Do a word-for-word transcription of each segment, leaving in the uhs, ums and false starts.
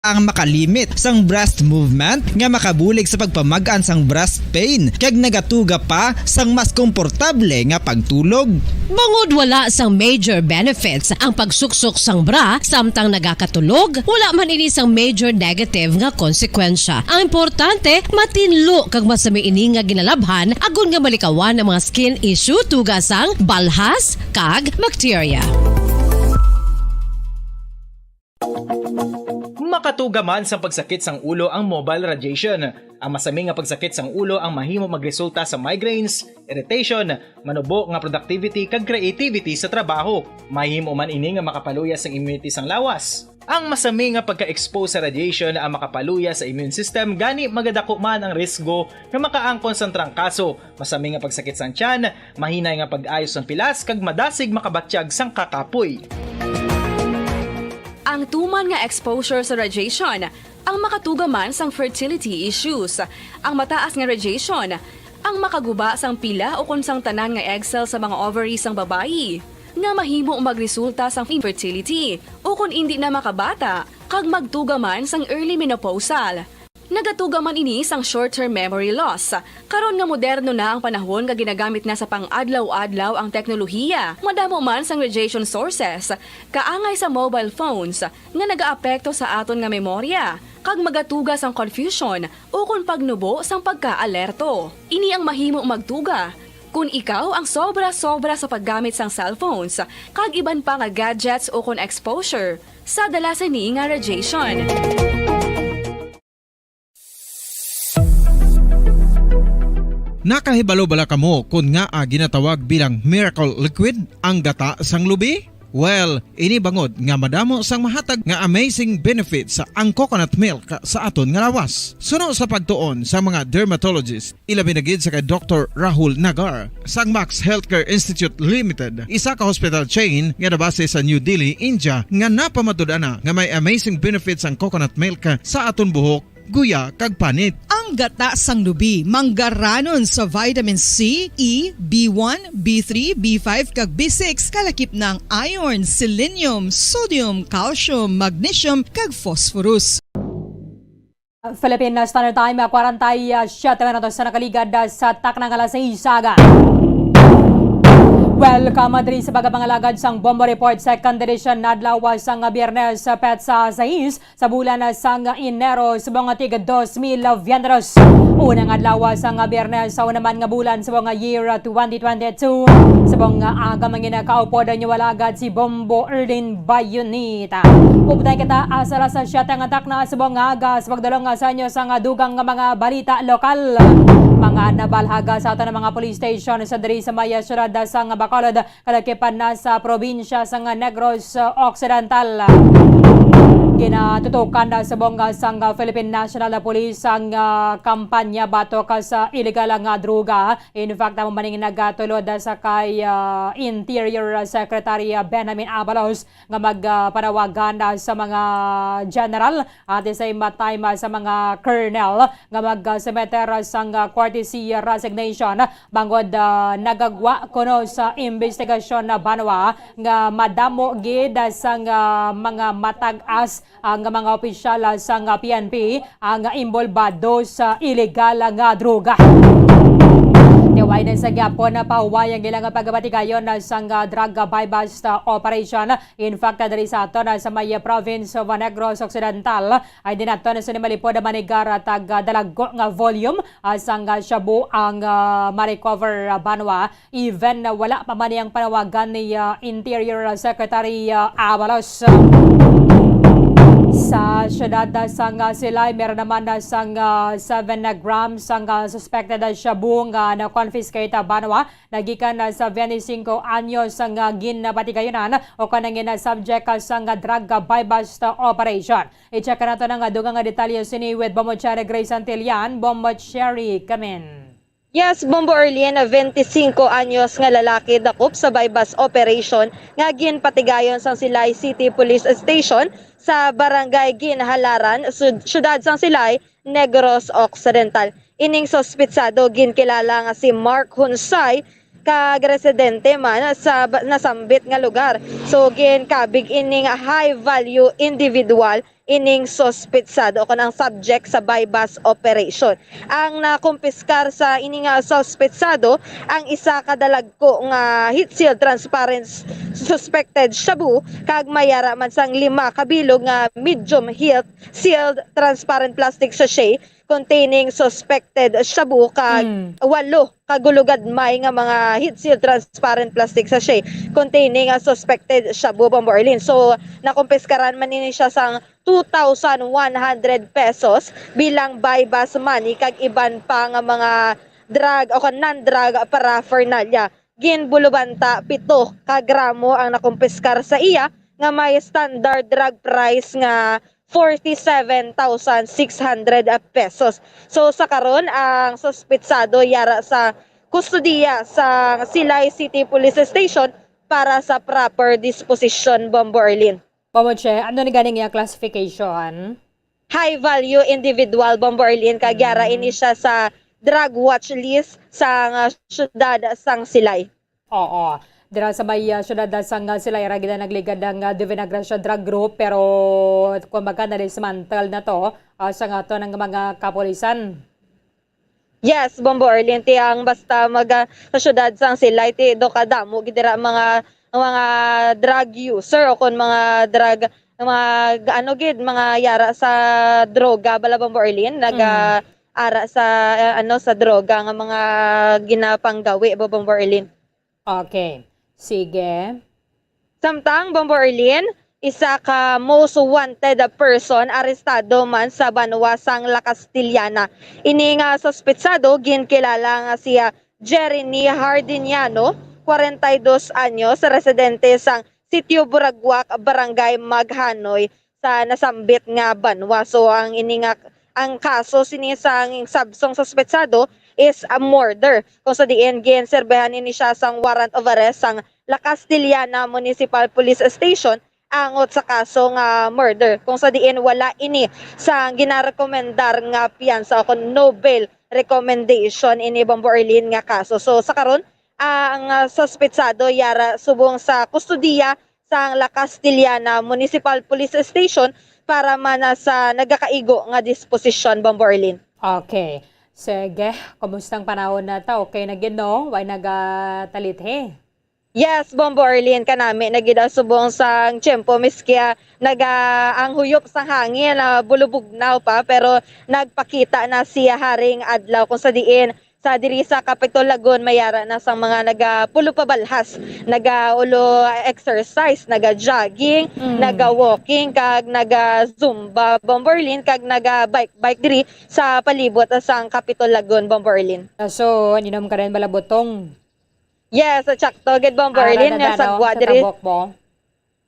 ang makalimit sang breast movement nga makabulig sa pagpamag-an sang breast pain kag nagatuga pa sang mas komportable nga pagtulog. Bangod wala sang major benefits ang pagsuksok sang bra samtang nagakatulog, wala man ini sang major negative nga konsekwensya. Ang importante, matinlo kag masami ini nga ginalabhan agod nga malikawan ang mga skin issue, tuga sang balhas kag bacteria. Makatuga man sang pagsakit sang ulo ang mobile radiation. Ang masami nga pagsakit sang ulo ang mahimo magresulta sa migraines, irritation, manubo nga productivity kag creativity sa trabaho. Mahimo man ini nga makapaluya sang immunity sang lawas. Ang masami nga pagka-expose sa radiation ang makapaluya sa immune system, gani magadako man ang risgo nga makaangkon sang trangkaso, masami nga pagsakit sang tiyan, mahinay nga pag-ayo sang pilas kag madasig makabatyag sang kakapoy. Ang tuman nga exposure sa radiation ang makatuga man sang fertility issues. Ang mataas nga radiation ang makaguba sang pila ukon sang tanan nga egg cell sa mga ovary sang babayi, nga mahimo magresulta sang infertility ukon indi na makabata kag magtuga man sang early menopausal. Nagatuga man ini sang short-term memory loss. Karon nga moderno na ang panahon nga ginagamit na sa pang-adlaw-adlaw ang teknolohiya, madamo man sang radiation sources, kaangay sa mobile phones, nga nagaapekto sa aton nga memorya, kag magatuga sang confusion ukon pagnubo sang pagkaalerto. Ini ang mahimo magtuga kon ikaw ang sobra-sobra sa paggamit sang cellphones kag iban pa nga gadgets ukon exposure sa dala sini nga radiation. Nakahibalo bala kamo kon ngaa ginatawag bilang miracle liquid ang gata sang lubi? Well, ini bangod nga madamo sang mahatag nga amazing benefits ang coconut milk sa aton nga lawas. Suno sa pagtuon sa mga dermatologist, ilabi na gid sa kay Doktor Rahul Nagar sang Max Healthcare Institute Limited, isa ka hospital chain nga nabase sa New Delhi, India, nga napamatud-an na nga may amazing benefits ang coconut milk sa aton buhok, guya, kag panit. Ang gata sang lubi, manggaranon sa vitamin C, E, B one, B three, B five, kag B six, kalakip na ang iron, selenium, sodium, calcium, magnesium, kag phosphorus. Philippine Standard Time, kwarenta y siete minutos sa nakaligad sa takna nga alas sais sa aga. Welcome diri sa pagpangalagad sang Bombo Report, second edition, adlaw sang Biyernes, petsa sais sa bulan sang Enero, subong tig dos mil veintidos. Unang adlaw sang Biyernes sa una man nga bulan subong nga year twenty twenty-two. Subong nga aga mangin kaupod ang inyong alagad si Bombo Erlin Bayonita. Upday kita sa alas siyete nga takna subong nga aga sa pagdulong sa inyo sang dugang nga mga balita lokal. Mga nabalhaga sa aton mga police station sa diri sa may siyudad sang Bacolod, kalakipan na sa probinsya sang Negros Occidental. Ginatutukan na subong sang Philippine National Police ang, ah, kampanya batok sa iligal nga droga. In fact, amo man ang nagatulod sa kay, ah, Interior Secretary Benjamin Abalos nga magpanawagan, ah, sa mga general at the same time, ah, sa mga colonel nga mag-submit sang, ah, courtesy resignation bangod, ah, nagagwa kuno sa imbestigasyon na banwa nga madamo gid sang, ah, mga matag-as ang mga opisyal sang P N P ang inbolbado sa iligal nga droga. Tiway na sa gyapon na pahuway ang ilang pagpatigayon sang drug buy-bust operation. In fact, diri sa aton sa may province of Negros Occidental ay din aton sa nimalipod manigar tag dalagko nga volume, ah, sang shabu ang, ah, ma-recover, ah, banwa. Even na wala pa man ang panawagan ni, ah, Interior Secretary, ah, Abalos. Sa siyudad, ah, sang, ah, Silay, meron naman, ah, sang, ah, seven na grams ang, ah, suspected, ah, shabu nga na-confiscate, ah, banwa. Nagikan, ah, sa twenty-cinco anyos nga ginpatigayonan o kanang gina-subject, ah, sang drug buy-bust operation. I-check nato na nga dugang nga detalye sini with Bombo Cherry Grace Antillan. Bombo Cherry, come in. Yes, Bombo Erlin, twenty-cinco anyos nga lalaki dakop sa buy-bust operation nga ginpatigayon sang Silay City Police Station sa Barangay Ginhalaran, sud- syudad sang Silay, Negros Occidental. Ining suspitsado ginkilala nga si Mark Hunsay, kag residente man sa ba- nasambit nga lugar. So, ginkabig ining high value individual ining suspetsado o kon ang subject sa buy-bust operation. Ang nakumpiskar sa ini nga suspetsado ang isa ka dalagko nga heat seal transparent s-, suspected shabu, kag may ara man sang lima ka bilog nga medium heat sealed transparent plastic sachet containing suspected shabu, kag Mm. walo ka gulugad may nga mga heat seal transparent plastic sachet containing a suspected shabu, Bombo Arlene. So, nakumpiskaran man ini siya sang two thousand one hundred pesos bilang buy-bust money kag iban pa nga mga drug o kon non-drug paraphernalia. Ginbulubanta pito ka gramo ang nakumpiskar sa iya nga may standard drug price nga forty-seven thousand six hundred pesos. So, sa karon, ang suspitsado yara sa kustodiya sa Silay City Police Station para sa proper disposition, Bombo Arlene. Bombo Che, ano ni ganing iya classification? High value individual, Bombo Arlene, kag yara Mm. ini siya sa drug watch list sang, ah, siyudad sang Silay. Oo. Dira sa may, ah, siyudad sang, ah, Silay ra gid nagligad ang, ah, Divina Gracia Drug Group, pero kumbaga na-dismantle na to, ah, sa aton nga mga kapulisan. Yes, Bombo Arlene, ti ang basta mag, ah, sa siyudad sang Silay, ti do kadamo gid dira mga, mga drug user o kon mga drug, mga ano gid, mga yara sa droga bala, Bombo Arlene, nag, Mm. ah, ara sa, ah, ano, sa droga nga mga ginapanggawi, Bombo Arlene. Okay. Sige. Samtang, Bombo Arlene, isa ka most wanted person arestado man sa banwa sang La Castellana. Ini nga suspitsado ginkilala nga si, ah, Jeremy Hardiniano, kwarenta y dos anyos, residente sang Sitio Buraguac, Barangay Maghanoy, sa nasambit nga banwa. So, ang ini nga, ang kaso sini sang subsong suspetsado is a murder, kung sa diin ginserbehan ini siya sang warrant of arrest sang La Castellana Municipal Police Station angot sa kaso nga murder, kung sa diin wala ini sa ginarekomendar nga piyansa o kon no bail recommendation ini, Bombo Arlene, nga kaso. So, sa karon, ang, ah, suspetsado yara subong sa kustodiya sang La Castellana Municipal Police Station para man na sa nagakaigo nga disposisyon, Bombo Arlene. Okay. Sige, kumusta ang panahon na ta? Okay na gid, no? Way nagatalit, he? Yes, Bombo Arlene, kanami na gid ang subong sang tiyempo, miski, ah, naga-, ang huyop sang hangin, ah, bulubugnaw pa, pero nagpakita na siya haring adlaw, kung sa diin sa diri sa Capitol Lagoon, may ara na sang mga nagapulo pabalhas, nagaulo exercise, naga-jogging, Mm. naga-walking, kag naga-zumba, Bombo Arlene, kag naga-bike-bike diri sa palibot sang Capitol Lagoon, Bombo Arlene. Ah, so, aninom ka rin bala butong? Yes, sakto gid, Bombo Arlene, nga sagwa diri.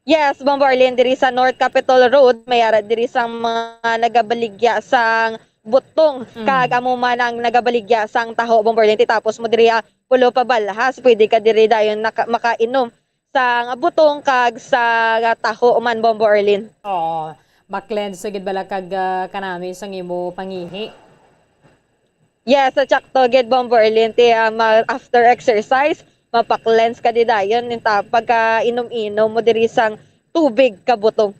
Yes, Bombo Arlene, diri sa North Capitol Road, may ara diri sang mga nagabaligya sang butong, Mm. kag amo man ang nagabaligya sang taho, Bombo Arlene. Ti tapos mo diri, ah, pulo pabalhas, pwede ka diri dayon naka-, makainom sang butong kag sa taho man, Bombo Arlene. Oo. Maklens gid bala kag, ah, kanami sang imo pangihi. Yes, sakto gid, Bombo Arlene. Ti, ah, ma-, after exercise, mapa-cleanse ka di dayon, yung ta-, pagka inom-inom mo diri sang tubig ka butong.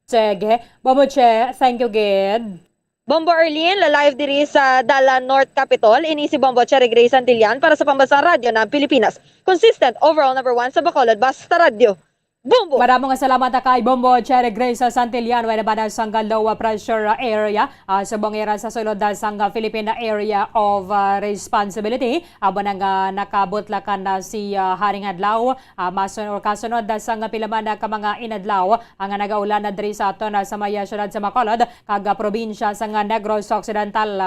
Sige. Bombo Che, thank you gid. Bombo Arlene, la-live diri sa Dalan North Capitol. Ini si Bombo Cherry Gray Santillan para sa Pambansang Radyo ng Pilipinas. Consistent, overall number one sa Bacolod, basta radyo. Bombo! Madamo nga salamat kay Bombo Cherry Grace sa Santillan, way nabanas sang low pressure area, ah, subong ira sa sulod, ah, sang Philippine Area of, ah, Responsibility. Abo na nga nakabutlakan na si, ah, haring adlaw, ah, masun-, or kasunod, ah, sang pila man, ah, ka mga inadlaw, ang nagaulan na diri sa aton, ah, sa may, ah, siyudad sa Bacolod, kag, ah, probinsya sang, ah, Negros Occidental.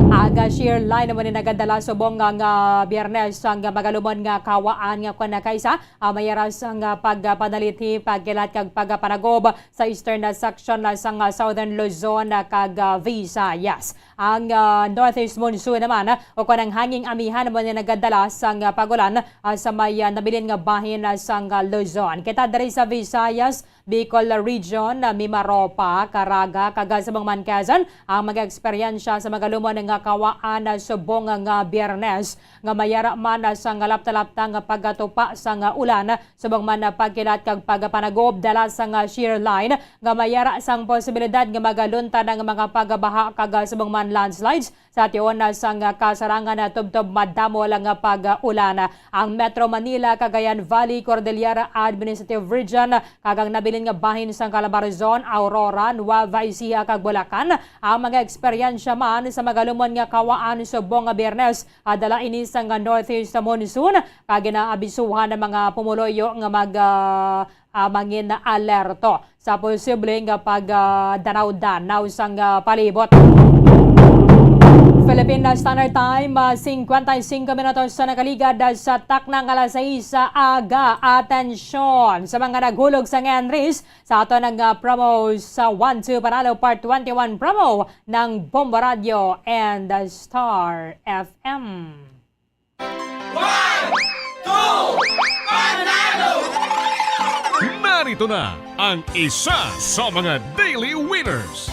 Ang, ah, shear line mo ni nagadala subong nga, ah, Biyernes ang, ah, magalumon nga kawaan nga kon na kaysa, ah, may aras ang, ah, pagpanalithi, pagkilat kag pagpanagob sa eastern, ah, section, ah, sang, ah, southern Luzon, ah, kag, ah, Visayas. Ang, ah, northeast monsoon naman, ah, o kon ang hanging amihan mo ni nagadala sang, ah, pagulan, ah, sa may, ah, nabilin nga bahin, ah, sang, ah, Luzon. Kita diri sa Visayas, Bicol Region, Mimaropa, Caraga, kag subong man Quezon ang mag-eksperyensya sa magalumon nga kawaan subong nga Biyernes, nga mayara man sang lapta-lapta nga pagkatupa sang ulan, subong man pagkilat kag pagpanagob dala sang shear line, nga mayara sang posibilidad nga magalunta ang mga pagbaha kag subong man landslides sa tion sang kasarangan tubtob madamo lang nga pag-ulan. Ang Metro Manila, Cagayan Valley, Cordillera Administrative Region, kag ang nabilin nga bahin sang Calabarzon, Aurora, Nueva Ecija, kag Bulacan, ang mga eksperyensya man sa magalumon nga kawaan subong nga Biyernes. Ah, dala ini sang northeast monsoon, kag ginaabisuhan ang mga pumuluyo nga mag, ah, ah, mangin alerto sa posible nga pag, ah, danaw-danaw sang, ah, palibot. Philippine Standard Time, ah, singkwenta y singko minutos sa nakaligad, ah, sa takna nga alas sais sa aga. Atensyon sa mga naghulog sang entries sa aton nga promo sa One Two Panalo Part twenty-one promo ng Bombo Radio and, ah, Star F M. One, two, panalo! Narito na ang isa sa mga daily winners.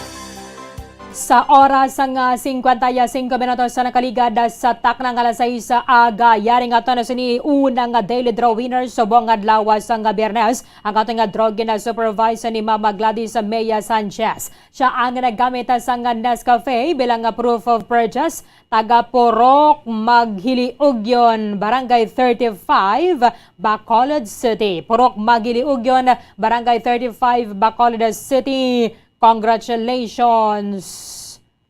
Sa oras nga singkwenta y singko minutos sa nakaligad sa takna nga alas sais sa aga, yari nga aton sini unang nga daily draw winner subong nga adlaw sang Biyernes. Ang aton nga draw gina-supervise ni Mama Gladys Mea Sanchez. Siya ang naggamit sang Nescafe bilang nga proof of purchase. Taga Purok Maghiliugyon, Barangay thirty-five, Bacolod City. Purok Maghiliugyon, Barangay thirty-five, Bacolod City. Congratulations,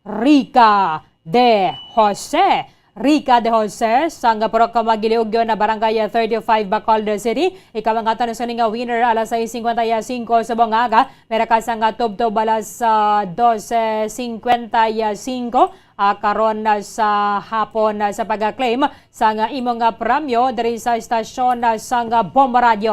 Rica de Jose. Rica de Jose, sang Purok Maghiliugyon na Barangay thirty-five, Bacolod City. Ikaw ang aton sa nga winner alas sais singkwenta y singko subong nga aga. Meron ka sang tubtob alas, ah, dose singkwenta y singko, ah, karon, ah, sa hapon, ah, sa pag-claim sang imong, ah, premyo diri sa estasyon, ah, sang Bombo Radio.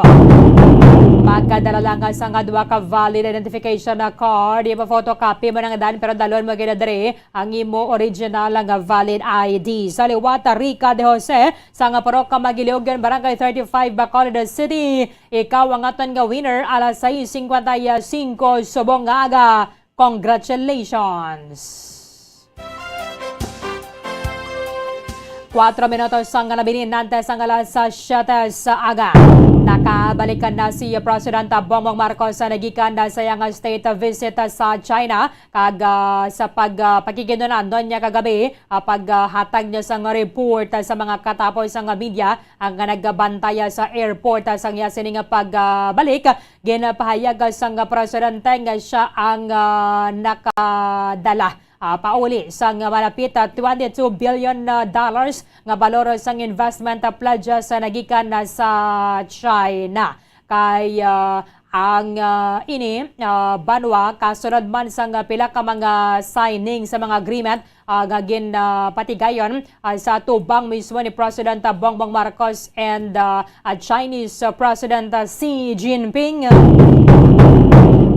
Magkadala lang, ah, sang duha ka valid identification, ah, card. Ipa-photocopy mo nang dan, pero dalon mo gid diri ang imo original nga valid I D. Sa liwat, Rica de Jose, sang Purok Maghiliugyon, Barangay thirty-five, Bacolod City. Ikaw ang aton nga winner alas sais singkwenta y singko subong nga aga. Congratulations! Kuwatro minutos ang nabilin antes ang alas siyete sa aga. Nakabalik na si Presidente Bongbong Marcos sa nagikan na sa iyang state visit sa China. Kag, ah, sa pag, ah, pakikinunan niya kagabi, ah, pag, ah, hatag niya sang report, ah, sa mga katapos sang media ang nagbantay, ah, sa airport, ah, sang iya sining, ah, pagbalik, ginapahayag, ah, sang presidente nga siya ang, ah, nakadala, ah, pauli sang malapit, ah, twenty-two billion, ah, dollars nga balor sang investment, ah, pledges, ah, nagikan na sa China. Kay, ah, ang, ah, ini, ah, banwa kasunod man sang pila ka mga signing sa mga agreement, ah, nga gin, ah, patigayon, ah, sa tubang mismo ni President, ah, Bongbong Marcos and, ah, ah, Chinese, ah, President, ah, Xi Jinping.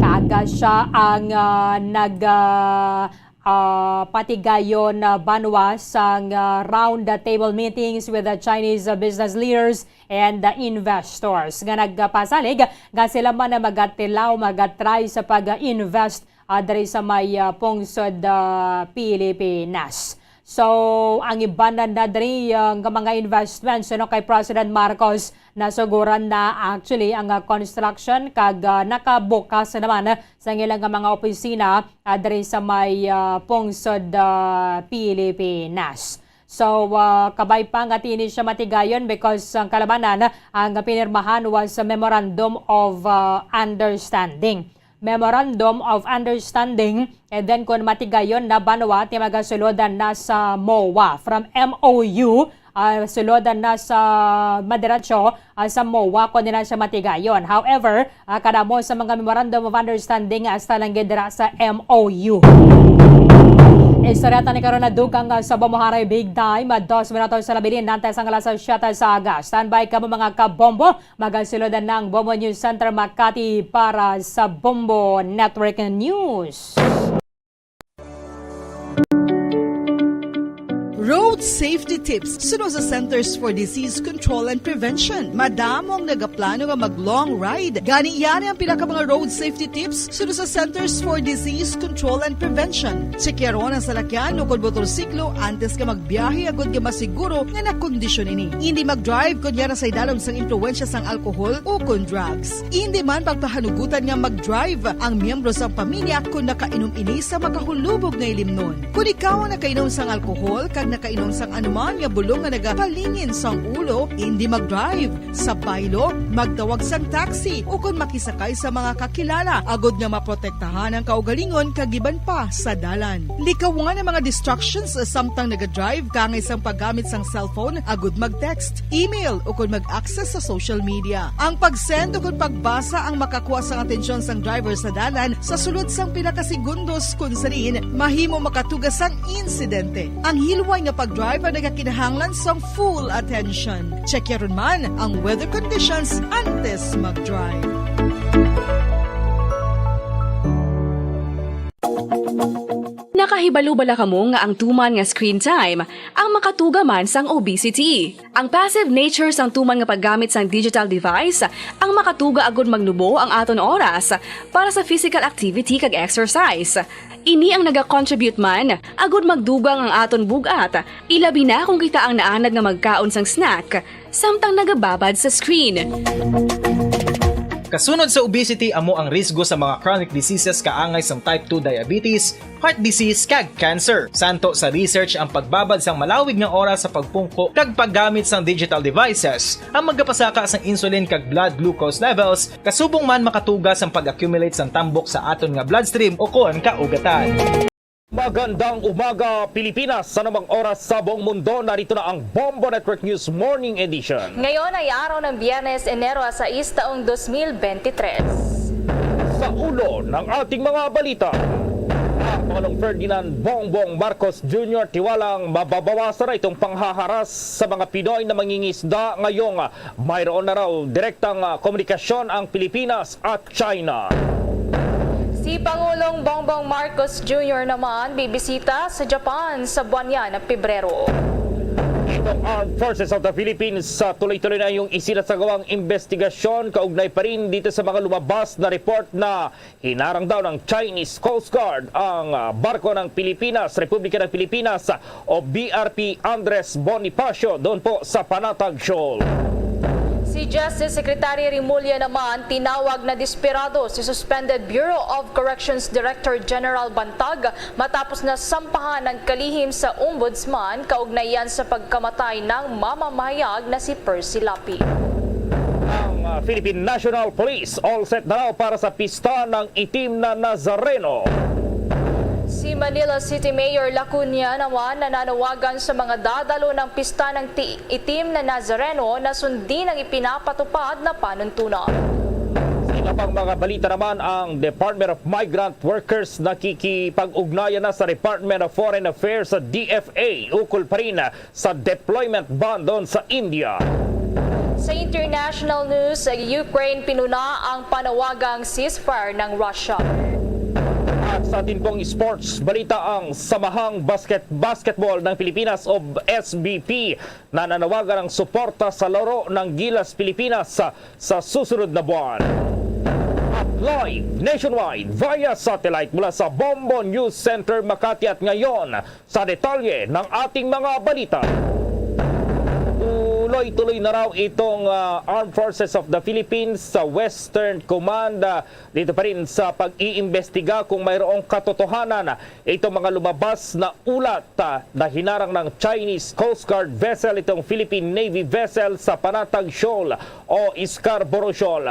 Kag siya ang, ah, nag, ah, ah, patigayon, ah, banwa sang, ah, round table meetings with the Chinese, ah, business leaders and, ah, investors nga nagpasalig nga sila man ang magatilaw, magatry sa pag-invest, ah, diri sa may, ah, pungsod, ah, Pilipinas. So, ang iban na, na diri, ah, nga mga investments, ano, kay President Marcos, nasuguran na actually ang, ah, construction kag, ah, nakabukas naman sang ilang mga opisina, ah, diri sa may, ah, pungsod, ah, Pilipinas. So, ah, kabay pa nga ti ini siya matigayon because ang kalabanan, ang pinirmahan was a memorandum of, ah, understanding. Memorandum of understanding, and then kung matigayon na banwa, ti magasulodan na sa MOA. From M O U, ah, sulodan na sa madiretso, ah, sa MOA kung di na siya matigayon. However, ah, kadamo sa mga memorandum of understanding, ah, hasta lang gid dira sa M O U. Istorya ta ni karon na dugang, ah, sa Bombo Radio Big Time, ah, dos minutos sa labi din, nantes ang alas siyete sa aga. Standby kamo, mga kabombo. Magasulodan na ang Bombo News Center Makati para sa Bombo Network News. Road Safety tips suno sa Centers for Disease Control and Prevention. Madamo ang nagaplano nga mag-long ride. Gani, yari ang pila ka mga road safety tips suno sa Centers for Disease Control and Prevention. Tsekyaron ang salakyan ukon motorsiklo antes ka magbiyahe agod nga masiguro nga nakondisyon ini. Indi mag-drive kon yara sa idalom sang impluwensya sang alkohol ukon drugs. Indi man pagpahanugutan nga mag-drive ang miyembro sang pamilya kon nakainom ini sa makahulubog nga ilimnon. Kon ikaw ang nakainom sang alkohol kag nakainom sang anuman nga bulong nga nagapalingin sang ulo, indi mag-drive. Sa baylo, magtawag sang taxi ukon makisakay sa mga kakilala agod nga maprotektahan ang kaugalingon kag iban pa sa dalan. Likawan ang mga distractions samtang naga-drive, kaangay sang paggamit sang cellphone agod mag-text, email ukon mag-access sa social media. Ang pag-send ukon pagbasa ang makakuha sang atensyon sang driver sa dalan sa sulod sang pila ka segundos, kon sa diin mahimo makatuga sang insidente. Ang hilway nga pag-drive ang nagakinahanglan sang full attention. Check yaron man ang weather conditions antes mag-drive. Nakahibalo bala kamo nga ang tuman nga screen time ang makatuga man sang obesity? Ang passive nature sang tuman nga paggamit sang digital device ang makatuga agud magnubo ang aton oras para sa physical activity kag exercise. Ini ang nagacontribute man agud magdugang ang aton bug-at, ilabi na kung kita ang naanad nga magkaon sang snack samtang nagababad sa screen. Kasunod sa obesity amo ang risgo sa mga chronic diseases kaangay sang type two diabetes, heart disease, kag cancer. Santo sa research, ang pagbabad sang malawig nga oras sa pagpungko kag paggamit sang digital devices ang magapasaka sang insulin kag blood glucose levels, kasubong man makatuga sang pag-accumulate sang tambok sa aton nga bloodstream ukon kaugatan. Magandang umaga, Pilipinas! Sa anumang oras sa buong mundo, narito na ang Bombo Network News Morning Edition. Ngayon ay araw ng Biyernes, Enero sais, taong dos mil bente tres. Sa ulo ng ating mga balita, ang Pangulong Ferdinand Bongbong Marcos Junior tiwalang mababawasan na itong panghaharas sa mga Pinoy na mangingisda ngayong mayroon na raw direktang ah, komunikasyon ang Pilipinas at China. Si Pangulong Bongbong Marcos Junior naman bibisita sa Japan sa buwan yan ng Pebrero. Itong Armed Forces of the Philippines sa tuloy-tuloy na yung isinasagawang investigasyon kaugnay pa rin dito sa mga lumabas na report na hinarang daw ng Chinese Coast Guard ang ah, barko ng Pilipinas, Republika ng Pilipinas o B R P Andres Bonifacio doon po sa Panatag Shoal. Si Justice Secretary Remulla naman tinawag na desperado si suspended Bureau of Corrections Director General Bantag matapos na sampahan ang kalihim sa Ombudsman kaugnay yan sa pagkamatay ng mamamahayag na si Percy Lapi. Ang ah, Philippine National Police all set na raw para sa pista ng itim na Nazareno. Si Manila City Mayor Lacuna naman nananawagan sa mga dadalo ng pista ng ti- itim na Nazareno na sundin ang ipinapatupad na panuntunan. Sa iba pang mga balita naman, ang Department of Migrant Workers nakikipag-ugnayan na sa Department of Foreign Affairs sa D F A ukol pa rin sa deployment ban doon sa India. Sa international news, Ukraine pinuna ang panawagang ceasefire ng Russia. At sa atin pong sports balita, ang Samahang Basket Basketball ng Pilipinas o S B P nananawagan ng suporta sa laro ng Gilas Pilipinas sa, sa susunod na buwan. At live nationwide via satellite mula sa Bombo News Center Makati at ngayon, sa detalye ng ating mga balita. Tuloy-tuloy na raw itong ah, Armed Forces of the Philippines sa Western Command ah, dito pa rin sa pag-iimbestiga kung mayroong katotohanan itong mga lumabas na ulat ah, na hinarang ng Chinese Coast Guard vessel itong Philippine Navy vessel sa Panatag Shoal o Scarborough Shoal.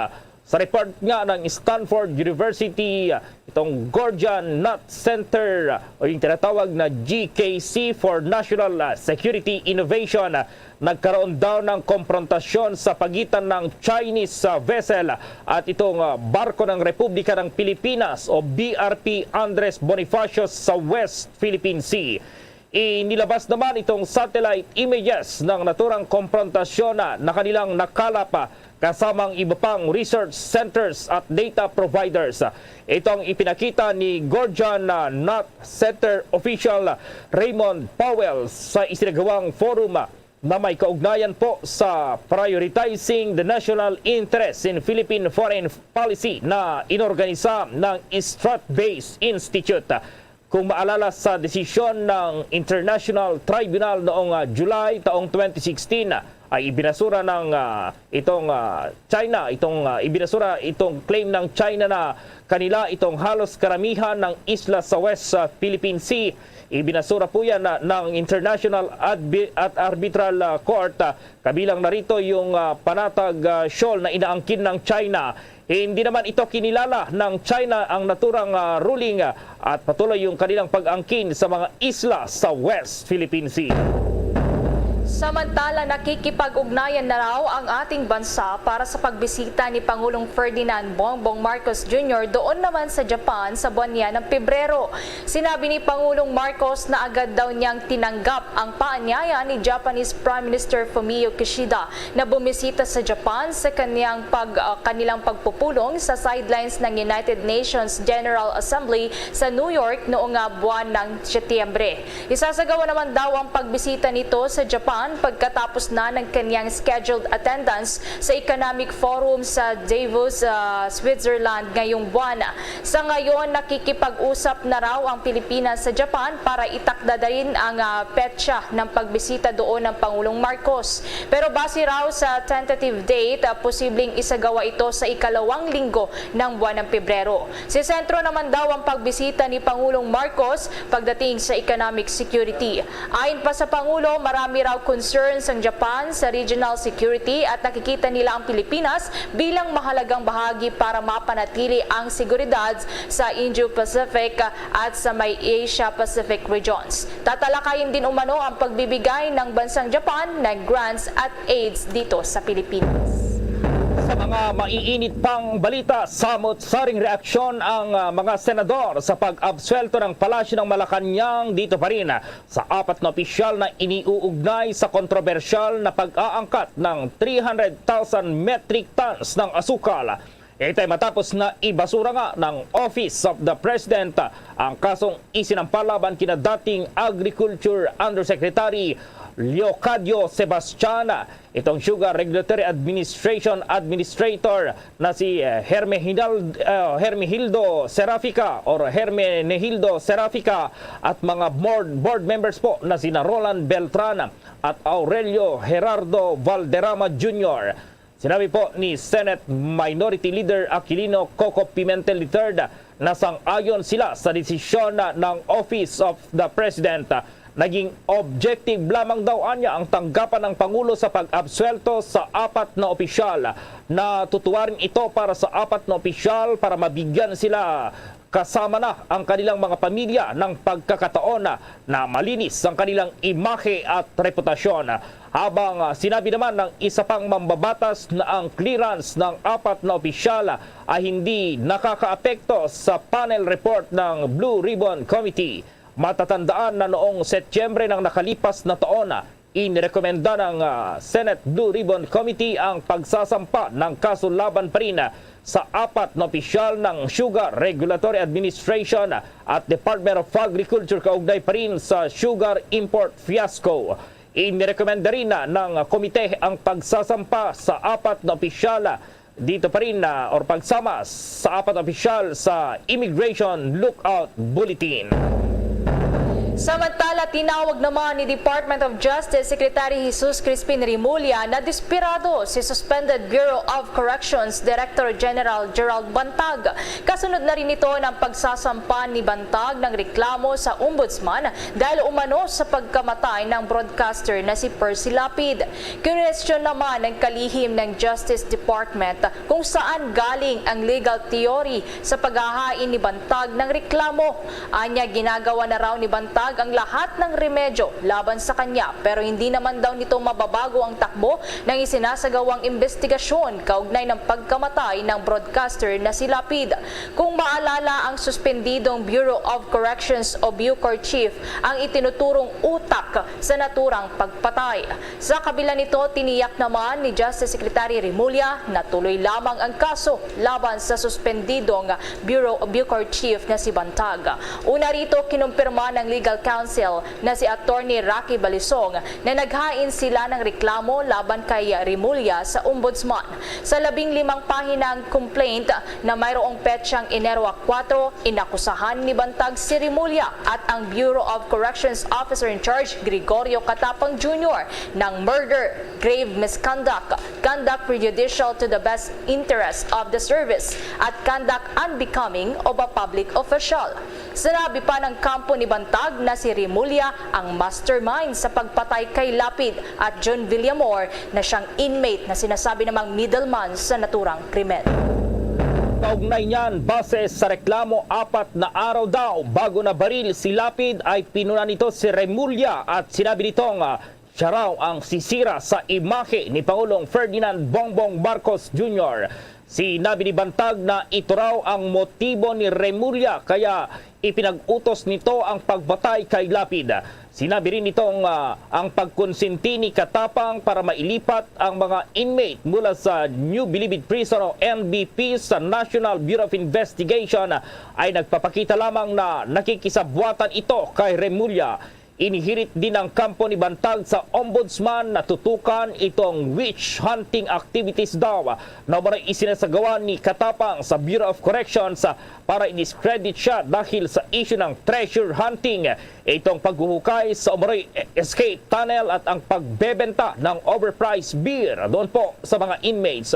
Sa report nga ng Stanford University, itong Gordian Knot Center o yung tinatawag na G K C for National ah, Security Innovation, ah, nagkaroon daw ng komprontasyon sa pagitan ng Chinese ah, vessel at itong ah, barko ng Republika ng Pilipinas o B R P Andres Bonifacio sa West Philippine Sea. Inilabas naman itong satellite images ng naturang komprontasyon na, na kanilang nakalap ah, kasamang iba pang research centers at data providers. Ito ang ipinakita ni Georgian, ah, Knott Center official Raymond Powell sa isinagawang forum, ah, na may kaugnayan po sa Prioritizing the National Interest in Philippine Foreign Policy na inorganisa ng Stratbase Institute. Kung maalala, sa desisyon ng International Tribunal noong, ah, July taong twenty sixteen, ah, ay ibinasura ng, ah, itong, ah, China, itong, ah, ibinasura itong claim ng China na kanila itong halos karamihan ng isla sa West, ah, Philippine Sea. Ibinasura po yan na, ng International Adbi-, at Arbitral, ah, Court, ah, kabilang na rito yung, ah, Panatag, ah, Shoal na inaangkin ng China. Hindi naman ito kinilala ng China ang naturang, ah, ruling, ah, at patuloy yung kanilang pag-angkin sa mga isla sa West Philippine Sea. Samantala, nakikipag-ugnayan na raw ang ating bansa para sa pagbisita ni Pangulong Ferdinand Bongbong Marcos Junior doon naman sa Japan sa buwan niya ng Pebrero. Sinabi ni Pangulong Marcos na agad daw niyang tinanggap ang paanyaya ni Japanese Prime Minister Fumio Kishida na bumisita sa Japan sa kanyang pag-, ah, kanilang pagpupulong sa sidelines ng United Nations General Assembly sa New York noong, ah, buwan ng Setyembre. Isasagawa naman daw ang pagbisita nito sa Japan pagkatapos na ng kanyang scheduled attendance sa Economic Forum sa Davos, ah, Switzerland ngayong buwan. Sa ngayon, nakikipag-usap na raw ang Pilipinas sa Japan para itakda din ang, ah, petsa ng pagbisita doon ng Pangulong Marcos. Pero base raw sa tentative date, ah, posibleng isagawa ito sa ikalawang linggo ng buwan ng Pebrero. Sesentro naman daw ang pagbisita ni Pangulong Marcos pagdating sa economic security. Ayon pa sa Pangulo, marami raw concerns ang Japan sa regional security at nakikita nila ang Pilipinas bilang mahalagang bahagi para mapanatili ang seguridad sa Indo-Pacific at sa may Asia-Pacific regions. Tatalakayin din umano ang pagbibigay ng bansang Japan ng grants at aids dito sa Pilipinas. Sa mga maiinit pang balita, samot-saring reaksyon ang, ah, mga senador sa pag-absuwelto ng Palasyo ng Malacañang dito pa rin sa apat na opisyal na iniuugnay sa kontrobersyal na pag-aangkat ng three hundred thousand metric tons ng asukal. Ito ay matapos na ibasura nga ng Office of the President ang kasong isinampa laban kina dating Agriculture Undersecretary Leocadio Sebastian, itong Sugar Regulatory Administration Administrator na si, eh, Hermehinal-, eh, Hermehildo Serafica or Hermenehildo Serafica at mga board, board members po na sina Roland Beltran at Aurelio Gerardo Valderrama Junior. Sinabi po ni Senate Minority Leader Aquilino Coco Pimentel the third na sang-ayon sila sa desisyon na ng Office of the President. Naging objective lamang daw anya ang tanggapan ng Pangulo sa pag-absuwelto sa apat na opisyal. Natutuwarin ito para sa apat na opisyal para mabigyan sila kasama na ang kanilang mga pamilya ng pagkakataon na malinis ang kanilang imahe at reputasyon. Habang, ah, sinabi naman ng isa pang mambabatas na ang clearance ng apat na opisyal ay hindi nakakaapekto sa panel report ng Blue Ribbon Committee. Matatandaan na noong Setyembre ng nakalipas na taon, inirekomenda ng, ah, Senate Blue Ribbon Committee ang pagsasampa ng kaso laban pa rin sa apat na opisyal ng Sugar Regulatory Administration at Department of Agriculture kaugnay pa rin sa sugar import fiasco. Inirekomenda rin ng komite ang pagsasampa sa apat na opisyal dito pa rin, ah, or pagsama sa apat na opisyal sa Immigration Lookout Bulletin. Samantala, tinawag naman ni Department of Justice Secretary Jesus Crispin Remulla na desperado si suspended Bureau of Corrections Director General Gerald Bantag. Kasunod na rin ito ng pagsasampa ni Bantag ng reklamo sa Ombudsman dahil umano sa pagkamatay ng broadcaster na si Percy Lapid. Kinwestiyon naman ng kalihim ng Justice Department kung saan galing ang legal theory sa paghahain ni Bantag ng reklamo. Anya, ginagawa na raw ni Bantag ang lahat ng remedyo laban sa kanya, pero hindi naman daw nito mababago ang takbo ng isinasagawang investigasyon kaugnay ng pagkamatay ng broadcaster na si Lapid. Kung maalala, ang suspendidong Bureau of Corrections o BuCor chief ang itinuturong utak sa naturang pagpatay. Sa kabila nito, tiniyak naman ni Justice Secretary Remulla na tuloy lamang ang kaso laban sa suspendidong Bureau BuCor chief na si Bantag. Una rito, kinumpirma ng legal counsel na si Attorney Rocky Balisong na naghain sila ng reklamo laban kay Remulla sa ombudsman. Sa labing limang pahinang complaint na mayroong petsang Enero kuwatro, inakusahan ni Bantag si Remulla at ang Bureau of Corrections Officer in Charge Gregorio Catapang Junior ng murder, grave misconduct, conduct prejudicial to the best interest of the service, at conduct unbecoming of a public official. Sinabi pa ng kampo ni Bantag na si Remulla ang mastermind sa pagpatay kay Lapid at Jun Villamor na siyang inmate na sinasabi namang middleman sa naturang krimen. Kaugnay niyan, base sa reklamo, apat na araw daw bago nabaril si Lapid ay pinuna nito si Remulla at sinabi nitong, ah, siya raw ang sisira sa imahe ni Pangulong Ferdinand Bongbong Marcos Junior. Sinabi ni Bantag na ito raw ang motibo ni Remulla kaya ipinag-utos nito ang pagpatay kay Lapid. Sinabi rin nitong, ah, ang pagkonsinti ni Katapang para mailipat ang mga inmate mula sa New Bilibid Prison o N B P sa National Bureau of Investigation ay nagpapakita lamang na nakikisabwatan ito kay Remulla. Inihirit din ang kampo ni Bantag sa Ombudsman na tutukan itong witch hunting activities daw na umano'y isinasagawa ni Katapang sa Bureau of Corrections para i-discredit siya dahil sa issue ng treasure hunting. Itong paghuhukay sa umano'y escape tunnel at ang pagbebenta ng overpriced beer doon po sa mga inmates.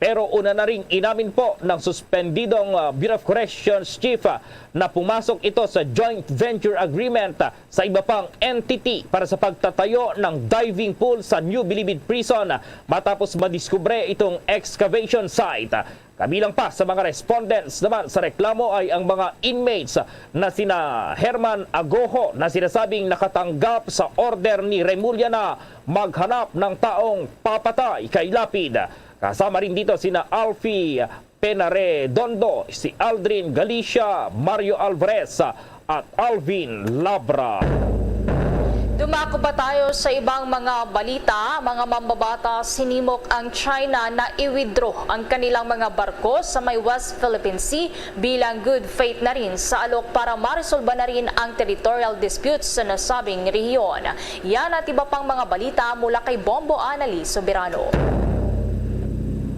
Pero una na ring inamin po ng suspendidong, ah, Bureau of Corrections Chief, ah, na pumasok ito sa joint venture agreement, ah, sa iba pang entity para sa pagtatayo ng diving pool sa New Bilibid Prison, ah, matapos madiskubre itong excavation site. Ah, kabilang pa sa mga respondents naman sa reklamo ay ang mga inmates na sina Herman Agoho na sinasabing nakatanggap sa order ni Remulla na maghanap ng taong papatay kay Lapid. Kasama rin dito sina Alfie Penaredondo, si Aldrin Galicia, Mario Alvarez, at Alvin Labra. Dumako pa tayo sa ibang mga balita. Mga mambabatas, hinimok ang China na i-withdraw ang kanilang mga barko sa may West Philippine Sea bilang good faith na rin sa alok para maresolba na rin ang territorial disputes sa nasabing rehiyon. Yan at iba pang mga balita mula kay Bombo Anali Soberano.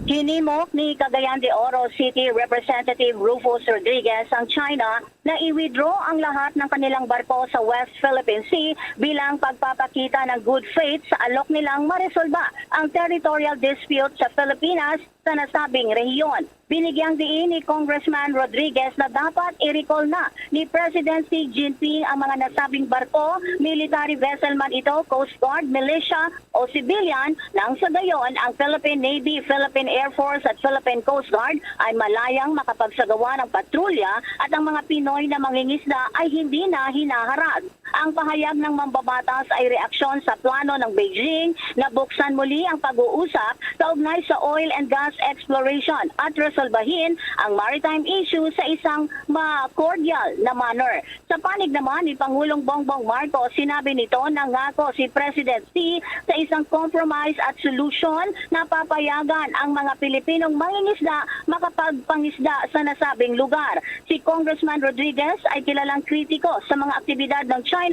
Hinimok ni Cagayan de Oro City Representative Rufus Rodriguez ang China na i-withdraw ang lahat ng kanilang barko sa West Philippine Sea bilang pagpapakita ng good faith sa alok nilang maresolba ang territorial dispute sa Pilipinas sa nasabing rehiyon. Binigyang diin ni Congressman Rodriguez na dapat i-recall na ni President Xi Jinping ang mga nasabing barko, military vessel man ito, Coast Guard, militia o civilian, nang sa gayon ang Philippine Navy, Philippine Air Force at Philippine Coast Guard ay malayang makapagsagawa ng patrulya at ang mga Pinoy na mangingisda ay hindi na hinaharag. Ang pahayag ng mambabatas ay reaksyon sa plano ng Beijing na buksan muli ang pag-uusap kaugnay sa oil and gas exploration at resolbahin ang maritime issue sa isang ma-cordial na manner. Sa panig naman ni Pangulong Bongbong Marcos, sinabi nito na nangako si President Xi sa isang compromise at solusyon na papayagan ang mga Pilipinong mangingisda makapagpangisda sa nasabing lugar. Si Congressman Rodriguez ay kilalang kritiko sa mga aktibidad ng China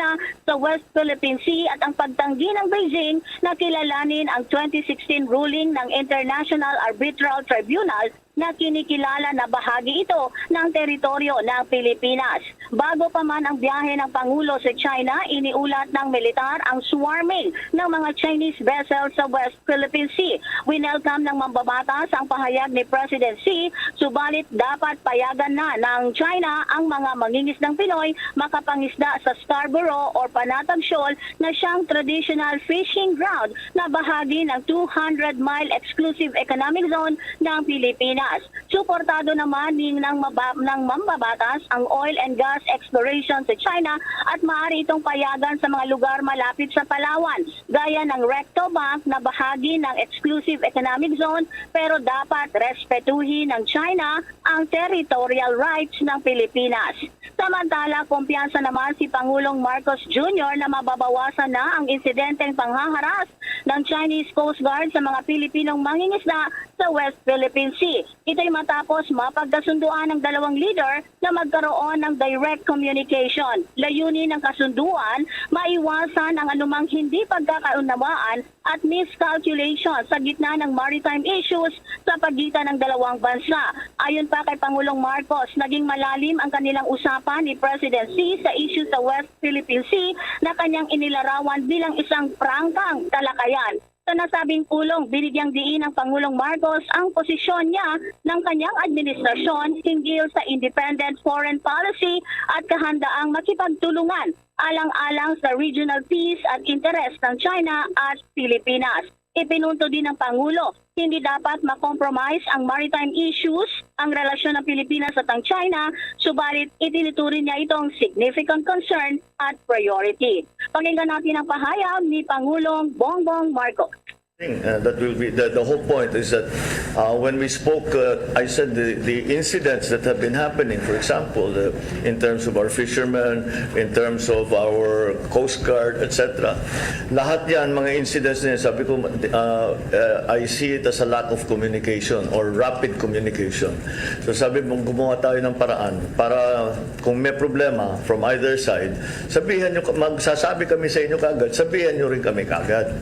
sa West Philippine Sea at ang pagtanggi ng Beijing na kilalanin ang twenty sixteen ruling ng International Arbitral Tribunal na kinikilala na bahagi ito ng teritoryo ng Pilipinas. Bago pa man ang biyahe ng Pangulo sa China, iniulat ng militar ang swarming ng mga Chinese vessels sa West Philippine Sea. Winelcome ng mambabatas ang pahayag ni President Xi, subalit dapat payagan na ng China ang mga mangingisdang Pinoy makapangisda sa Scarborough or Panatag Shoal na siyang traditional fishing ground na bahagi ng two hundred mile exclusive economic zone ng Pilipinas. Suportado naman ni ng, maba- ng mambabatas ang oil and gas exploration sa China at maaari itong payagan sa mga lugar malapit sa Palawan, gaya ng Recto Bank na bahagi ng exclusive economic zone, pero dapat respetuhin ng China ang territorial rights ng Pilipinas. Samantala, kumpiyansa naman si Pangulong Marcos Junior na mababawasan na ang insidenteng panghaharas ng Chinese Coast Guard sa mga Pilipinong mangingisda sa West Philippine Sea. Ito'y matapos mapagkasunduan ng dalawang leader na magkaroon ng direct communication. Layunin ng kasunduan, maiwasan ang anumang hindi pagkakaunawaan at miscalculation sa gitna ng maritime issues sa pagitan ng dalawang bansa. Ayon pa kay Pangulong Marcos, naging malalim ang kanilang usapan ni President Xi sa isyu sa West Philippine Sea na kanyang inilarawan bilang isang prangkang talakayan. Sa nasabing pulong, binigyang diin ng Pangulong Marcos ang posisyon niya ng kanyang administrasyon hinggil sa independent foreign policy at kahandaang makipagtulungan alang-alang sa regional peace at interes ng China at Pilipinas. Ipinunto din ng Pangulo, hindi dapat ma-compromise ang maritime issues, ang relasyon ng Pilipinas at ang China, subalit itinuturing niya itong significant concern at priority. Pakinggan natin ang pahayag ni Pangulong Bongbong Marcos. Uh, that will be the, the whole point is that uh, when we spoke, uh, I said the, the incidents that have been happening, for example, the, in terms of our fishermen, in terms of our Coast Guard, et cetera. Lahat yan, mga incidents na yan, sabi ko, uh, uh, I see it as a lack of communication or rapid communication. So sabi mo, gumawa tayo ng paraan para kung may problema from either side, sabihan nyo, magsasabi kami sa inyo kagad, sabihan nyo rin kami kagad.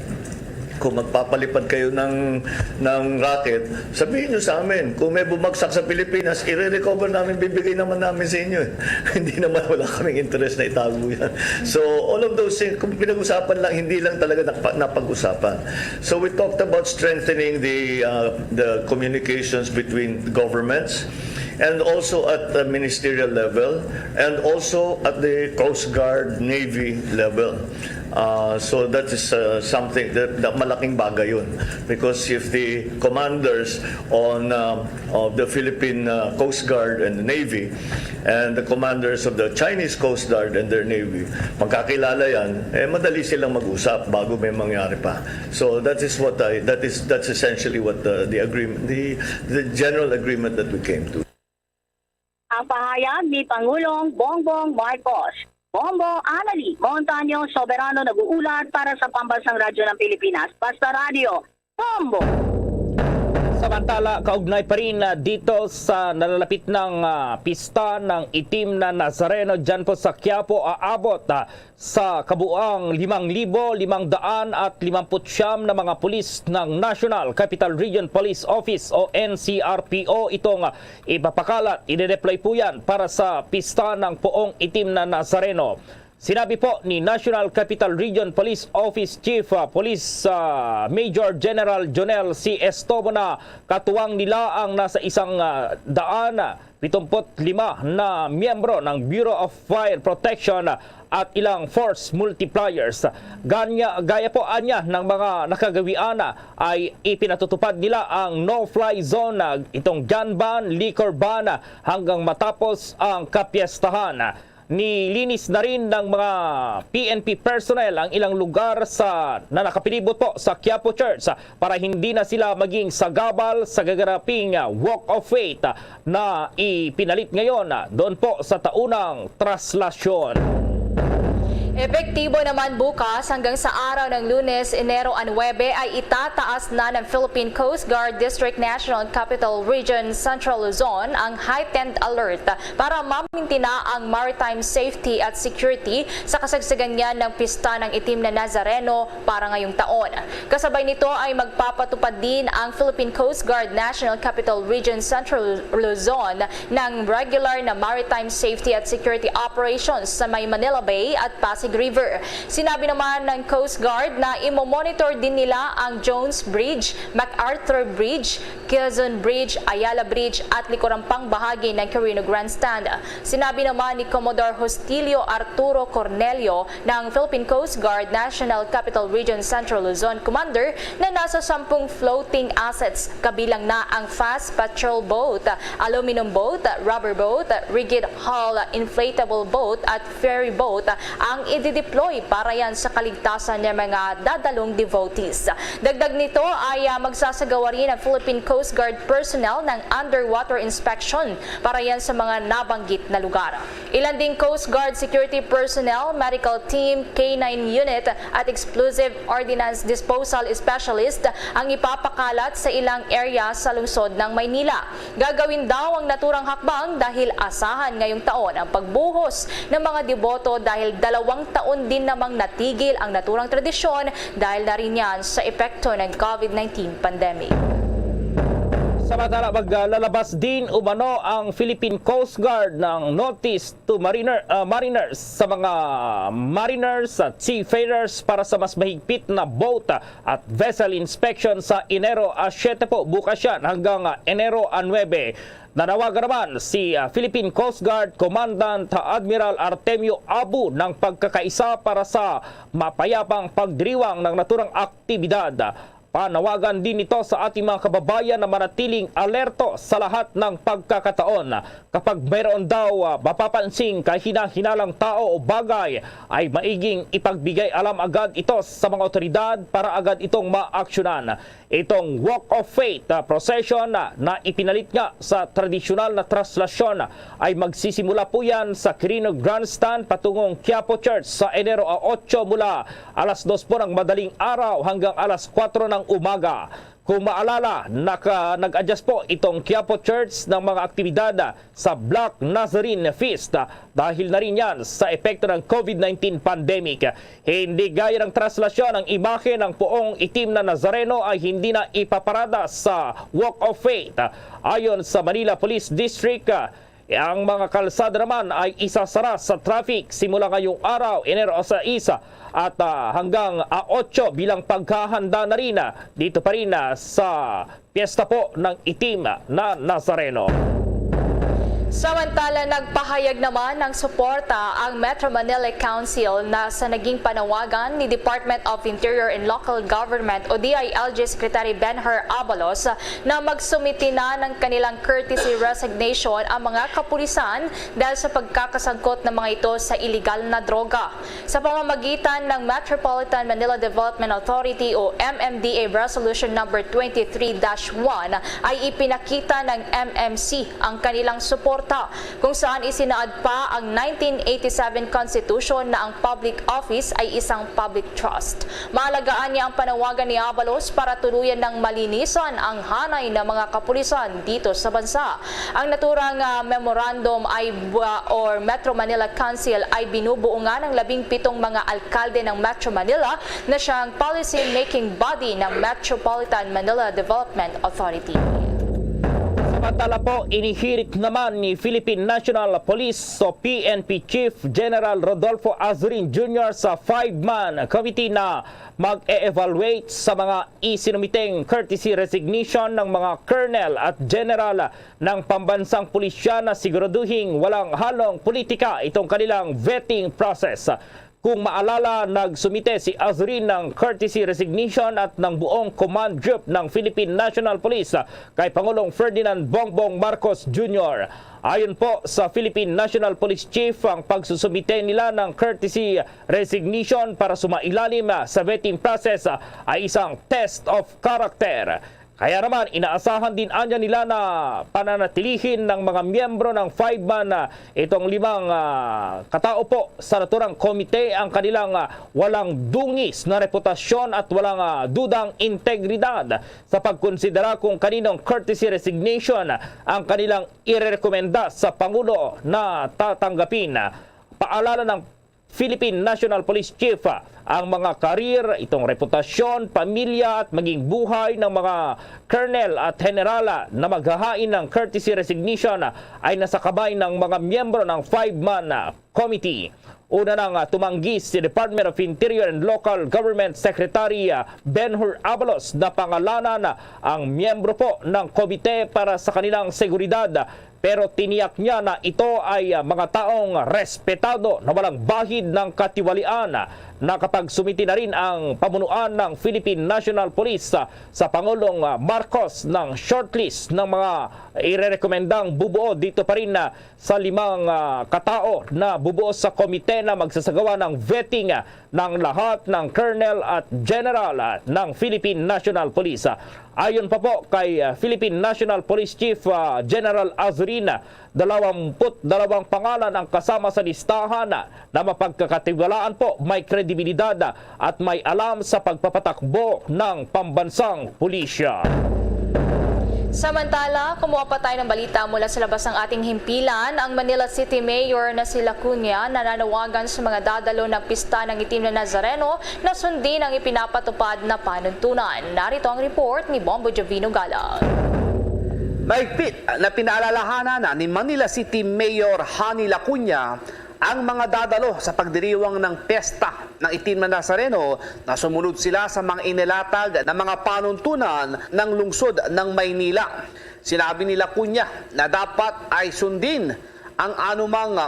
Kung magpapalipad kayo ng, ng racket, sabihin nyo sa amin. Kung may bumagsak sa Pilipinas, i-recover namin, bibigay naman namin sa inyo. Eh. Hindi naman, wala kaming interest na itago yan. So, all of those things, kung pinag-usapan lang, hindi lang talaga napag-usapan. So, we talked about strengthening the, uh, the communications between governments and also at the ministerial level and also at the Coast Guard, Navy level. Uh, so that is uh, something that, that malaking bagay yun. Because if the commanders on uh, of the Philippine uh, Coast Guard and the Navy and the commanders of the Chinese Coast Guard and their Navy, magkakilala yan, eh madali silang mag-usap bago may mangyari pa. So that is what I, that is that's essentially what the, the agreement, the the general agreement that we came to. Ang pahayag ni Pangulong Bongbong Marcos. Bombo Anali Montaño Soberano nag-uulat para sa Pambansang Radyo ng Pilipinas, Basta Radyo, Bombo! Samantala, kaugnay pa rin ah, dito sa nalalapit ng ah, pista ng Itim na Nazareno dyan po sa Quiapo, aabot ah, sa kabuang limang libo limang daan at limamput siyam na mga pulis ng National Capital Region Police Office o N C R P O itong ah, ipapakalat. Idedeploy po yan para sa pista ng Poong Itim na Nazareno. Sinabi po ni National Capital Region Police Office Chief ah, Police ah, Major General Jonel C. Estobo na katuwang nila ang nasa isang ah, daan ah, pitumput lima na miyembro ng Bureau of Fire Protection at ilang force multipliers. Ganya, gaya po anya ng mga nakagawian ay ipinatutupad nila ang no-fly zone, itong gun ban, liquor ban hanggang matapos ang kapiestahan. Nilinis na rin ng mga P N P personnel ang ilang lugar sa na nakapilibot po sa Quiapo Church para hindi na sila maging sagabal sa gaganaping Walk of Faith na ipinalit ngayon doon po sa taunang traslasyon. Epektibo naman bukas hanggang sa araw ng Lunes, Enero nuebe ay itataas na ng Philippine Coast Guard District National Capital Region Central Luzon ang heightened alert para mamintina ang maritime safety at security sa kasagsagan niyan ng pista ng Itim na Nazareno para ngayong taon. Kasabay nito ay magpapatupad din ang Philippine Coast Guard National Capital Region Central Luzon ng regular na maritime safety at security operations sa may Manila Bay at Pasig River. Sinabi naman ng Coast Guard na imo-monitor din nila ang Jones Bridge, MacArthur Bridge, Quezon Bridge, Ayala Bridge at likuran pang bahagi ng Quirino Grandstand. Sinabi naman ni Commodore Hostilio Arturo Cornelio ng Philippine Coast Guard National Capital Region Central Luzon Commander na nasa sampung floating assets, kabilang na ang fast patrol boat, aluminum boat, rubber boat, rigid hull inflatable boat at ferry boat ang i-deploy para yan sa kaligtasan ng mga dadalong devotees. Dagdag nito ay, ah, magsasagawa rin ang Philippine Coast Guard personnel ng underwater inspection para yan sa mga nabanggit na lugar. Ilan ding Coast Guard security personnel, medical team, K nine unit at explosive ordnance disposal specialist ang ipapakalat sa ilang area sa lungsod ng Maynila. Gagawin daw ang naturang hakbang dahil asahan ngayong taon ang pagbuhos ng mga deboto dahil dalawang taon din namang natigil ang naturang tradisyon dahil na rin yan sa epekto ng COVID nineteen pandemic. Samantala, maglalabas din umano ang Philippine Coast Guard ng notice to mariner, ah, mariners sa mga mariners at seafarers para sa mas mahigpit na boat at vessel inspection sa Enero a siyete po, bukas yan, hanggang, ah, Enero a nuebe. Nanawagan naman si, ah, Philippine Coast Guard Commandant Admiral Artemio Abu ng pagkakaisa para sa mapayapang pagdiriwang ng naturang aktibidad. Panawagan din ito sa ating mga kababayan na manatiling alerto sa lahat ng pagkakataon. Kapag mayroon daw, ah, mapapansing kahinahinalang tao o bagay, ay maiging ipagbigay alam agad ito sa mga otoridad para agad itong maaksyonan. Itong Walk of Faith, ah, procession, ah, na ipinalit nga sa tradisyonal na traslasyon, ah, ay magsisimula po yan sa Quirino Grandstand patungong Quiapo Church sa Enero a otso mula alas dos po ng madaling araw hanggang alas kuwatro ng umaga. Kung maalala, naka, nag-adjust po itong Quiapo Church ng mga aktibidad, ah, sa Black Nazarene Feast, ah, dahil na rin yan sa epekto ng COVID nineteen pandemic. Hindi gaya ng traslasyon, ang imahe ng poong itim na Nazareno ay hindi na ipaparada sa Walk of Faith. Ayon sa Manila Police District, ah, ang mga kalsada naman ay isasara sa traffic simula ngayong araw, Enero sais, at, ah, hanggang, ah, otso bilang paghahanda na rin, ah, dito pa rin, ah, sa piyesta po ng itim na Nazareno. Samantala, nagpahayag naman ng suporta ang Metro Manila Council na sa naging panawagan ni Department of Interior and Local Government o D I L G Secretary Benhur Abalos na magsumiti na ng kanilang courtesy resignation ang mga kapulisan dahil sa pagkakasangkot ng mga ito sa iligal na droga. Sa pamamagitan ng Metropolitan Manila Development Authority o M M D A Resolution Number twenty-three dash one ay ipinakita ng M M C ang kanilang suporta, kung saan isinaad pa ang nineteen eighty-seven Constitution na ang public office ay isang public trust. Maalagaan niya ang panawagan ni Abalos para tuluyan ng malinisan ang hanay ng mga kapulisan dito sa bansa. Ang naturang, ah, memorandum ay bu-, or Metro Manila Council ay binubuo nga ng labing pitong mga alkalde ng Metro Manila na siyang policy-making body ng Metropolitan Manila Development Authority. Samantala po, inihirit naman ni Philippine National Police o P N P Chief General Rodolfo Azurin Junior sa five-man committee na mag-e-evaluate sa mga isinumiting courtesy resignation ng mga colonel at general ng pambansang pulisya na siguraduhing walang halong politika itong kanilang vetting process. Kung maalala, nagsumite si Azurin ng courtesy resignation at ng buong command group ng Philippine National Police kay Pangulong Ferdinand Bongbong Marcos Junior. Ayon po sa Philippine National Police Chief, ang pagsusumite nila ng courtesy resignation para sumailalim sa vetting process ay isang test of character. Kaya naman, inaasahan din anya nila na pananatilihin ng mga miyembro ng five-man, ah, itong limang, ah, katao po sa naturang komite ang kanilang, ah, walang dungis na reputasyon at walang, ah, dudang integridad sa pagkonsidera kung kaninong courtesy resignation ang kanilang irerekomenda sa Pangulo na tatanggapin. Paalala ng Philippine National Police Chief, ah, ang mga karir, itong reputasyon, pamilya at maging buhay ng mga colonel at general, ah, na maghahain ng courtesy resignation, ah, ay nasa kamay ng mga miyembro ng five-man, ah, committee. Una nang, ah, tumanggi si Department of Interior and Local Government Secretary, ah, Ben-Hur Abalos na pangalanan, ah, ang miyembro po ng komite para sa kanilang seguridad, pero tiniyak niya na ito ay, ah, mga taong respetado na walang bahid ng katiwalian. Nakapagsumiti na rin ang pamunuan ng Philippine National Police, ah, sa Pangulong, ah, Marcos ng shortlist ng mga irerekomendang bubuo dito pa rin, ah, sa limang, ah, katao na bubuo sa komite na magsasagawa ng vetting, ah, ng lahat ng colonel at general, ah, ng Philippine National Police. Ah, ayon pa po kay, ah, Philippine National Police Chief, ah, General Azurin, ah, dalawampu't dalawang pangalan ang kasama sa listahan, ah, na mapagkakatiwalaan po, may kredibilidad, ah, at may alam sa pagpapatakbo ng pambansang pulisya. Samantala, kumuha pa tayo ng balita mula sa labas ng ating himpilan. Ang Manila City Mayor na si Lacuna nananawagan sa mga dadalo ng pista ng Itim na Nazareno na sundin ang ipinapatupad na panuntunan. Narito ang report ni Bombo Jovino Galang. Mahigpit na pinaalalahanan ni Manila City Mayor Honey Lacuna ang mga dadalo sa pagdiriwang ng piyesta ng Itim na Nazareno na sumunod sila sa mga inilatag na mga panuntunan ng lungsod ng Maynila. Sinabi ni Lacuna na dapat ay sundin ang anumang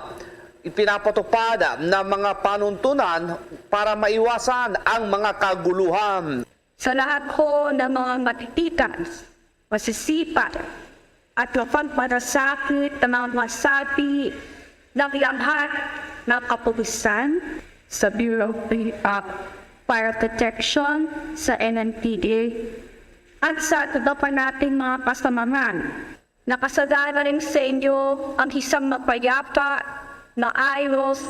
ipinapatupad na mga panuntunan para maiwasan ang mga kaguluhan. Sa lahat po ng mga matitikas, masisipag, at mapagmalasakit na mga masabi ng lahat ng kapulisan, sa Bureau of, uh, Fire Protection, sa N M P A, at sa iba pa nating mga kasamahan. Nakasagaran sa inyo ang isang mapayapa, maayos,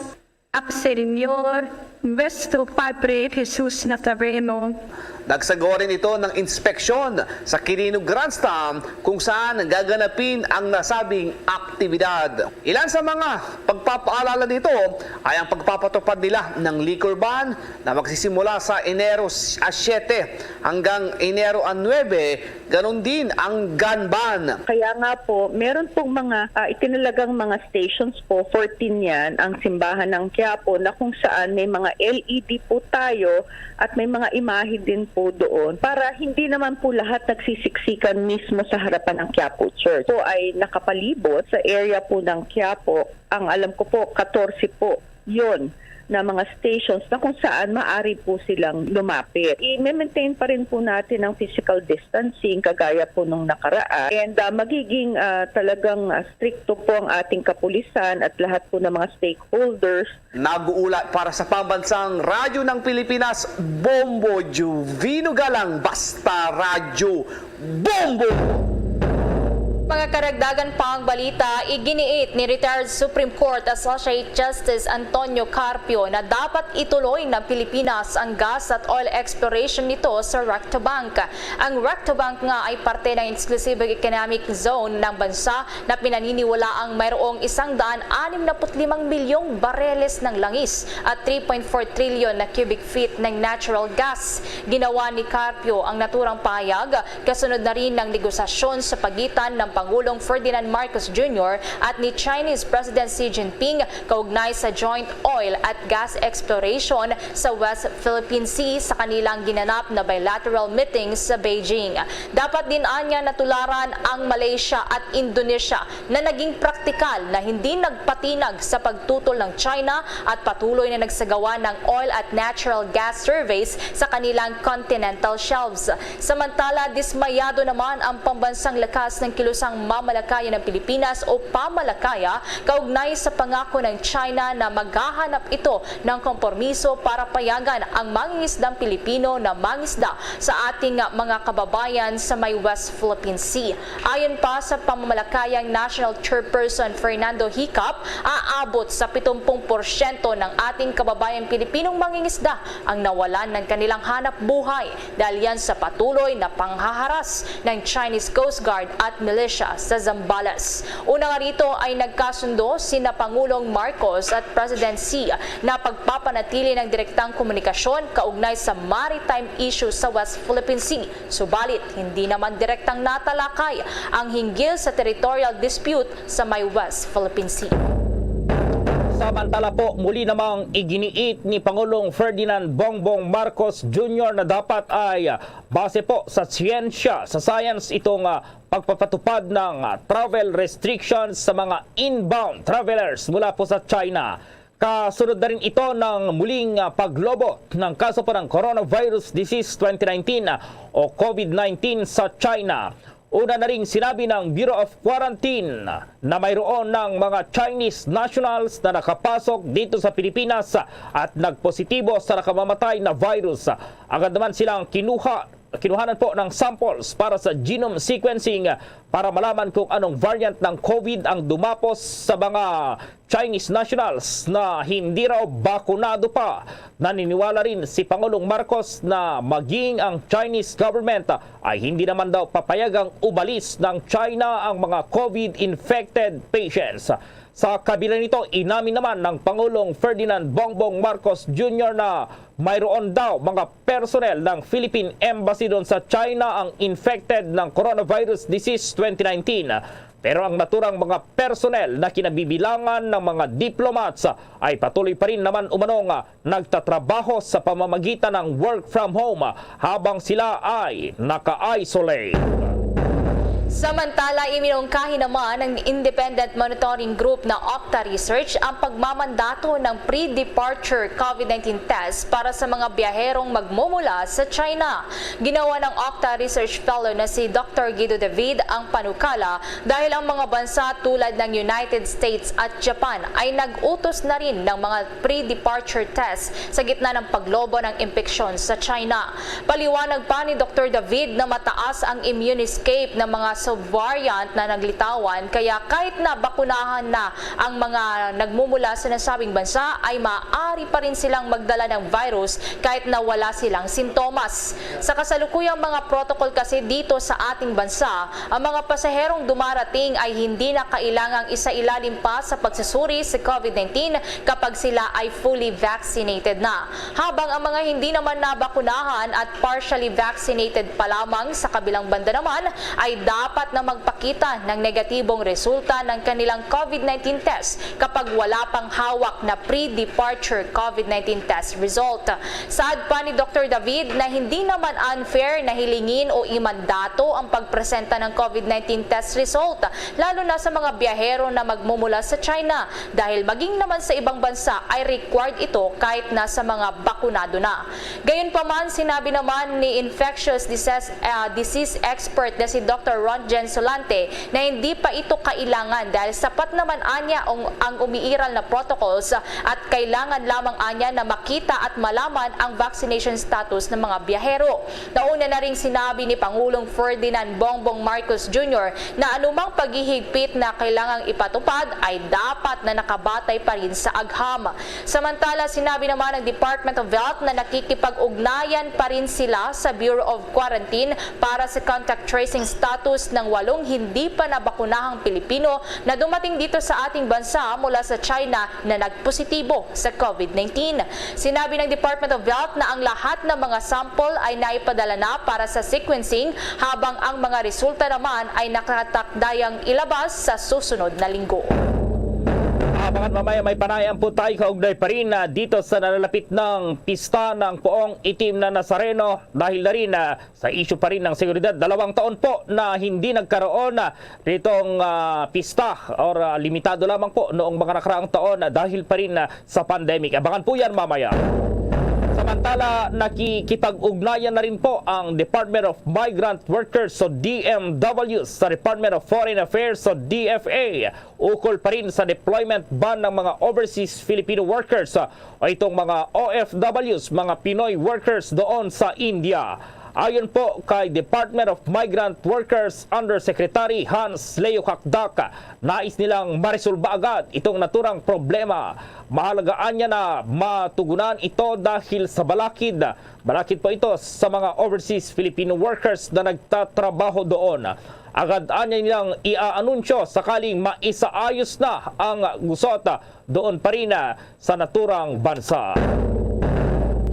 at Señor, nuestro Padre Jesus Nazareno. Nagsagawa rin ito ng inspeksyon sa Quirino Grandstand, kung saan gaganapin ang nasabing aktibidad. Ilan sa mga pagpapaalala nito ay ang pagpapatupad nila ng liquor ban na magsisimula sa Enero siyete hanggang Enero nuebe, ganun din ang gun ban. Kaya nga po, meron pong mga, ah, itinalagang mga stations po, fourteen yan, ang Simbahan ng Quiapo, na kung saan may mga L E D po tayo at may mga imahe din po doon para hindi naman po lahat nagsisiksikan mismo sa harapan ng Quiapo Church. Po ay nakapalibot sa area po ng Quiapo. Ang alam ko po, katorse po yon na mga stations na kung saan maaari po silang lumapit. I-maintain pa rin po natin ang physical distancing kagaya po nung nakaraan. And, ah, magiging, ah, talagang, ah, stricto po ang ating kapulisan at lahat po ng mga stakeholders. Nag-uulat para sa Pambansang Radyo ng Pilipinas, Bombo Juvino Galang, basta radyo. Bombo! Mga karagdagan pang balita, iginiit ni retired Supreme Court Associate Justice Antonio Carpio na dapat ituloy ng Pilipinas ang gas at oil exploration nito sa Recto Bank. Ang Recto Bank nga ay parte ng Exclusive Economic Zone ng bansa na pinaniniwalaang mayroong isang daan anim na put limang milyong bareles ng langis at three point four trillion na cubic feet ng natural gas. Ginawa ni Carpio ang naturang pahayag kasunod na rin ng negosasyon sa pagitan ng Pangulong Ferdinand Marcos Junior at ni Chinese President Xi Jinping kaugnay sa joint oil at gas exploration sa West Philippine Sea sa kanilang ginanap na bilateral meeting sa Beijing. Dapat din anya natularan ang Malaysia at Indonesia na naging praktikal na hindi nagpatinag sa pagtutol ng China at patuloy na nagsagawa ng oil at natural gas surveys sa kanilang continental shelves. Samantala, dismayado naman ang pambansang lakas ng kilusang mamalakayan ng Pilipinas o pamalakaya kaugnay sa pangako ng China na maghahanap ito ng kompromiso para payagan ang mangingisdang Pilipino na mangisda sa ating mga kababayan sa may West Philippine Sea. Ayon pa sa pamamalakayang National Chairperson Fernando Hicap, aabot sa pitumpung porsyento ng ating kababayang Pilipinong mangingisda ang nawalan ng kanilang hanap buhay dahil yan sa patuloy na panghaharas ng Chinese Coast Guard at militia sa Zambales. Una nga rito ay nagkasundo sina Pangulong Marcos at President Xi na pagpapanatili ng direktang komunikasyon kaugnay sa maritime issue sa West Philippine Sea. Subalit, hindi naman direktang natalakay ang hinggil sa territorial dispute sa may West Philippine Sea. Samantala po, muli namang iginiit ni Pangulong Ferdinand Bongbong Marcos Junior na dapat ay base po sa siyensya, sa science, itong, ah, pagpapatupad ng, ah, travel restrictions sa mga inbound travelers mula po sa China. Kasunod na rin ito ng muling, ah, paglobo ng kaso po ng coronavirus disease twenty nineteen, ah, o COVID nineteen sa China. Una na ring sinabi ng Bureau of Quarantine na mayroon ng mga Chinese nationals na nakapasok dito sa Pilipinas at nagpositibo sa nakamamatay na virus. Agad naman silang kinuha, kinuhanan po ng samples para sa genome sequencing para malaman kung anong variant ng COVID ang dumapos sa mga Chinese nationals na hindi raw bakunado pa. Naniniwala rin si Pangulong Marcos na maging ang Chinese government ay hindi naman daw papayagang umalis ng China ang mga COVID-infected patients. Sa kabila nito, inamin naman ng Pangulong Ferdinand Bongbong Marcos Junior na mayroon daw mga personnel ng Philippine Embassy doon sa China ang infected ng coronavirus disease twenty nineteen. Pero ang naturang mga personnel na kinabibilangan ng mga diplomats ay patuloy pa rin naman umanong nagtatrabaho sa pamamagitan ng work from home habang sila ay naka-isolate. Samantala, iminungkahi naman ng Independent Monitoring Group na Octa Research ang pagmamandato ng pre-departure COVID nineteen test para sa mga biyaherong magmumula sa China. Ginawa ng Octa Research Fellow na si Doctor Guido David ang panukala dahil ang mga bansa tulad ng United States at Japan ay nag-utos na rin ng mga pre-departure test sa gitna ng paglobo ng impeksyon sa China. Paliwanag pa ni Doctor David na mataas ang immune escape ng mga subvariant na naglitawan, kaya kahit na bakunahan na ang mga nagmumula sa nasabing bansa, ay maaari pa rin silang magdala ng virus kahit na wala silang sintomas. Sa kasalukuyang mga protocol kasi dito sa ating bansa, ang mga pasaherong dumarating ay hindi na kailangang isailalim pa sa pagsusuri sa COVID nineteen kapag sila ay fully vaccinated na. Habang ang mga hindi naman nabakunahan at partially vaccinated pa lamang, sa kabilang banda naman ay dapat na magpakita ng negatibong resulta ng kanilang COVID nineteen test kapag wala pang hawak na pre-departure COVID nineteen test result. Saad pa ni Doctor David na hindi naman unfair na hilingin o imandato ang pagpresenta ng COVID nineteen test result, lalo na sa mga biyahero na magmumula sa China, dahil maging naman sa ibang bansa ay required ito kahit na sa mga bakunado na. Gayunpaman, sinabi naman ni infectious disease, ah, disease expert na si Doctor Rontgen Solante na hindi pa ito kailangan dahil sapat naman anya ang, ang umiiral na protocols at kailangan lamang anya na makita at malaman ang vaccination status ng mga biyahero. Nauna na ring sinabi ni Pangulong Ferdinand Bongbong Marcos Junior na anumang paghihigpit na kailangang ipatupad ay dapat na nakabatay pa rin sa agham. Samantala, sinabi naman ng Department of Health na nakikipag-ugnayan pa rin sila sa Bureau of Quarantine para sa contact tracing status ng walong hindi pa nabakunahang Pilipino na dumating dito sa ating bansa mula sa China na nagpositibo sa COVID nineteen. Sinabi ng Department of Health na ang lahat ng mga sample ay naipadala na para sa sequencing, habang ang mga resulta naman ay nakatakdayang ilabas sa susunod na linggo. Abangan mamaya, may panayam po tayo kaugnay pa rin na dito sa nalalapit ng pista ng Poong Itim na Nazareno dahil na rin, ah, sa issue pa rin ng seguridad. Dalawang taon po na hindi nagkaroon, ah, nitong, ah, pista or, ah, limitado lamang po noong mga nakaraang taon, ah, dahil pa rin, ah, sa pandemic. Abangan po yan mamaya. Samantala, nakikipag-ugnayan na rin po ang Department of Migrant Workers o D M W sa Department of Foreign Affairs o D F A ukol pa rin sa deployment ban ng mga overseas Filipino workers, ah, o itong mga O F Ws, mga Pinoy workers doon sa India. Ayon po kay Department of Migrant Workers Undersecretary Hans Leo Cacdac, nais nilang maresolba agad itong naturang problema. Mahalaga anya na matugunan ito dahil sa balakid, balakid po ito sa mga overseas Filipino workers na nagtatrabaho doon. Agad anya nilang iaanunsyo sakaling maisaayos na ang gusot doon pa rin, ah, sa naturang bansa.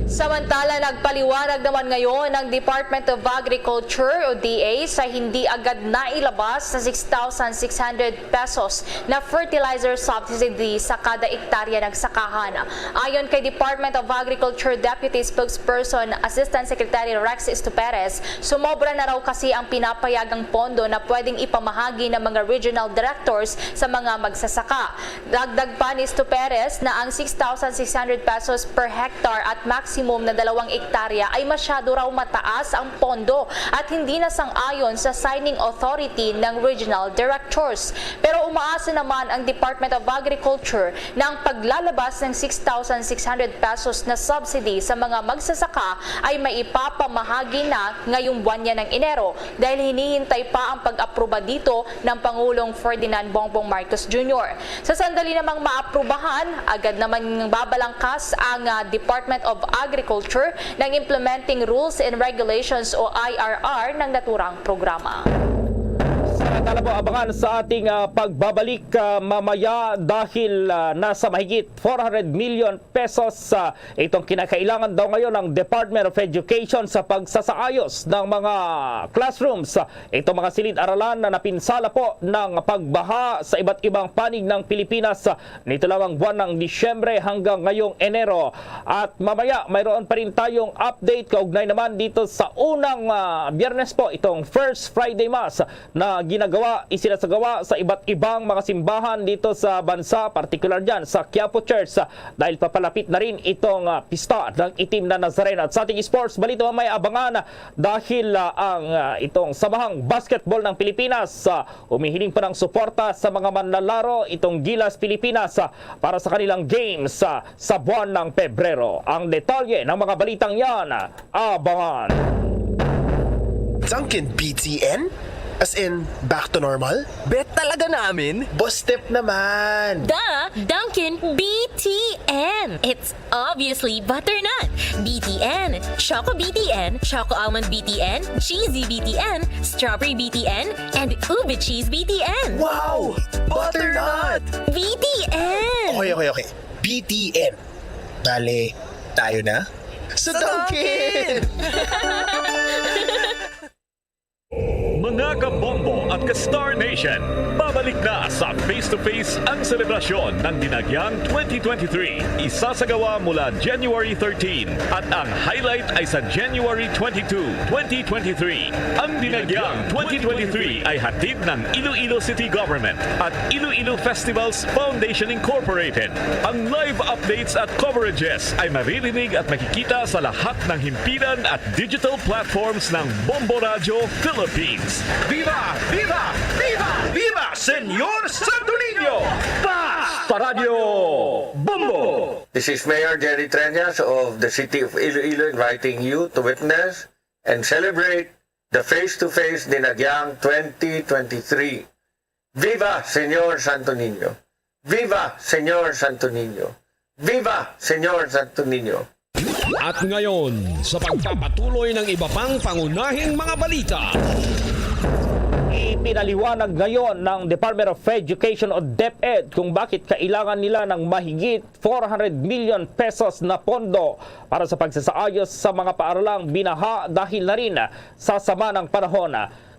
Samantala, nagpaliwanag naman ngayon ang Department of Agriculture o D A sa hindi agad nailabas sa six thousand six hundred pesos na fertilizer subsidy sa kada ektarya ng sakahan. Ayon kay Department of Agriculture Deputy Spokesperson Assistant Secretary Rex Estuperes, sumobra na raw kasi ang pinapayagang pondo na pwedeng ipamahagi ng mga regional directors sa mga magsasaka. Dagdag pa ni Estuperes na ang six thousand six hundred pesos per hectare at maximum na dalawang ektarya ay masyado raw mataas ang pondo at hindi na sang-ayon sa signing authority ng regional directors. Pero umaasa naman ang Department of Agriculture na ang paglalabas ng six thousand six hundred pesos na subsidy sa mga magsasaka ay maipapamahagi na ngayong buwan niya ng Enero dahil hinihintay pa ang pag-aproba dito ng Pangulong Ferdinand Bongbong Marcos Junior. Sa sandali namang maaprubahan, agad naman babalangkas ang, ah, Department of Agriculture ng implementing rules and regulations o I R R ng naturang programa. Samantala po, abangan sa ating, ah, pagbabalik, ah, mamaya dahil, ah, nasa mahigit four hundred million pesos, ah, itong kinakailangan daw ngayon ng Department of Education sa pagsasaayos ng mga classrooms. Itong mga silid-aralan na napinsala po ng pagbaha sa iba't ibang panig ng Pilipinas, ah, nito lamang buwan ng Disyembre hanggang ngayong Enero. At mamaya, mayroon pa rin tayong update kaugnay naman dito sa unang, ah, Biyernes po, itong First Friday Mass na ginagawa, isinasagawa sa iba't ibang mga simbahan dito sa bansa, partikular dyan sa Quiapo Church, ah, dahil papalapit na rin itong, ah, pista ng Itim na Nazareno. At sa ating sports balita, may abangan dahil, ah, ang, ah, itong Samahang Basketball ng Pilipinas, ah, humihiling pa ng suporta sa mga manlalaro itong Gilas Pilipinas, ah, para sa kanilang games, ah, sa buwan ng Pebrero. Ang detalye ng mga balitang yan, ah, abangan. Dunkin B T N? As in, back to normal? Bet talaga namin? Boss Step naman! The Dunkin B T N! It's obviously butternut B T N, Choco B T N, Choco Almond B T N, Cheesy B T N, Strawberry B T N, and Ube Cheese B T N. Wow! Butternut! B T N! Okay, okay, okay. B T N. Bale, tayo na? Sa Dunkin! Mga kabombo at ka-Star Nation, babalik na sa Face to Face ang selebrasyon ng Dinagyang twenty twenty-three. Isasagawa mula January thirteen at ang highlight ay sa January twenty-two, twenty twenty-three. Ang Dinagyang twenty twenty-three ay hatid ng Iloilo City Government at Iloilo Festivals Foundation Incorporated. Ang live updates at coverages ay maririnig at makikita sa lahat ng himpilan at digital platforms ng Bombo Radyo Philippines. Viva! Viva! Viva! Viva Señor Santo Niño! Paz! Sa Radyo Bombo! This is Mayor Jerry Treñas of the City of Iloilo inviting you to witness and celebrate the face-to-face Dinagyang twenty twenty-three. Viva Señor Santo Niño! Viva Señor Santo Niño! Viva Señor Santo Niño! At ngayon, sa pagpapatuloy ng iba pang pangunahing mga balita. Ipinaliwanag ngayon ng Department of Education o DepEd kung bakit kailangan nila ng mahigit four hundred million pesos na pondo para sa pagsasaayos sa mga paaralang binaha dahil na rin sa sama ng panahon.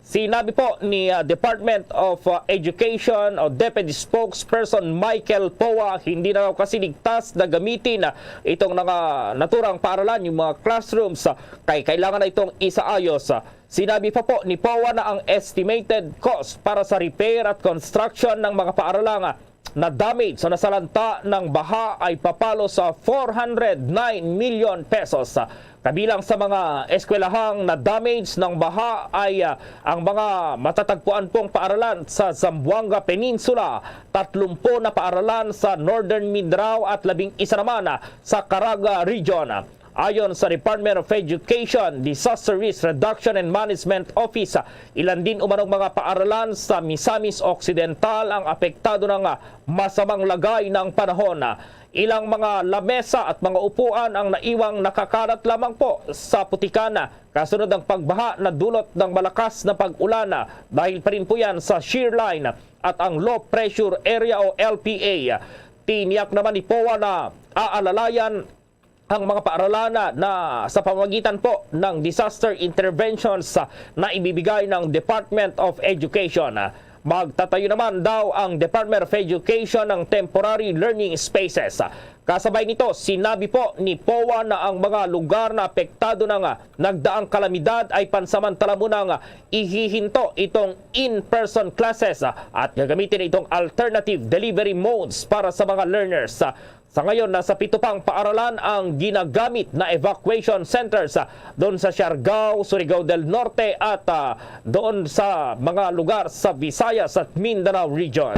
Sinabi po ni, ah, Department of, ah, Education o DepEd Spokesperson Michael Poa, hindi na raw kasi ligtas na gamitin, ah, itong mga naturang paaralan, yung mga classrooms, ah, kay kailangan na itong isaayos. Sinabi pa po ni Poa na ang estimated cost para sa repair at construction ng mga paaralang, ah, na damage sa nasalanta ng baha ay papalo sa four hundred nine million pesos. Kabilang sa mga eskwelahang na damage ng baha ay, ah, ang mga matatagpuan pong paaralan sa Zamboanga Peninsula, tatlumpu na paaralan sa Northern Mindanao at labing isa naman, ah, sa Caraga Region. Ayon sa Department of Education, Disaster Risk Reduction and Management Office, ilan din umanong mga paaralan sa Misamis Occidental ang apektado ng, ah, masamang lagay ng panahon. Ilang mga lamesa at mga upuan ang naiwang nakakalat lamang po sa putikan, kasunod ng pagbaha na dulot ng malakas na pag-ulan, dahil pa rin po yan sa shear line at ang low pressure area o L P A. Tiniyak naman ni Poa na aalalayan ang mga paaralan na sa pamamagitan po ng disaster interventions na ibibigay ng Department of Education. Magtatayo naman daw ang Department of Education ng temporary learning spaces. Kasabay nito, sinabi po ni poa na ang mga lugar na apektado ng nagdaang kalamidad ay pansamantala munang ihihinto itong in-person classes at gagamitin itong alternative delivery modes para sa mga learners. Sa ngayon, nasa pito pang paaralan ang ginagamit na evacuation centers, ah, doon sa Siargao, Surigao del Norte at, ah, doon sa mga lugar sa Visayas at Mindanao region.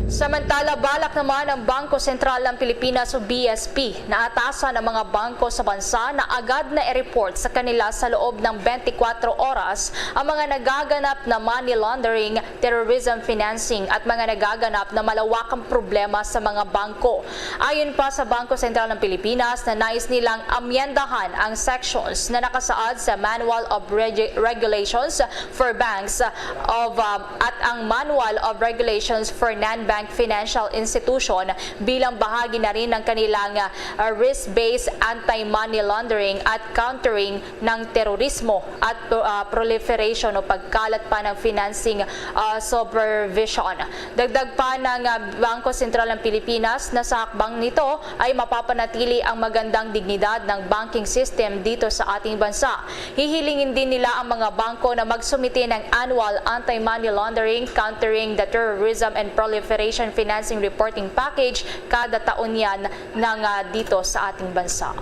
Samantala, balak naman ang Bangko Sentral ng Pilipinas o B S P na atasan ang mga bangko sa bansa na agad na i-report sa kanila sa loob ng twenty-four oras ang mga nagaganap na money laundering, terrorism financing at mga nagaganap na malawakang problema sa mga bangko. Ayon pa sa Bangko Sentral ng Pilipinas na nais nilang amyendahan ang sections na nakasaad sa Manual of Regu- Regulations for Banks of, um, at ang Manual of Regulations for Non-Bank Financial Institution bilang bahagi na rin ng kanilang, uh, risk-based anti-money laundering at countering ng terorismo at, uh, proliferation o pagkalat pa ng financing, uh, supervision. Dagdag pa ng, uh, Bangko Sentral ng Pilipinas na sa hakbang nito ay mapapanatili ang magandang dignidad ng banking system dito sa ating bansa. Hihilingin din nila ang mga bangko na magsumite ng annual anti-money laundering, countering the terrorism and proliferation financing reporting package kada taon yan ng, ah, dito sa ating bansa.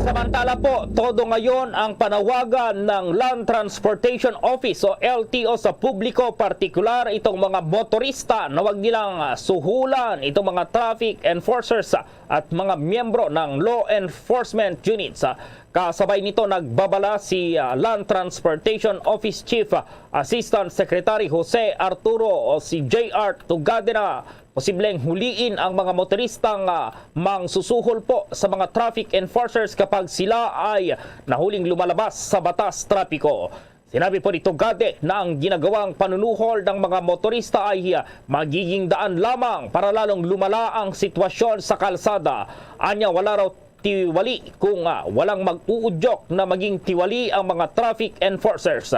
Samantala po, todo ngayon ang panawagan ng Land Transportation Office o L T O sa publiko, partikular itong mga motorista na wag nilang, ah, suhulan itong mga traffic enforcers, ah, at mga miyembro ng law enforcement units. Ah, kasabay nito, nagbabala si, ah, Land Transportation Office Chief, ah, Assistant Secretary Jose Arturo o si J R Tugade na posibleng huliin ang mga motoristang, ah, mangsusuhol po sa mga traffic enforcers kapag sila ay nahuling lumalabas sa batas trapiko. Sinabi po ni Tugade na ang ginagawang panunuhol ng mga motorista ay, ah, magiging daan lamang para lalong lumala ang sitwasyon sa kalsada. Anya, wala raw tiwali kung, ah, walang mag-uudyok na maging tiwali ang mga traffic enforcers.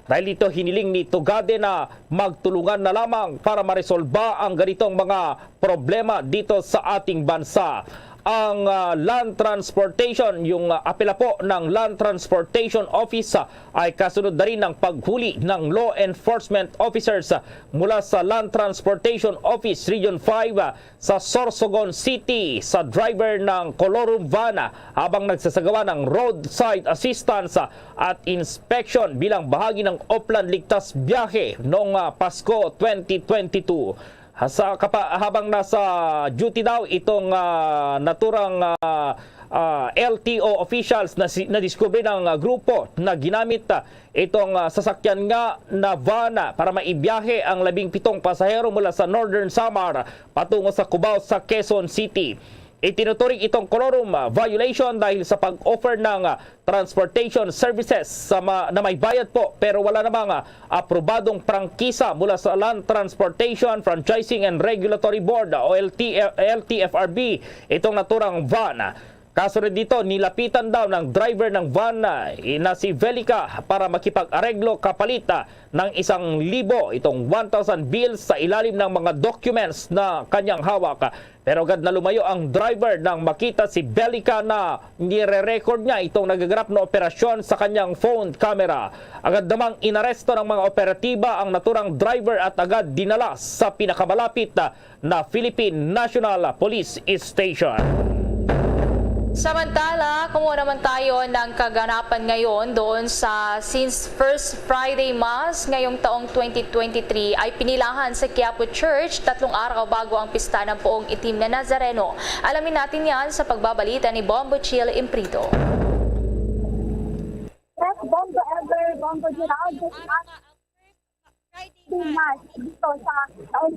Dahil dito, hiniling ni Tugade na magtulungan na lamang para maresolba ang ganitong mga problema dito sa ating bansa. Ang, ah, Land Transportation, yung, ah, apela po ng Land Transportation Office, ah, ay kasunod na rin ng paghuli ng law enforcement officers, ah, mula sa Land Transportation Office Region five, ah, sa Sorsogon City sa driver ng Colorum van, ah, habang nagsasagawa ng roadside assistance, ah, at inspection bilang bahagi ng Oplan Ligtas Biyahe noong, ah, Pasko twenty twenty-two. Ha, sa kapa-, habang nasa duty daw itong, ah, naturang, ah, ah, L T O officials na si, nadiskubre ng, ah, grupo na ginamit, ah, itong, ah, sasakyan nga na van, ah, para maibiyahe ang labing pitong pasahero mula sa Northern Samar patungo sa Cubao sa Quezon City. Itinuturing itong Colorum, ah, violation dahil sa pag-offer ng, ah, transportation services sa ma-, na may bayad po pero wala namang, ah, aprobadong prangkisa mula sa Land Transportation Franchising and Regulatory Board o L T F, L T F R B itong naturang van. Kasunod dito, nilapitan daw ng driver ng van na, na si Velica para makipag-areglo kapalit, ah, ng isang libo itong one thousand bills sa ilalim ng mga documents na kanyang hawak. Pero agad na lumayo ang driver nang makita si Velica na nire-record niya itong nagaganap na operasyon sa kanyang phone camera. Agad namang inaresto ng mga operatiba ang naturang driver at agad dinala sa pinakamalapit na Philippine National Police Station. Samantala, kumuha naman tayo ng kaganapan ngayon doon sa, since First Friday Mass ngayong taong twenty twenty-three ay pinilahan sa Quiapo Church, tatlong araw bago ang pista ng Poong Itim na Nazareno. Alamin natin yan sa pagbabalita ni Bombo Chill Imprido. Press Bombo Ever, Bombo Geraldo, Mass dito sa taon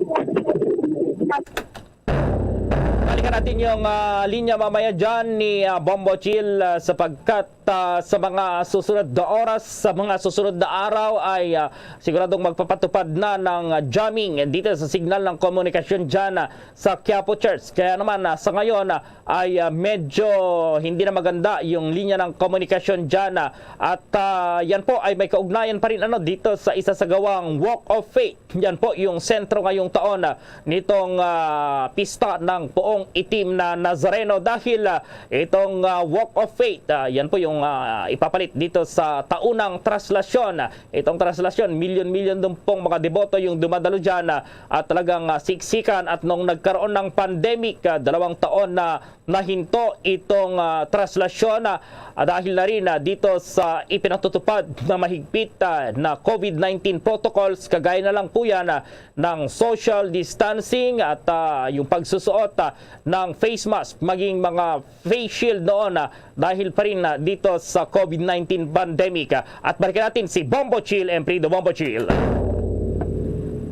Balikan natin yung ah, linya mamaya dyan ni ah, Bombo Chill ah, sapagkat ah, sa mga susunod na oras, sa mga susunod na araw ay ah, siguradong magpapatupad na ng ah, jamming dito sa signal ng komunikasyon dyan ah, sa Quiapo Church. Kaya naman ah, sa ngayon ah, ay ah, medyo hindi na maganda yung linya ng komunikasyon dyan ah, at ah, yan po ay may kaugnayan pa rin ano dito sa isa sa gawang Walk of Faith. Yan po yung sentro ngayong taon ah, nitong ah, pista ng Puong Itim na Nazareno dahil ah, itong ah, Walk of Faith, ah, yan po yung ah, ipapalit dito sa taunang traslasyon. Itong traslasyon, milyon-milyon din pong mga deboto yung dumadalo dyan ah, at talagang ah, siksikan at nung nagkaroon ng pandemic, ah, dalawang taon na nahinto itong ah, traslasyon ah, dahil na rin ah, dito sa ipinatutupad na mahigpit ah, na COVID nineteen protocols, kagaya na lang po yan ah, ng social distancing at ah, yung pagsusuot ah, ng face mask, maging mga face shield noon ah, dahil pa rin ah, dito sa COVID nineteen pandemic. Ah, at balikan natin si Bombo Chill, Emprido Bombo Chill.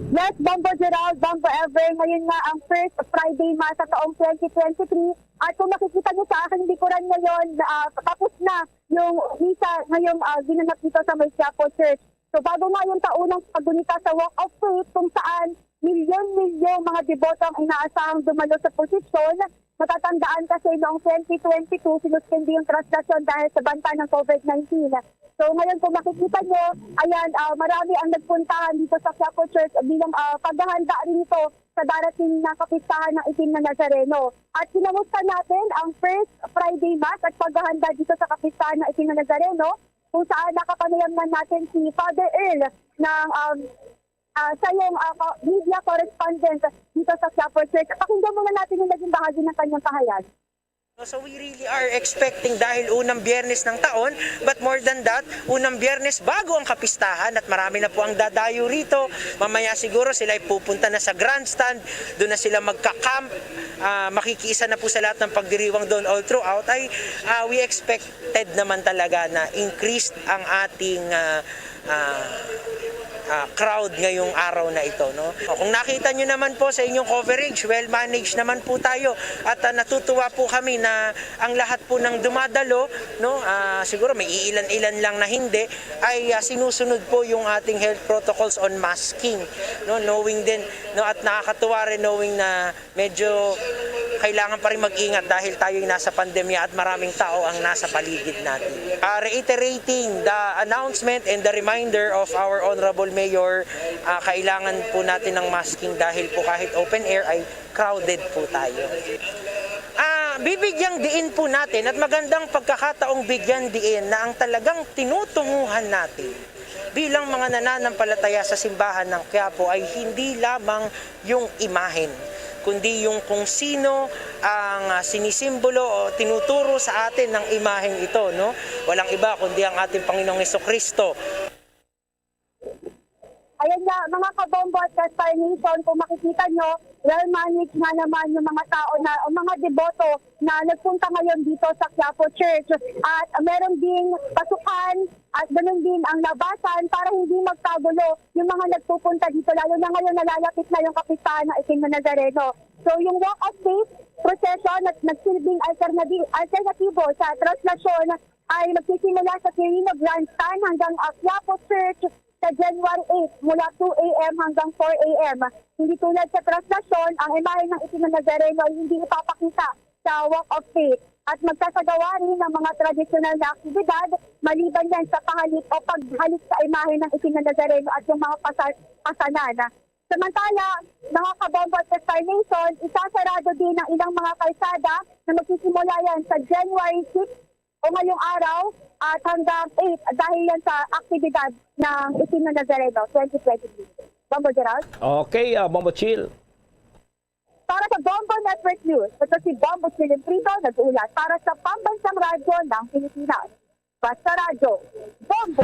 Yes, Bombo Gerald, Bombo Ever, ngayon nga ang first Friday Mass sa taong twenty twenty-three. At kung makikita niyo sa aking likuran ngayon, ah, tapos na yung misa ngayong ah, ginanap dito sa may Quiapo Church. So bago nga yung taunang paggunita sa Walk of Faith kung saan milyon-milyong mga deboto ang inaasahang dumalo sa posisyon, matatandaan kasi noong twenty twenty-two, sinuspindi yung traslasyon dahil sa banta ng COVID nineteen. So ngayon kung makikita nyo, ayan, ah, marami ang nagpuntahan dito sa Quiapo Church bilang ah, paghahanda rin ito sa darating na kapistahan ng Itim na Nazareno. At kinamusta natin ang first Friday Mass at paghahanda dito sa kapistahan ng Itim na Nazareno, kung saan nakapanayam na natin si Father Earl ng um, ah, siya yung ah, ko- media correspondent dito sa Quiapo Church. Pakinggan muna natin yung naging bahagi ng kanyang pahayag. So we really are expecting dahil unang biyernes ng taon, but more than that, unang biyernes bago ang kapistahan at marami na po ang dadayo rito. Mamaya siguro sila ay pupunta na sa grandstand, doon na sila magka-camp, ah, makikiisa na po sa lahat ng pagdiriwang doon all throughout. Ay, ah, we expected naman talaga na increased ang ating ah, ah, ah, crowd ngayong araw na ito, no? O, kung nakita nyo naman po sa inyong coverage, well managed naman po tayo at ah, natutuwa po kami na ang lahat po ng dumadalo, no, ah, siguro may iilan-ilan lang na hindi, ay ah, sinusunod po yung ating health protocols on masking, no, knowing din, no, at nakakatuwa rin knowing na medyo kailangan pa rin mag-ingat dahil tayo'y nasa pandemya at maraming tao ang nasa paligid natin. Ah, reiterating the announcement and the reminder of our Honorable Mayor, ah, kailangan po natin ng masking dahil po kahit open air ay crowded po tayo. Ah, bibigyang diin po natin at magandang pagkakataong bigyan diin na ang talagang tinutunguhan natin bilang mga nananampalataya sa simbahan ng Quiapo ay hindi lamang yung imahen, kundi yung kung sino ang ah, sinisimbolo o tinuturo sa atin ng imaheng ito, no? Walang iba kundi ang ating Panginoong Hesukristo. Ayan nga, mga kabombo at ka-Star Nation, kung makikita nyo, well managed nga naman yung mga tao na, o mga deboto na nagpunta ngayon dito sa Quiapo Church. At meron ding pasukan at ganun din ang labasan para hindi magkagulo yung mga nagpupunta dito, lalo na ngayon nalalapit na yung kapistahan ng Itim na Nazareno. So yung Walk of Faith procession at nagsilbing alternati- alternatibo sa traslasyon ay magsisimula sa Quirino Grandstand hanggang Quiapo Church sa January eight mula two a.m. hanggang four a.m. Hindi tulad sa traslasyon, ang imahe ng Itim na Nazareno ay hindi ipapakita sa Walk of Faith at magsasagawa rin ng mga tradisyonal na aktibidad maliban yan sa pahalik o paghalik sa imahe ng Itim na Nazareno at yung mga pasa- pasanan. Samantala, mga kabombo at ka-Star Nation, isasarado din ang ilang mga kalsada na magsisimula yan sa January six o ngayong araw at hanggang eight dahil yan sa aktibidad ng Itim na Nazareno twenty twenty-three. Bombo Gerald? Okay, ah, Bombo Chill. Para sa Bombo Network News, ito si Bombo Chill Imprito, nag-uulat para sa Pambansang Radyo ng Pilipinas. Basta Radyo, Bombo!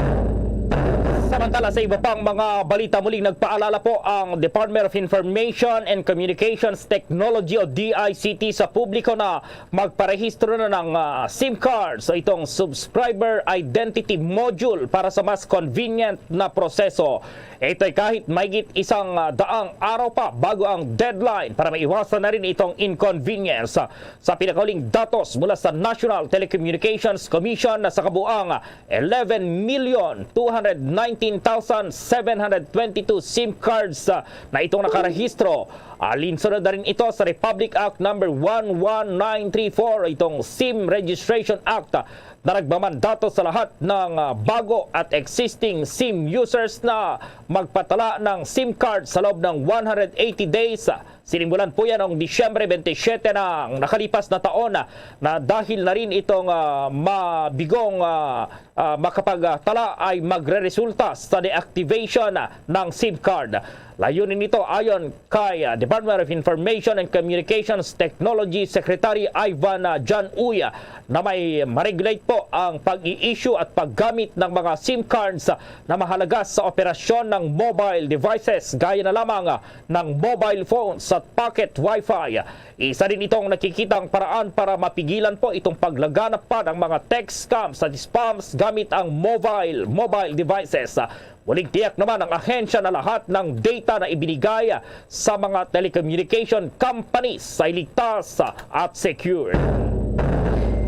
Samantala, sa iba pang mga balita, muling nagpaalala po ang Department of Information and Communications Technology o D I C T sa publiko na magparehistro na ng, ah, SIM card sa itong Subscriber Identity Module para sa mas convenient na proseso. Ito'y kahit mahigit isang, ah, daang araw pa bago ang deadline para maiwasan na rin itong inconvenience. Sa pinakahuling datos mula sa National Telecommunications Commission, na sa kabuang eleven million two hundred nineteen thousand seven hundred twenty-two SIM cards, ah, na itong nakarehistro. Alinsunod na rin ito sa Republic Act Number one one nine three four, itong SIM Registration Act, ah, na nagmamandato sa lahat ng, ah, bago at existing SIM users na magpatala ng SIM card sa loob ng one hundred eighty days. Sinimulan po yan noong Disyembre twenty-seven ng nakalipas na taon, ah, na dahil na rin itong, ah, mabigong, ah, ah, makapagtala ay magreresulta sa deactivation, ah, ng SIM card. Layunin nito, ayon kay, ah, Department of Information and Communications Technology Secretary Ivan, ah, John Uy, ah, na may ma-regulate po ang pag-i-issue at paggamit ng mga SIM cards, ah, na mahalaga sa operasyon ng mobile devices, gaya na lamang, ah, ng mobile phones at pocket wifi. Isa din itong nakikitang paraan para mapigilan po itong paglaganap pa ng mga text scams at spams gamit ang mobile, mobile devices. Muling tiyak naman ng ahensya na lahat ng data na ibinigay sa mga telecommunication companies ay ligtas at secure.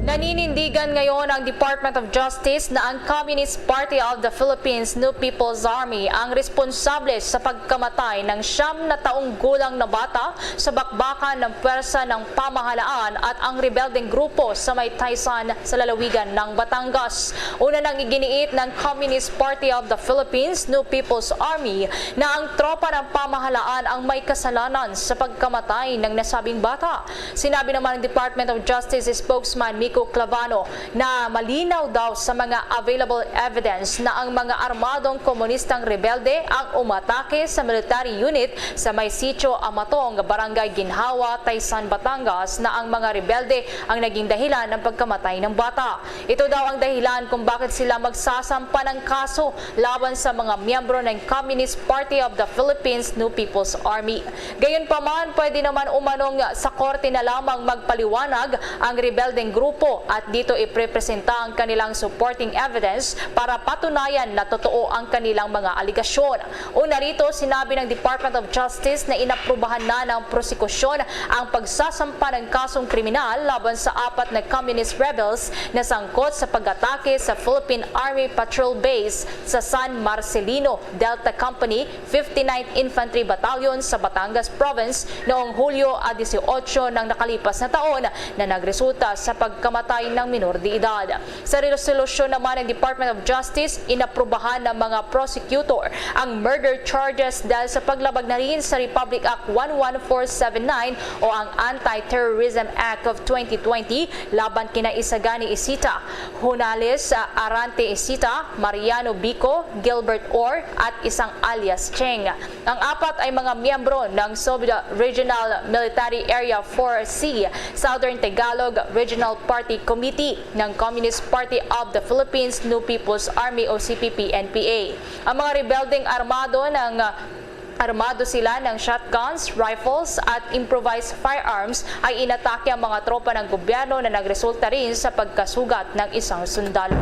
Naninindigan ngayon ang Department of Justice na ang Communist Party of the Philippines, New People's Army, ang responsable sa pagkamatay ng siyam na taong gulang na bata sa bakbakan ng pwersa ng pamahalaan at ang rebeldeng grupo sa may Taysan sa lalawigan ng Batangas. Una nang iginiit ng Communist Party of the Philippines, New People's Army, na ang tropa ng pamahalaan ang may kasalanan sa pagkamatay ng nasabing bata. Sinabi naman ng Department of Justice Spokesman Miko Clavano na malinaw daw sa mga available evidence na ang mga armadong komunistang rebelde ang umatake sa military unit sa may Sitio Amatong, Barangay Ginhawa, Taysan, Batangas, na ang mga rebelde ang naging dahilan ng pagkamatay ng bata. Ito daw ang dahilan kung bakit sila magsasampa ng kaso laban sa mga miyembro ng Communist Party of the Philippines, New People's Army. Gayunpaman, pwede naman umanong sa korte na lamang magpaliwanag ang rebeldeng grupo at dito iprepresenta ang kanilang supporting evidence para patunayan na totoo ang kanilang mga alegasyon. Una rito, sinabi ng Department of Justice na inaprubahan na ng prosekusyon ang pagsasampa ng kasong kriminal laban sa apat na communist rebels na sangkot sa pag-atake sa Philippine Army Patrol Base sa San Marcelino, Delta Company, fifty-ninth Infantry Battalion sa Batangas Province noong Hulyo a dieciocho ng nakalipas na taon na nagresulta sa pagkamatay ng minor de edad. Sa resolusyon naman ng Department of Justice, inaprubahan ng mga prosecutor ang murder charges dahil sa paglabag na rin sa Republic Act one one four seven nine o ang Anti-Terrorism Act of twenty twenty laban kina Isagani Isita, Hunales, ah, Arante Isita, Mariano Bico, Gilbert Orr, at isang alias Cheng. Ang apat ay mga miyembro ng Sub-Regional Military Area four C, Southern Tagalog Regional Party Committee ng Communist Party of the Philippines, New People's Army o C P P N P A. Ang mga rebeldeng armado ng, ah, armado sila ng shotguns, rifles at improvised firearms ay inatake ang mga tropa ng gobyerno na nagresulta rin sa pagkasugat ng isang sundalo.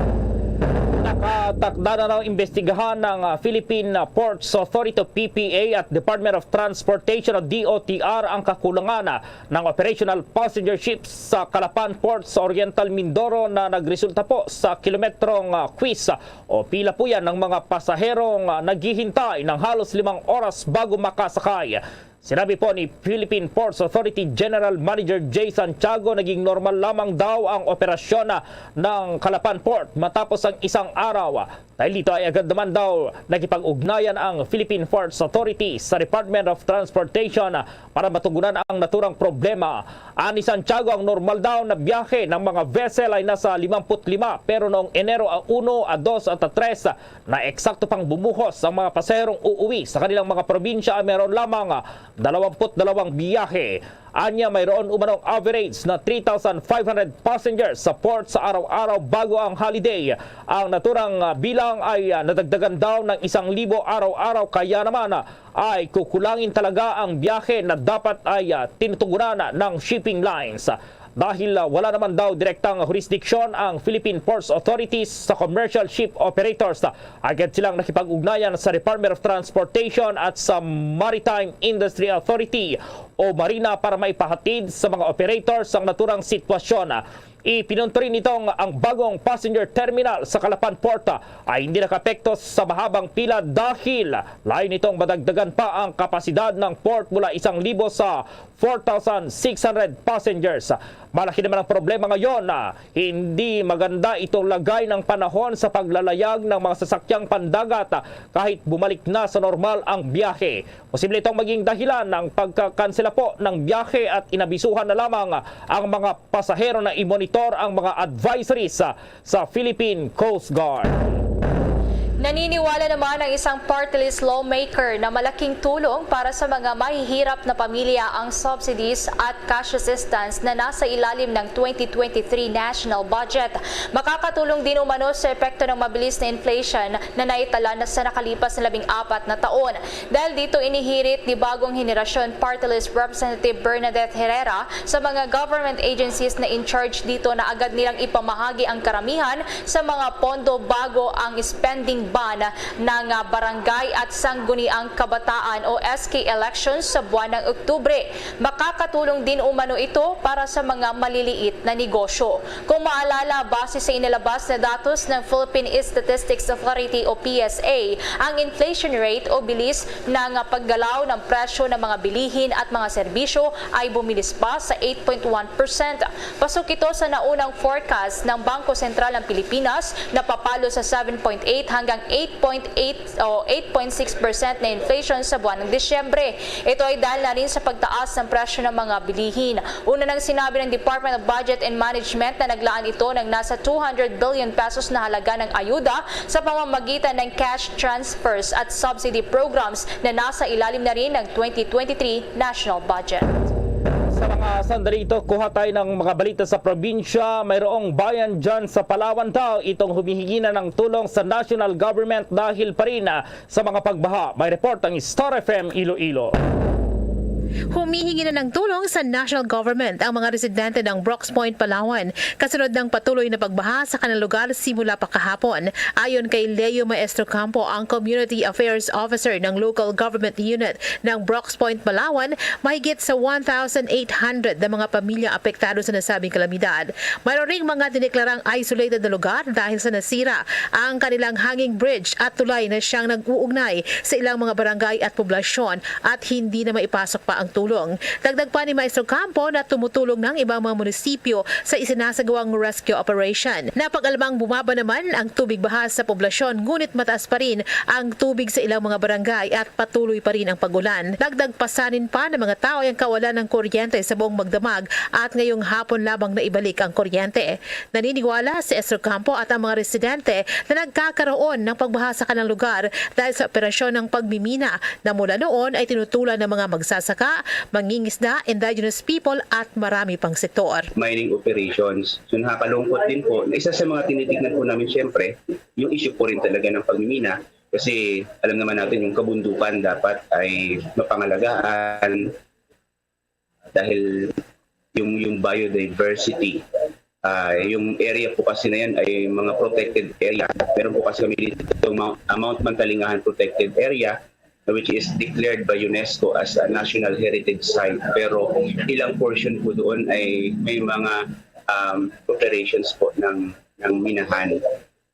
Nakatakda na raw imbestigahan ng, ah, Philippine Ports Authority o P P A at Department of Transportation o D O T R ang kakulangan, ah, ng operational passenger ships sa Calapan Port sa Oriental Mindoro na nagresulta po sa kilometrong, ah, quiz, ah, o pila po yan ng mga pasaherong, ah, naghihintay ng halos limang oras bago makasakay. Sinabi po ni Philippine Ports Authority General Manager Jay Santiago, naging normal lamang daw ang operasyon, ah, ng Calapan Port matapos ang isang araw. Dahil dito ay agad naman daw nakipag-ugnayan ang Philippine Ports Authority sa Department of Transportation para matugunan ang naturang problema. Ani Santiago, ang normal daw na biyahe ng mga vessel ay nasa limampu't lima, pero noong Enero a uno, a dos at a tres, na eksakto pang bumuhos ang mga pasaherong uuwi sa kanilang mga probinsya ay meron lamang dalawampu't dalawang biyahe. Anya, mayroon umanong average na three thousand five hundred passengers sa port sa araw-araw bago ang holiday. Ang naturang, ah, bilang ay, ah, nadagdagan daw ng isang libo araw-araw, kaya naman, ah, ay kukulangin talaga ang biyahe na dapat ay, ah, tinutugunan ng shipping lines. Dahil, ah, wala naman daw direktang jurisdiction ang Philippine Ports Authority sa commercial ship operators, ah, agad silang nakipag-ugnayan sa Department of Transportation at sa Maritime Industry Authority o MARINA para maipahatid sa mga operators ang naturang sitwasyon. Ipinunto rin nitong ang bagong passenger terminal sa Calapan Port, ah, ay hindi nakapekto sa mahabang pila dahil layo nitong madagdagan pa ang kapasidad ng port mula isang libo sa four thousand six hundred passengers. Malaki naman ang problema ngayon na hindi maganda itong lagay ng panahon sa paglalayag ng mga sasakyang pandagat, ah, kahit bumalik na sa normal ang biyahe. Posible itong maging dahilan ng pagkakansela po ng biyahe at inabisuhan na lamang ang mga pasahero na i-monitor ang mga advisories sa, sa Philippine Coast Guard. Naniniwala naman ang isang party list lawmaker na malaking tulong para sa mga mahihirap na pamilya ang subsidies at cash assistance na nasa ilalim ng twenty twenty-three national budget. Makakatulong din umano sa epekto ng mabilis na inflation na naitala na sa nakalipas na labing apat na taon. Dahil dito, inihirit ni Bagong Henerasyon Party List Representative Bernadette Herrera sa mga government agencies na in charge dito na agad nilang ipamahagi ang karamihan sa mga pondo bago ang spending ban ng, ah, barangay at sangguniang kabataan o S K elections sa buwan ng Oktubre. Makakatulong din umano ito para sa mga maliliit na negosyo. Kung maalala, base sa inilabas na datos ng Philippine Statistics Authority o P S A, ang inflation rate o bilis ng paggalaw ng presyo ng mga bilihin at mga serbisyo ay bumilis pa sa eight point one percent. Pasok ito sa naunang forecast ng Bangko Sentral ng Pilipinas na papalo sa seven point eight hanggang eight point eight o eight point six percent na inflation sa buwan ng Disyembre. Ito ay dahil na rin sa pagtaas ng presyo ng mga bilihin. Una nang sinabi ng Department of Budget and Management na naglaan ito ng nasa two hundred billion pesos na halaga ng ayuda sa pamamagitan ng cash transfers at subsidy programs na nasa ilalim na rin ng twenty twenty-three national budget. Sa mga sandali ito, kuha tayo ng mga balita sa probinsya. Mayroong bayan dyan sa Palawan daw itong humihingi na ng tulong sa national government dahil pa rin, ah, sa mga pagbaha. May report ang Star F M Iloilo. Humihingi na ng tulong sa national government ang mga residente ng Brooks Point, Palawan, kasunod ng patuloy na pagbaha sa kanilang lugar simula pa kahapon. Ayon kay Leo Maestro Campo, ang Community Affairs Officer ng Local Government Unit ng Brooks Point, Palawan, mahigit sa one thousand eight hundred na mga pamilya apektado sa nasabing kalamidad. Mayroon ring mga dineklarang isolated na lugar dahil sa nasira ang kanilang hanging bridge at tulay na siyang nag-uugnay sa ilang mga barangay at poblasyon at hindi na maipasok pa ang tulong. Dagdag pa ni Maestro Campo na tumutulong ng ibang mga munisipyo sa isinasagawang rescue operation. Napag-alamang bumaba naman ang tubig baha sa poblasyon, ngunit mataas pa rin ang tubig sa ilang mga barangay at patuloy pa rin ang pag-ulan. Dagdag, pasanin pa ng mga tao ang kawalan ng kuryente sa buong magdamag at ngayong hapon lamang naibalik ang kuryente. Naniniwala si Esther Campo at ang mga residente na nagkakaroon ng pagbaha sa kanilang lugar dahil sa operasyon ng pagmimina na mula noon ay tinutulan ng mga magsasaka, mangingisda, indigenous people at marami pang sektor. Mining operations. So, nakakalungkot din po na isa sa mga tinitignan po namin, siyempre, yung issue po rin talaga ng pagmimina. Kasi alam naman natin, yung kabundukan dapat ay mapangalagaan dahil yung, yung biodiversity, ah, yung area po kasi na yan ay mga protected area. Meron po kasi kami dito, Mount, ah, Mount Mantalingahan Protected Area, which is declared by UNESCO as a National Heritage Site. Pero ilang portion po doon ay may mga, um, operations po ng, ng minahan.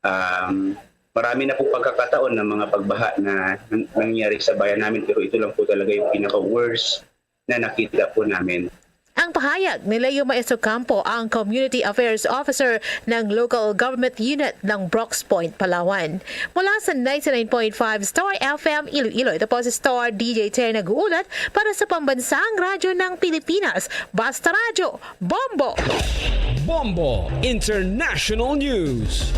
Um, marami na po pagkakataon ng mga pagbaha na nang-, nangyari sa bayan namin, pero ito lang po talaga yung pinaka-worst na nakita po namin. Ang pahayag ni Leo Maestro Campo, ang Community Affairs Officer ng Local Government Unit ng Brooks Point, Palawan. Mula sa ninety-nine point five Star F M Iloilo, ito po si Star D J Ter nag-uulat para sa Pambansang Radyo ng Pilipinas, Basta Radyo, Bombo! Bombo International News.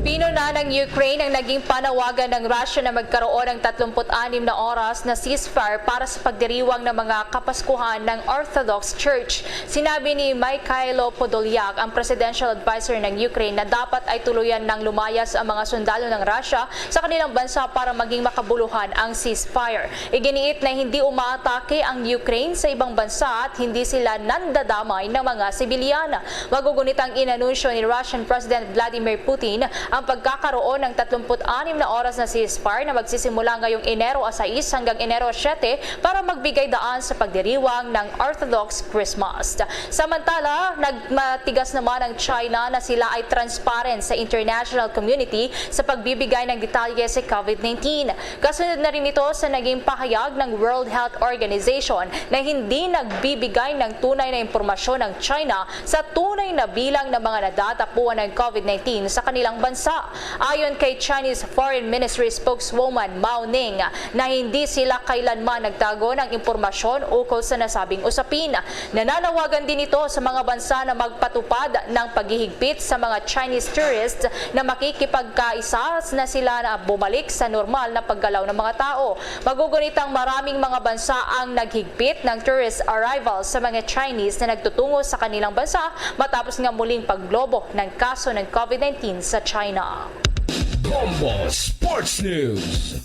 Pinuna Ng Ukraine ang naging panawagan ng Russia na magkaroon ng tatlumpu't anim na oras na ceasefire para sa pagdiriwang ng mga Kapaskuhan ng Orthodox Church. Sinabi ni Mykhailo Podolyak, ang presidential advisor ng Ukraine, na dapat ay tuluyan ng lumayas ang mga sundalo ng Russia sa kanilang bansa para maging makabuluhan ang ceasefire. Iginiit na hindi umaatake ang Ukraine sa ibang bansa at hindi sila nandadamay ng mga sibilyan. Magugunit ang inanunsyo ni Russian President Vladimir Putin ang pagkakaroon ng tatlumpu't anim na oras na ceasefire na magsisimula ngayong Enero sais hanggang Enero siyete para magbigay daan sa pagdiriwang ng Orthodox Christmas. Samantala, nagmatigas naman ang China na sila ay transparent sa international community sa pagbibigay ng detalye sa COVID nineteen. Kasunod na rin ito sa naging pahayag ng World Health Organization na hindi nagbibigay ng tunay na impormasyon ang China sa tunay na bilang ng mga nadatapuan ng COVID nineteen sa kanilang bansa. Ayon kay Chinese Foreign Ministry spokeswoman Mao Ning, na hindi sila kailanman nagtago ng impormasyon ukol sa nasabing usapin. Nananawagan din ito sa mga bansa na magpatupad ng paghihigpit sa mga Chinese tourists na makikipagkaisa na sila na bumalik sa normal na paggalaw ng mga tao. Magugunit ang maraming mga bansa ang naghigpit ng tourist arrival sa mga Chinese na nagtutungo sa kanilang bansa matapos nga muling paglobo ng kaso ng COVID nineteen sa China. Bombo Sports News.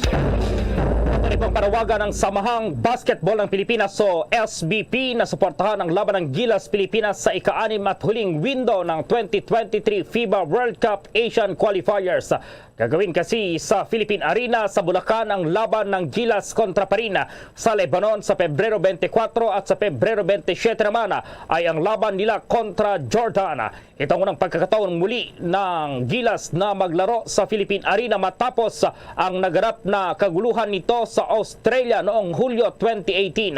Patuloy pong panawagan ng Samahang Basketball ng Pilipinas o S B P na suportahan ang laban ng Gilas Pilipinas sa ika-anim at huling window ng twenty twenty-three FIBA World Cup Asian Qualifiers. Gagawin kasi sa Philippine Arena sa Bulacan ang laban ng Gilas kontra Parin sa Lebanon sa Pebrero twenty-four at sa Pebrero twenty-seven naman ay ang laban nila kontra Jordan. Ito ang unang pagkakataon muli ng Gilas na maglaro sa Philippine Arena matapos ang naganap na kaguluhan nito sa Australia noong Hulyo twenty eighteen.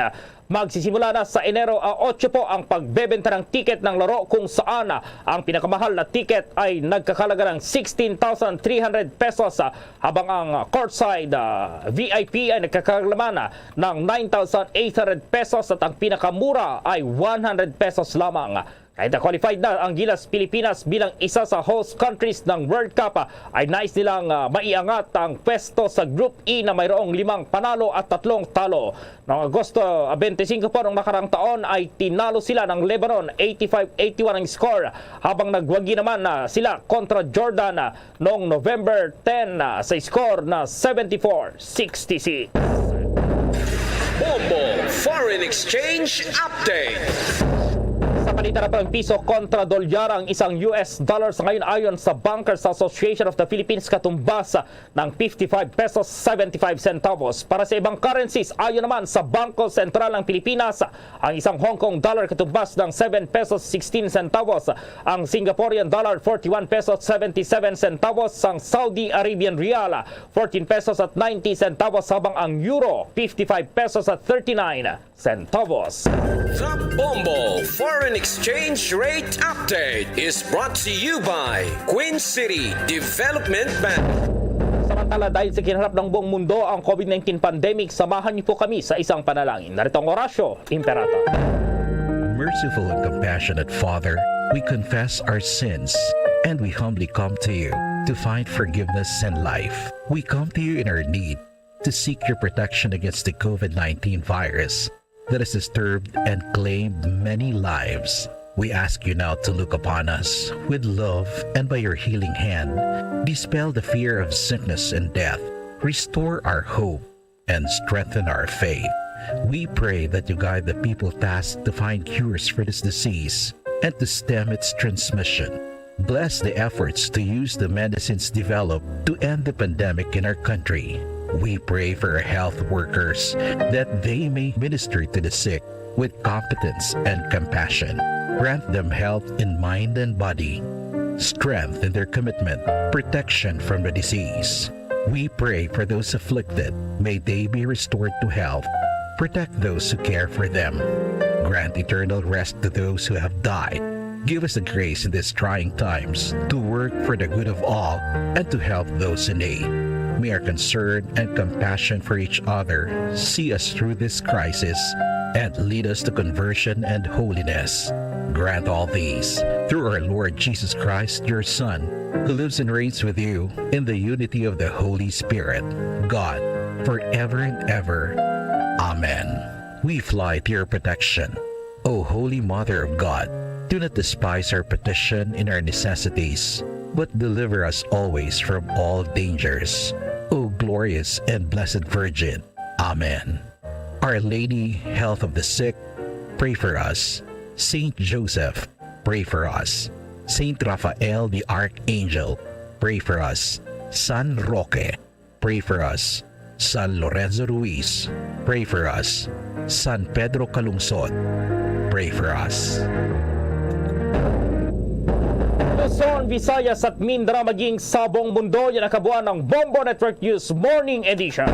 Magsisimula na sa Enero a otso po ang pagbebenta ng tiket ng laro kung saan ang pinakamahal na tiket ay nagkakalaga ng sixteen thousand three hundred pesos, habang ang courtside, ah, V I P ay nagkakalaga naman ng nine thousand eight hundred pesos at ang pinakamura ay one hundred pesos lamang. Kahit na qualified na ang Gilas Pilipinas bilang isa sa host countries ng World Cup, ah, ay nais nilang, ah, maiangat ang pwesto sa Group E na mayroong limang panalo at tatlong talo. Noong Agosto, ah, twenty-five po noong nakarang taon ay tinalo sila ng Lebanon, eighty-five eighty-one ang score, habang nagwagi naman na sila kontra Jordan, ah, noong November ten, ah, sa score na seventy-four sixty-six. Bombo Foreign Exchange Update. Sa palitan ng piso kontra dolyar ang isang U S dollar sa ngayon ayon sa Bankers Association of the Philippines katumbas ng fifty-five pesos seventy-five centavos. Para sa ibang currencies, ayon naman sa Bangko Sentral ng Pilipinas, ang isang Hong Kong dollar katumbas ng seven pesos sixteen centavos, ang Singaporean dollar forty-one pesos seventy-seven centavos, ang Saudi Arabian rial fourteen pesos at ninety centavos, habang ang euro fifty-five pesos at thirty-nine centavos. The Bombo Foreign Exchange Rate Update is brought to you by Queen City Development Bank. Samantala, dahil sa kinaharap ng buong mundo ang COVID nineteen pandemic, samahan niyo po kami sa isang panalangin. Narito ang Horacio Imperata. Merciful and compassionate Father, we confess our sins and we humbly come to you to find forgiveness and life. We come to you in our need to seek your protection against the COVID nineteen virus that has disturbed and claimed many lives. We ask you now to look upon us with love and by your healing hand, dispel the fear of sickness and death, restore our hope, and strengthen our faith. We pray that you guide the people tasked to find cures for this disease and to stem its transmission. Bless the efforts to use the medicines developed to end the pandemic in our country. We pray for our health workers that they may minister to the sick with competence and compassion. Grant them health in mind and body, strength in their commitment, protection from the disease. We pray for those afflicted. May they be restored to health. Protect those who care for them. Grant eternal rest to those who have died. Give us the grace in these trying times to work for the good of all and to help those in need. May our concern and compassion for each other see us through this crisis and lead us to conversion and holiness. Grant all these through our Lord Jesus Christ, your Son, who lives and reigns with you in the unity of the Holy Spirit, God, forever and ever. Amen. We fly to your protection, O Holy Mother of God. Do not despise our petition in our necessities, but deliver us always from all dangers, O glorious and blessed Virgin. Amen. Our Lady, Health of the Sick, pray for us. Saint Joseph, pray for us. Saint Raphael the Archangel, pray for us. San Roque, pray for us. San Lorenzo Ruiz, pray for us. San Pedro Calungsod, pray for us. Luzon, Visayas at Mindanao, maging sa buong mundo, yan ang kabuuan ng Bombo Network News Morning Edition.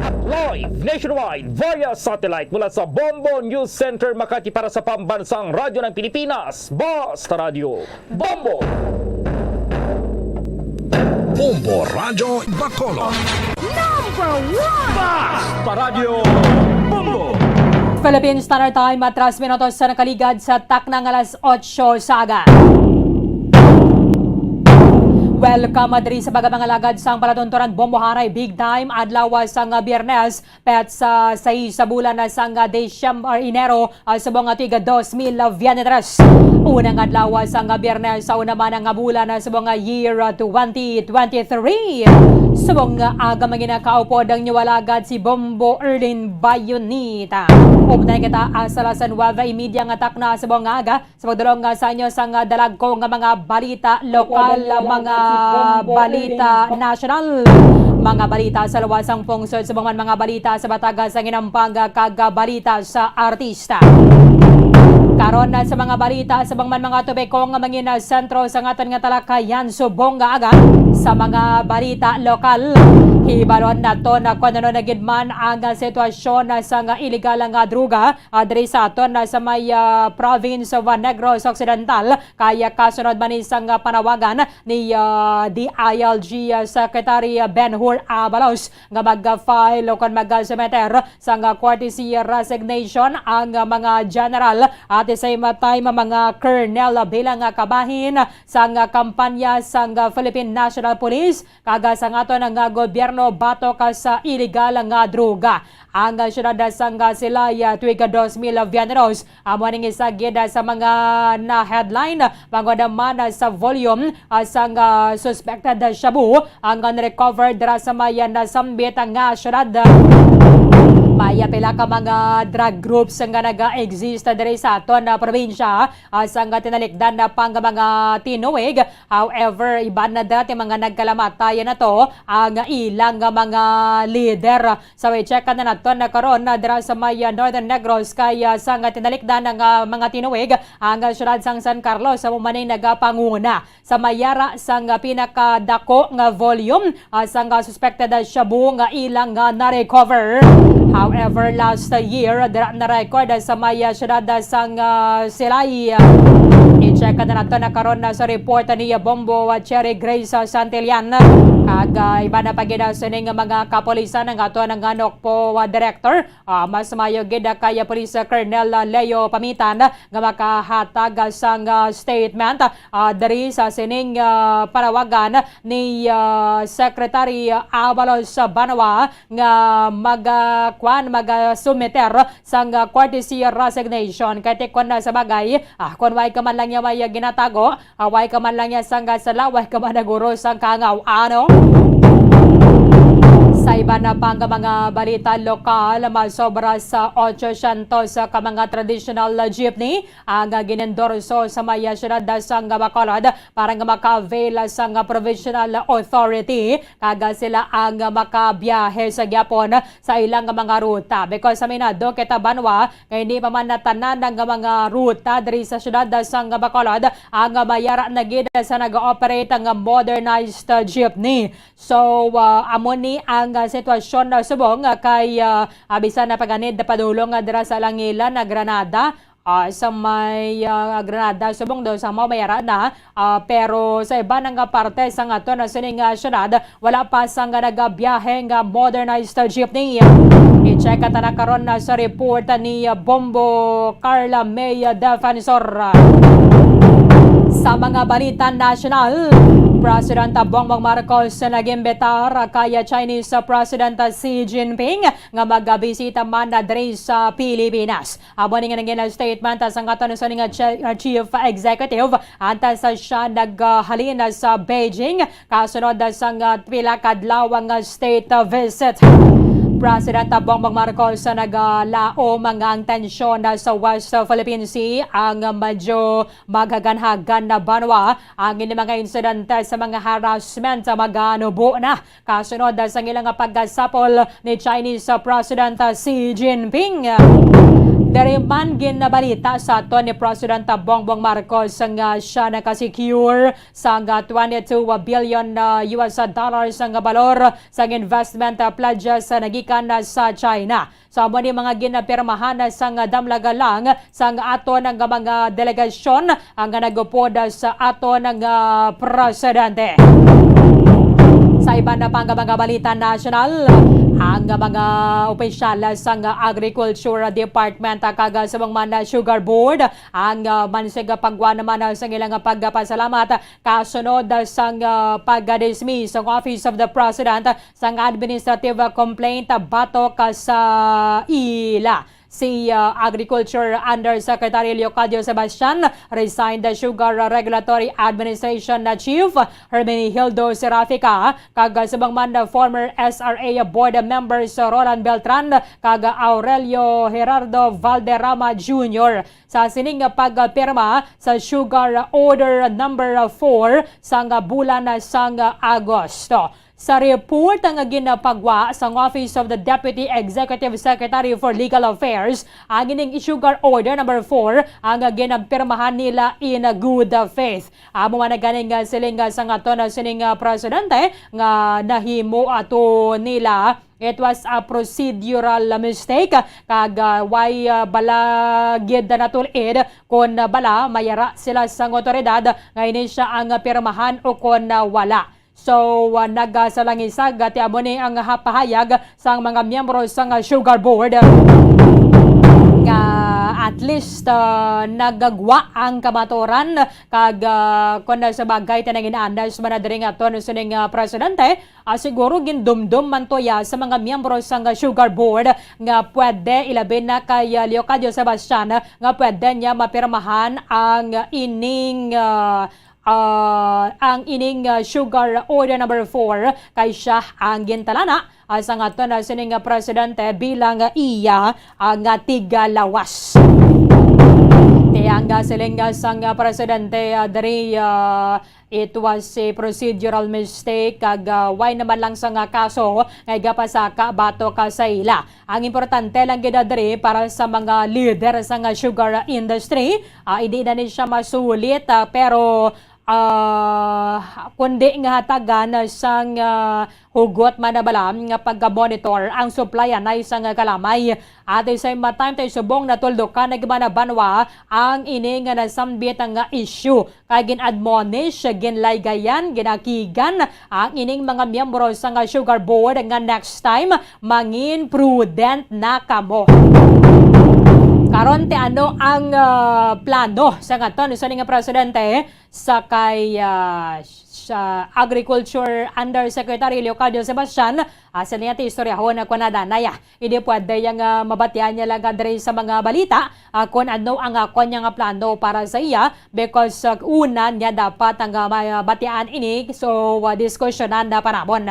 At live nationwide via satellite mula sa Bombo News Center, Makati, para sa Pambansang Radyo ng Pilipinas, Basta Radyo Bombo! Bombo Radyo Bacolod. Number one! Basta Radyo Bombo! Philippine Standard Time, at tres minutos sa nakaligad sa takna nga alas otso sa aga. Welcome diri sa baga mga lagad sang palatunturan Bombo Haray Big Time, adlaw sang Biyernes, petsa sais sa bulan sang Disyembre, Enero, ah, subong nga tuig dos mil veintitrés. Unang adlaw sang Biyernes sa una man nga bulan sa subong nga year, ah, twenty twenty-three. Subong nga aga, mga ginakaupod ang inyo alagad si Bombo Erlin Bayonita. Upod na kita, ah, sa alas nuebe y media nga takna sa subong nga aga, sa pagdulong nga sa inyo sang, ah, dalagko nga mga balita lokal, mga balita nasyonal, mga balita sa luwas sang pungsod, subong man mga balita sa bataga sa Ginampang, ah, kag, ah, balita sa artista. Karon na sa mga balita, subong man mga topiko nga mangin-, ah, sentro sa aton nga talakayan subong nga aga sa mga balita lokal. Hibalon naton na kung ano na gid man ang, ah, sitwasyon, ah, sa nga iligal nga droga, ah, diri sa aton, ah, sa may, ah, province of, ah, Negros Occidental, kaya kasunod man ni sang, ah, panawagan ni, ah, D I L G, ah, Secretary, ah, Ben-Hur Abalos nga mag-file o kon mag-submiter sang, ah, courtesy resignation ang, ah, mga general, at the same time, mga colonel, ah, bilang, ah, kabahin sang, ah, kampanya sang, ah, Philippine National Police kag, ah, sang aton nga gobyerno batok, ah, sa iligal nga droga. Ang, ah, siyudad sang, ah, Silay, ah, tuig, ah, dos mil veintidos, amo ning isa gid, ah, sa mga na-headline bangod man, ah, sa volume, ah, sang, ah, suspected, ah, shabu ang, ah, na-recover dira sa may, ah, nasambit nga siyudad. May, ah, pila ka mga drug groups nga naga-exist diri sa aton, ah, probinsya, ah, sang, ah, tinalikdan na pang mga tinuig. However, iban na dati mga nagkalamatay na to ang ilang mga lider. So, i-check na naton na karon na dira sa may, ah, Northern Negros, kay, ah, sang tinalikdan nga mga tinuig ang, ah, siyudad sang San Carlos, sa amo man ang nagapanguna sa may yara sang pinakadako nga volume, ah, sang, ah, suspected, ah, shabu nga ilang, ah, na-recover. However, last year, dira na-record, ah, sa may, ah, siyudad, ah, sang, ah, Silay. I-check na nato na karon na sa report ni, ah, Bombo, ah, Cherry Grace, ah, Santillan. Kag, ah, iba na pa gid, ah, sining mga kapulisan ang ato nga NOCPO, ah, director. Ah, mas maayo gid, ah, kay, ah, Police Colonel, ah, Leo Pamitan nga makahatag, ah, sang, ah, statement, ah, diri sa sining, ah, panawagan ni, ah, Secretary Abalos Banwa nga mag, ah, kwan, mag, ah, submiter sang, ah, courtesy resignation. Kay ti kon na sa bagay, ah, kon way ka man lang niya may, ah, ginatago, ah, way ka man lang niya sang, ah, sala, way ka man naguro sang kangaw, ano? Sa iba na pang mga balita lokal, masobra sa otsosyentos ka mga traditional jeepney ang, ah, ginendorso sa may, ah, siyudad sang Bacolod para nga maka-avail sang, ah, provisional authority, kag, ah, sila ang, ah, makabiyahe sa gyapon sa ilang mga ruta. Because sa minado kita, Banwa, nga hindi pa man natanan ang mga ruta diri sa siyudad sang Bacolod ang may yara na gid sa nag-ooperate nga modernized jeepney. So, ah, amo ni ang, ah, sitwasyon, ah, subong, ah, kay, ah, ah, bisan na paganid padulong, ah, dira sa Langilan, ah, Granada, ah, sa may, ah, Granada, subong daw sa mao may ara na, ah, pero sa iban nga parte sang aton nga sining, ah, syudad, wala pa sang nagabiyahe nga modernized jeepney. I-check ta na karon na sa report ni, ah, Bombo Carla May Defensor. Sa mga balita nasyonal, President Bongbong Marcos nag-imbitar kay Chinese President Xi Jinping nga magabisita man na diri sa Pilipinas. Amo ni nga nangin statement sang aton sa nga chi-, uh, chief executive antas sa siya naghalin sa Beijing kasunod sang, uh, pila ka adlaw nga state, uh, visit. President Bongbong Marcos sa nagalaom nga ang tensyon sa West Philippine Sea ang medyo maghaganhagan na banwa. Ang ini mga insidente sa mga harassment sa maganubo na kasunod sang ila nga pagkasapol ni Chinese President Xi Jinping. Diri man ginabalita sa aton ni President Bongbong Marcos nga siya nakasecure sang twenty-two billion na U S dollars nga balor sang investment pledges na gikan sa China. So, amo ni mga ginapirmahan sang damlag lang sang aton nga mga delegasyon ang nagupod sa aton nga presidente. Sa iban na pang mga balita nasyonal, ang mga opisyal sang Agriculture Department kag subong man Sugar Board ang, ah, mansig pagwa naman sang ilang pagpasalamat kasunod sang, ah, pagdismiss sang Office of the President sang administrative complaint batok sa ila. Si, ah, Agriculture Undersecretary Leocadio Sebastian resigned the Sugar Regulatory Administration na Chief Hermenegildo Serafica kag subong man former S R A Board members Roland Beltran kag Aurelio Gerardo Valderrama Junior sa sining pagpirma sa Sugar Order Number Four sang bulan sang Agosto. Sa report nga ginapagwa sang Office of the Deputy Executive Secretary for Legal Affairs, ang ining Sugar Order Number Four ang ginapirmahan nila in good faith. Amo man gani nga siling sang aton sining, ah, presidente nga nahimo ato nila, it was a procedural mistake kag, ah, way, ah, bala gid natul-id kon, ah, bala may ara sila sang awtoridad nga ini siya ang pirmahan o kon, ah, wala. So, ah, nagasalangisag, ah, ti amo ni ang, ah, pahayag sang mga miyembro sang, ah, Sugar Board nga at least, ah, nagagwa ang kamatuoran kag, ah, kon sa bagay tinangin anas man na diri nga aton sining, ah, presidente, ah, siguro gindumdom man to ya sa mga miyembro sang, ah, Sugar Board nga pwede ilabi na kay, ah, Leocadio Sebastian nga pwede niya mapirmahan ang ining, ah, ah, ang ining, ah, Sugar Order Number Four kay siya ang gintalana, ah, sang aton sining, ah, presidente bilang, ah, iya, ah, nga tigalawas. Kaya ang, ah, siling, ah, sang, ah, presidente, ah, diri, ah, it was a procedural mistake kag, ah, way naman lang sang, ah, kaso nga igapasaka batok sa ila. Ang importante lang gid diri para sa mga leader sang sugar industry, ah, hindi na ni siya masulit, ah, pero, ah, kundi nga hatagan sang, ah, hugot man na bala nga pagka-monitor ang supply anay sang kalamay. At the same time, tay subong natuldukan na gid man na banwa ang ini nga nasambit nga issue. Kay gin-admonish, ginlaygayan, ginakigan ang ining mga miyembro sang Sugar Board nga next time, mangin prudent na kamo. Karon, ti ano ang, ah, plano sang aton sining presidente sa kay, ah, sa Agriculture Undersecretary Leocadio Sebastian? Ah, sa niya ti istoryahon na kunadanay, ah. Hindi pwede yang, ah, mabatian niya lang diri sa mga balita, ah, kung ano ang, ah, kanya nga plano para sa iya, because, ah, una niya dapat ang, ah, mabatian ini. So, ah, diskusyonan na panamon.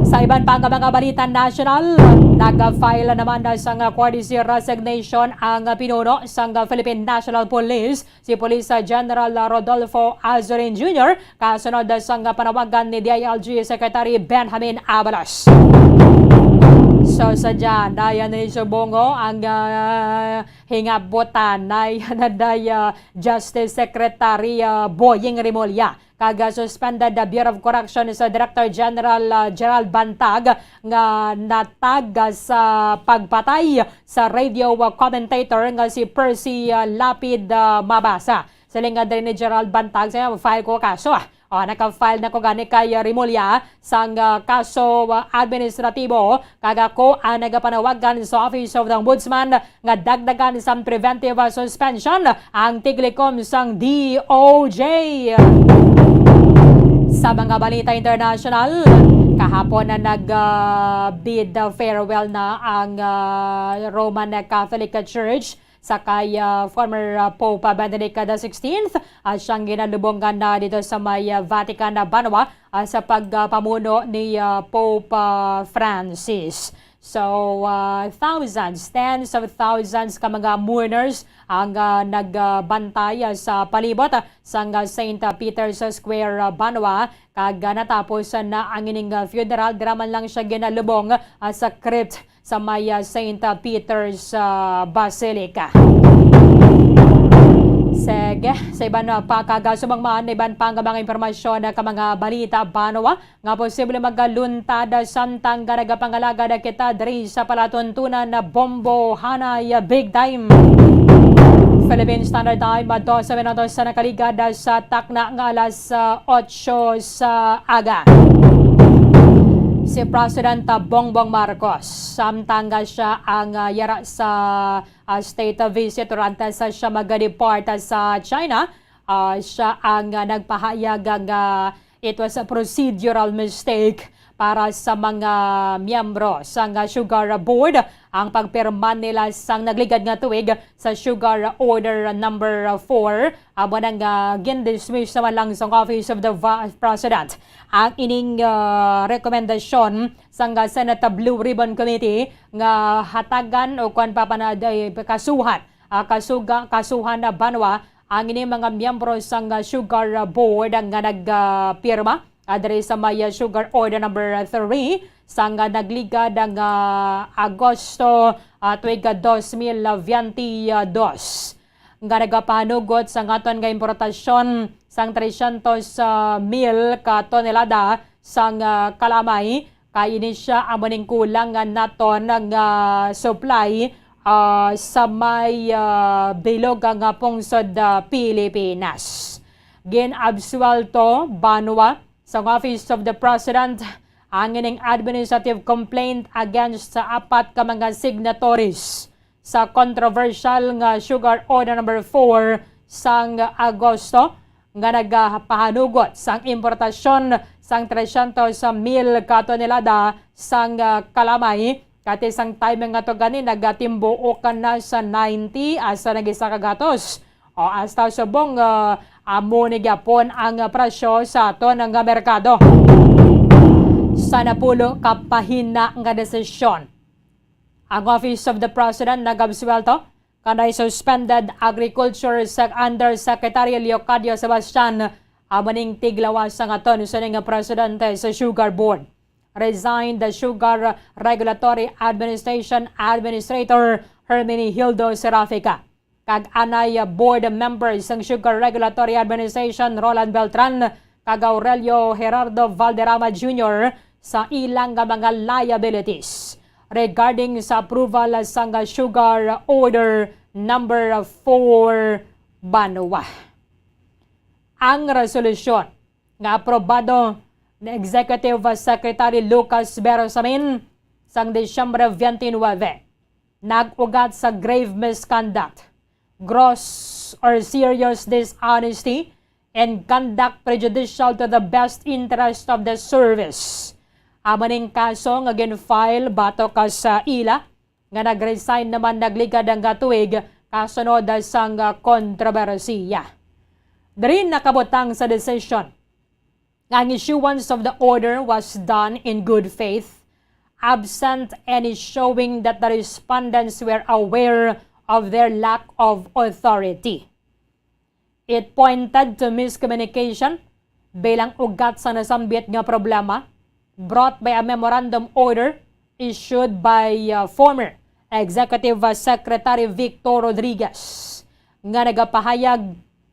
Sa iban pa nga mga balita national, nag-file naman na sang, ah, courtesy resignation ang, ah, pinuno sang, ah, Philippine National Police, si Police General Rodolfo Azurin Junior, kasunod sang panawagan ni D I L G Secretary Benjamin Abalos. So, sa dyan, dayan ni subungo ang, ah, hingabutan na yan na day, ah, Justice Secretary, ah, Boying Remulla. Kag, ah, suspended the Bureau of Correction sa Director General, ah, Gerald Bantag nga natag, ah, sa pagpatay sa radio, ah, commentator nga si Percy, ah, Lapid, ah, Mabasa. Siling nga diri ni Gerald Bantag, sa file ko kaso, ah. Oh, naka-file na ko gani kay, ah, Remulla sang, ah, kaso, ah, administratibo, kag ako ang nagapanawagan sa Office of the Ombudsman nga dagdagan sang preventive, ah, suspension ang tiglikom sang D O J. Sa mga balita international, kahapon na nag, ah, bid farewell na ang, ah, Roman Catholic Church sa kay, ah, former, ah, Pope, ah, Benedict the sixteenth, ah, siyang ginalubongan na dito sa may, ah, Vatican, ah, banwa, ah, sa pagpamuno ni, ah, Pope, ah, Francis. So, ah, thousands, tens of thousands ka mga mourners ang, ah, nagbantay, ah, sa palibot, ah, sang, ah, Saint Peter's Square, ah, banwa, kag, ah, natapos na ang ining, ah, funeral. Dira man lang siya ginalubong, ah, sa crypt sa may, ah, Saint Peter's, ah, Basilica. Sige, sa iban, ah, pa, kag subong man, iban pa nga mga impormasyon, ah, ka mga balita, banwa, nga posible magaluntad, ah, samtang nga nagapangalagad kita diri sa palatuntunan na Bombo Hanay, ah, Big Time. Philippine Standard Time, ah, dose minutos sa nakaligad, ah, sa takna nga alas, ah, otso sa aga. Si President, ah, Bongbong Marcos, samtang nga siya ang, ah, yara sa, ah, state visit, or antes sa siya mag-depart, ah, sa China, ah, siya ang, ah, nagpahayag nga it was a procedural mistake para sa mga miyembro sang, ah, Sugar Board ang pagpirma nila sang nagligad nga tuig sa Sugar Order number four. Amo na nga gindismiss naman lang sang Office of the Va-, President ang ining, ah, rekomendasyon sang, ah, Senate Blue Ribbon Committee nga hatagan o kwan pa panaday kasuhan, ah, kasuga-, kasuhan na banwa ang ini mga miyembro sang, ah, Sugar Board nga nagpirma, ah, diri sa may, ah, Sugar Order number three sang, ah, nagligad ang, ah, Agosto, ah, tuig, ah, dos mil veinte dos, nga nagapanugot sang aton nga importasyon sang tresyentos, ah, mil ka tonelada sang, ah, kalamay, kay ini sia amo ning kulang nga naton nga supply, ah, sa may, ah, bilog nga pungsod, ah, Pilipinas. Gin-absuwelto banwa sang Office of the President ang ining administrative complaint against sa apat ka mga signatories sa controversial nga Sugar Order number four sang Agosto, nga nagapahanugot sang importasyon sang tresyentos mil ka tonelada sang, ah, kalamay, kati sang time nga to gani nagatimbuok na sa ninety hasta nag-isa ka gatos. O hasta subong, ah, amo ni gyapon ang presyo sa aton nga merkado. Sa napulo ka pahina nga desisyon, ang Office of the President nag-absuwelto kanay suspended Agriculture Sec-, Undersecretary Leocadio Sebastian, amo ning tiglawas sang aton sining presidente sa Sugar Board. Resigned the Sugar Regulatory Administration Administrator Herminihildo Serafica, kag anay board members sang Sugar Regulatory Administration Roland Beltran kag Aurelio Gerardo Valderrama Junior sa ilang nga mga liabilities regarding sa approval sang Sugar Order number four banwa. Ang resolusyon nga aprobado ni Executive Secretary Lucas Bersamin sang Disyembre twenty-nine nag-ugat sa grave misconduct, gross or serious dishonesty, and conduct prejudicial to the best interest of the service. Amo ning kaso nga gin-file batok sa ila nga nag-resign naman nagligad nga tuig kasunod sang kontrobersiya. Diri nakabutang sa desisyon nga ang issuance of the order was done in good faith, absent any showing that the respondents were aware of their lack of authority. It pointed to miscommunication bilang ugat sa nasambit nga problema brought by a memorandum order issued by, uh, former Executive, uh, Secretary Victor Rodriguez, nga nagapahayag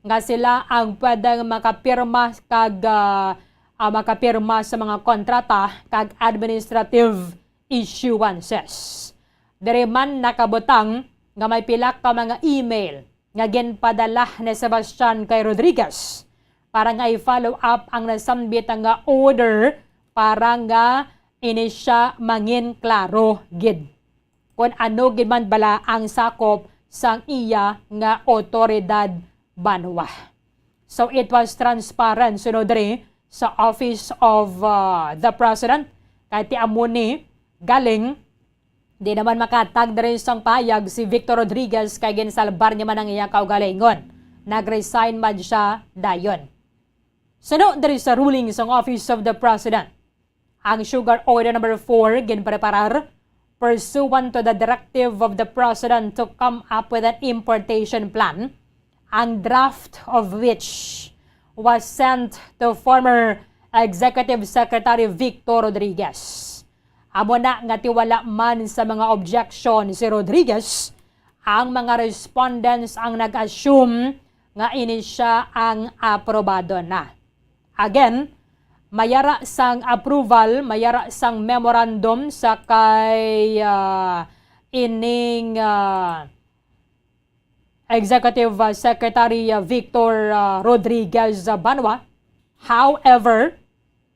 nga sila ang pwedeng makapirma kag, uh, uh, makapirma sa mga kontrata kag administrative issuances. Diri man nakabutang nga may pila ka mga email nga ginpadala ni Sebastian kay Rodriguez para nga i-follow up ang nasambit nga order para nga ini siya mangin klaro gid kon ano gid man bala ang sakop sang iya nga awtoridad banwa. So it was transparent, sunod diri sa Office of, uh, the President, kay ti amo ni galing. Di naman makatag diri sang pahayag si Victor Rodriguez kay ginsalbar niya man ang iya kaugalingon. Nag-resign man siya dayon. Suno diri sa ruling sang Office of the President, ang Sugar Order number four ginpreparar pursuant to the directive of the President to come up with an importation plan, ang draft of which was sent to former Executive Secretary Victor Rodriguez. Amo na nga ti wala man sa mga objection si Rodriguez, ang mga respondents ang nag-assume nga ini siya ang aprobado na. Again, mayara sang approval, mayara sang memorandum sa kay, ah, ining, ah, Executive, ah, Secretary, ah, Victor, ah, Rodriguez, ah, Banwa. However,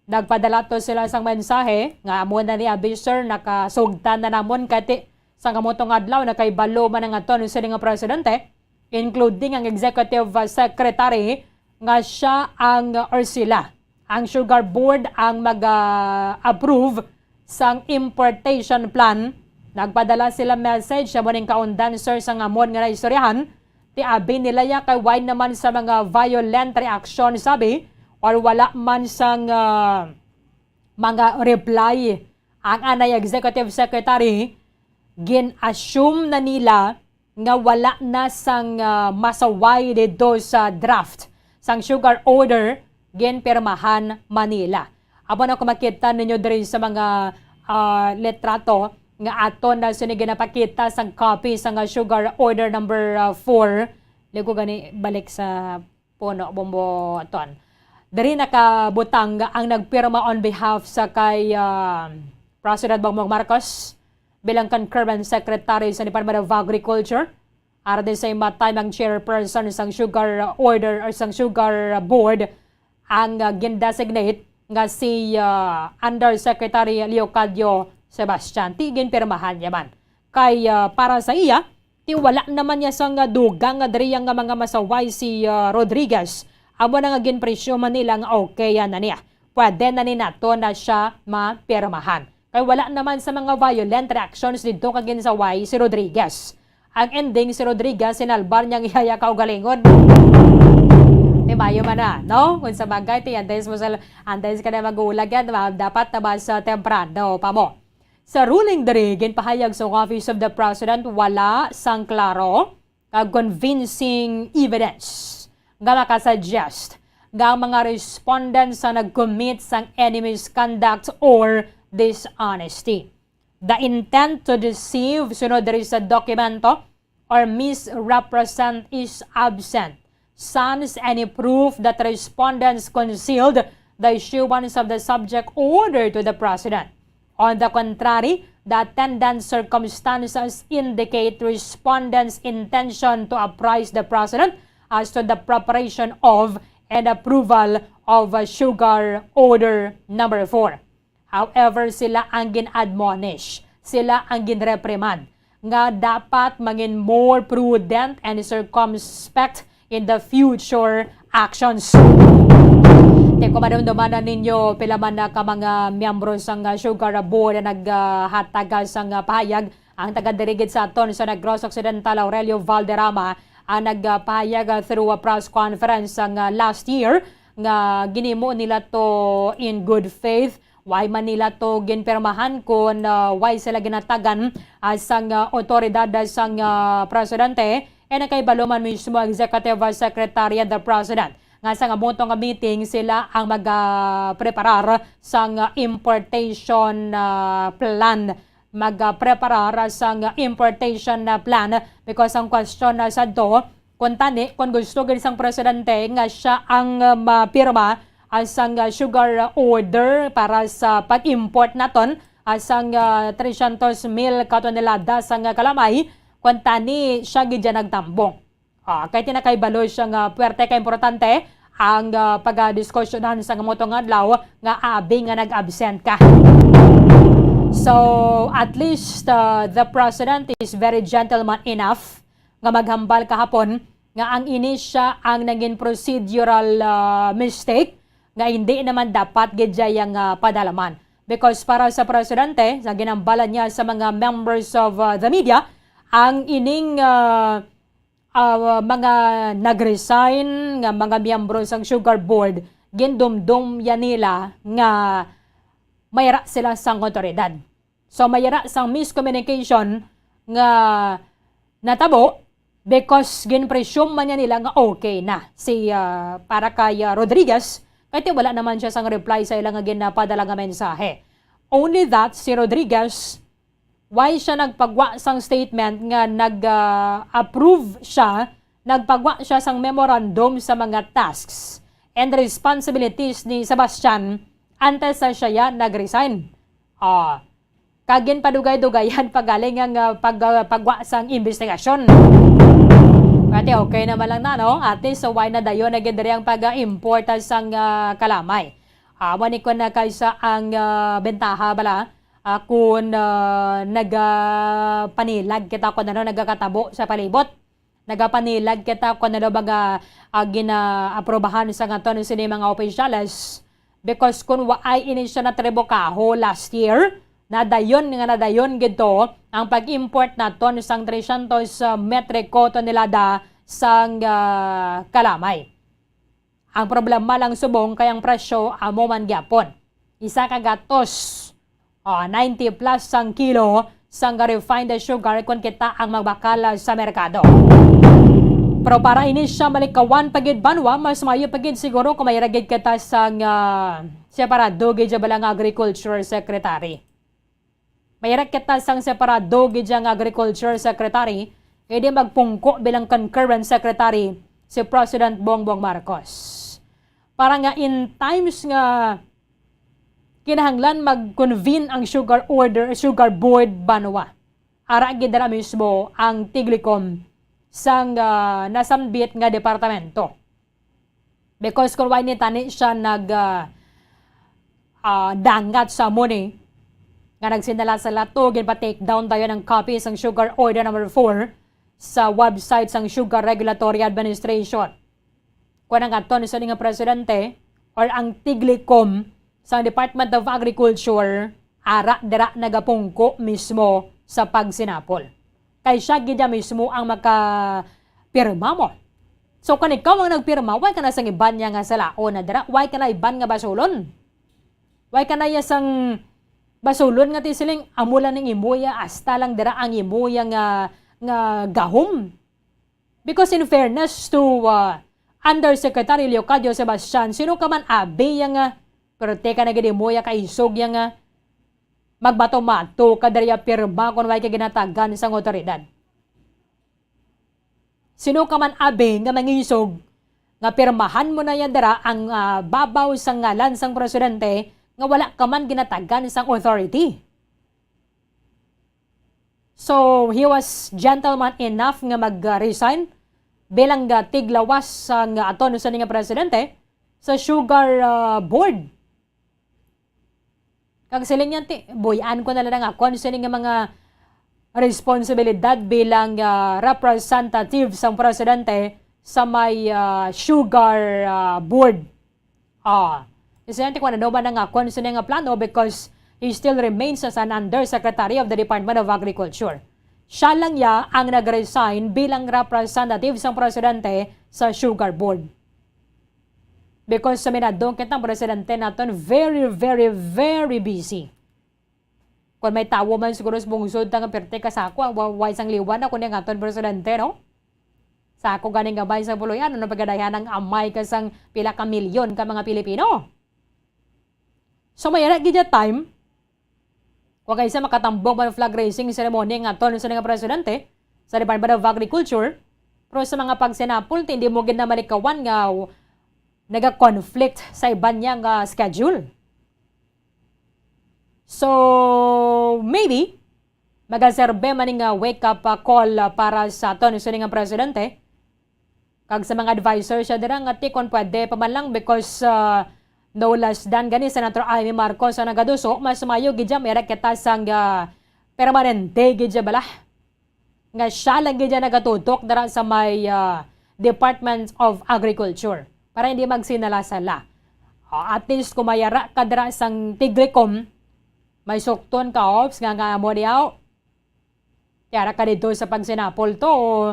nagpadala to sila sang mensahe nga amo na ni abi, sir, nakasugtan na namon kay ti-, sang amo tong adlaw nakahibalo man ang aton sini nga presidente, including ang executive, ah, secretary, nga siya ang, or sila, ang Sugar Board ang mag, ah, approve sang importation plan. Nagpadala sila message, amo ning kaundan, sir, sang amon nga naistoryahan. Ti abi nila ya kay wala naman sa mga violent reaction, sabi, or wala man sang, ah, mga reply ang anay executive secretary. Gin-assume na nila nga wala na sang, ah, masaway didto sa draft sang sugar order ginpirmahan Manila. Amo na kung makita ninyo diri sa mga, ah, litrato nga aton na sini ginapakita sang copy sang, ah, sugar order number, ah, four. Ligo gani balik sa puno, bombo, ton. Diri nakabutang ang nagpirma on behalf sa kay, ah, President Bongbong Marcos bilang concurrent secretary sa Department of Agriculture. At the same time, ang chairperson sang sugar order or sang sugar board ang, ah, gindesignate nga si, ah, Undersecretary Leocadio Sebastian. Ti ginpirmahan niya man. Kay, ah, para sa iya, ti wala naman niya sang, ah, dugang nga diri nga mga masaway si, ah, Rodriguez. Amo na nga ginpresyo man nila nga okay na niya. Pwede na ni nato na siya mapirmahan. Kay wala naman sa mga violent reactions didto nga ginsaway si Rodriguez. Ang ending, si Rodriguez, sinalbar niya ang iya kaugalingon. Ti maayo man na, no? Kung sa bagay, ti antes mo sa, antes ka na magulag yan, ma-, dapat na mas, ah, temprano pa mo. Sa ruling diri, ginpahayag sa Office of the President, wala sang klaro kag convincing evidence nga makasuggest nga ang mga respondents sa nag-commit sang any misconduct or dishonesty. The intent to deceive, sunod diri sa dokumento, or misrepresent is absent. Sans any proof that respondents concealed the issuance of the subject order to the President. On the contrary, the attendant circumstances indicate respondents' intention to apprise the President as to the preparation of and approval of, uh, Sugar Order number four. However, sila ang gin-admonish, sila ang ginreprimand nga dapat mangin more prudent and circumspect in the future actions. Ti kung madumduman na ninyo, pila man na ka mga miyembro sang, ah, Sugar Board ang naghatag sang, ah, pahayag, ang taga-diri gid sa aton sa Negros Occidental, Aurelio Valderrama, ang nagpahayag, ah, through a press conference sang, ah, last year nga ginhimo nila to in good faith. Wala man nila to ginpirmahan kon, ah, wala sila ginhatagan, ah, sang, ah, awtoridad, ah, sang, ah, presidente. E nakahibalo man mismo executive, ah, secretary and the president nga sang amo to nga meeting sila ang magapreparar sang, ah, importation, ah, plan magpreparar sang importation na plan, because ang question na sadto, kung tani, kung gusto gid sang presidente nga siya ang, uh, mapirma, uh, sang, uh, sugar order para sa pag-import naton, uh, sang, uh, trescientos mil ka tonelada sang, uh, kalamay, kung tani siya gid dyan nagtambong. Ah, kay tinakay balo siya nga puwerte ka importante ang, ah, pagadiskosyonan sa mga tong adlaw nga abi nga nag-absent ka. So, at least, ah, the president is very gentleman enough nga maghambal kahapon nga ang ini siya ang naging procedural, ah, mistake nga hindi naman dapat gid siya yang, ah, padalaman. Because para sa presidente, sa ginambalan niya sa mga members of, ah, the media, ang ining, ah, ah, mga nag-resign nga mga miyembro sang Sugar Board, gindumdom ya nila nga mayara sila sang awtoridad. So, mayara sang miscommunication nga natabo because gin-presume man niya nila nga okay na si, ah, para kay, ah, Rodriguez, kay ti wala naman siya sang reply sa ila nga ginapadala nga mensahe. Only that, si Rodriguez, why siya nagpagwa sang statement nga nag, ah, approve siya, nagpagwa siya sang memorandum sa mga tasks and responsibilities ni Sebastian antes sa siya ya nag-resign. Ah, kag ginpadugay-dugayan pa galing ang, ah, pag, ah, pagwa sang investigasyon. Pati okay naman lang na, no? At least, so why na dayon na gid diri ang pag, ah, import sang, ah, kalamay? Ah, amo ni kun na kaysa ang, ah, bentaha bala, ah, kun, ah, nagapanilag kita kun ano nagakatabo sa palibot. Nagapanilag kita kun ano baga, ah, ginaaprobahan sa ngaton sini mga opisyales. Because kun waay ini siya natrebokaho last year, nadayon nga nadayon gid to ang pag-import naton sang trescientos, ah, metriko tonelada sang, ah, kalamay. Ang problema lang subong kay ang presyo amo man gyapon. Isa ka gatos, ah, ninety plus sang kilo sang refined sugar kon kita ang magbakal sa merkado. Pero para ini siya malikawan pa gid banwa, mas maayo pa gid siguro kung mayra gid kita sang, ah, separado gid siya bala nga agriculture secretary. Mayra kita sang separado gid siya nga agriculture secretary, indi magpungko bilang concurrent secretary si President Bongbong Marcos. Para nga in times nga kinahanglan mag-convene ang sugar order, sugar board banwa, ara gid dira mismo ang tiglikom sang, ah, nasambit nga departamento. Because kung why ni tani siya nag, ah, ah, dangat sa amo ni, nga nagsinala-sala to, ginpa-take down dayon ang copy sang Sugar Order Number Four sa website sang Sugar Regulatory Administration. Kung ang aton sa nga presidente or ang tiglikom sa Department of Agriculture, ara dira nagapungko mismo sa pagsinapol. Kay siya gid mismo ang makapirma mo. So, kung ikaw ang nagpirma, why ka na sang iban niya nga salaon na dira? Why ka na iban nga basulon? Why ka na iya sang basulon nga ti siling, amo lang ning imuya, hasta lang dira ang imuya nga, nga gahom? Because in fairness to, uh, Undersecretary Leocadio Sebastian, sino ka man abi ya nga, pero teka na gid imuya ka isog ya nga, magbato-mato ka diri ya pirma kung way ka ginatagan sang awtoridad. Sino ka man abi nga mangisog nga pirmahan mo na yan dira ang, ah, babaw sang ngalan sang presidente nga wala ka man ginatagan sang authority? So, he was gentleman enough nga mag-resign bilang, ah, tiglawas sang aton sa nga presidente sa sugar, ah, board. Kag siling niya, ti, buy-an ko na lang akon sini nga mga responsibilidad bilang, ah, representative sang presidente sa may, ah, sugar, ah, board. Ah, kasi yan, ti, kung ano man ang akon sini nga plano because he still remains as an undersecretary of the Department of Agriculture. Siya lang ya ang nag-resign bilang representative sang presidente sa sugar board. Because sa minadong kitang presidente naton, very, very, very busy. Kung may tawo man siguro sa bungsod ta nga perte ka sako, wa-, way sang liwan na kundi ang aton presidente, no? Sako ganing gamay sa puloy-an, ano pagadayan ang amay ka sang pila ka milyon ka mga Pilipino? So, may ara gid ya time, Wa kay sa makatambong man flag raising ceremony nga aton sa nga presidente sa Department of Agriculture, pero sa mga pagsinapol, ti hindi mo gid na malikawan nga w-, naga-conflict sa iban niya nga schedule. So, maybe, magaserbe man ni nga wake-up, ah, call, ah, para sa aton sini nga presidente kag sa mga advisor siya dira nga ti kon pwede pa man lang because, ah, no less than gani Senator Imee Marcos ang nagaduso, mas maayo gid dyan mayara kita sang, ah, permanente gid dyan bala nga siya lang gid dyan nagatutok dira sa may, ah, Department of Agriculture para hindi magsinala-sala. Ah, at least kung mayara ka dira sang Tigricom, may sukton ka, ops, nga, nga amo niya, oh. Yara ka dito sa pagsinapol to, o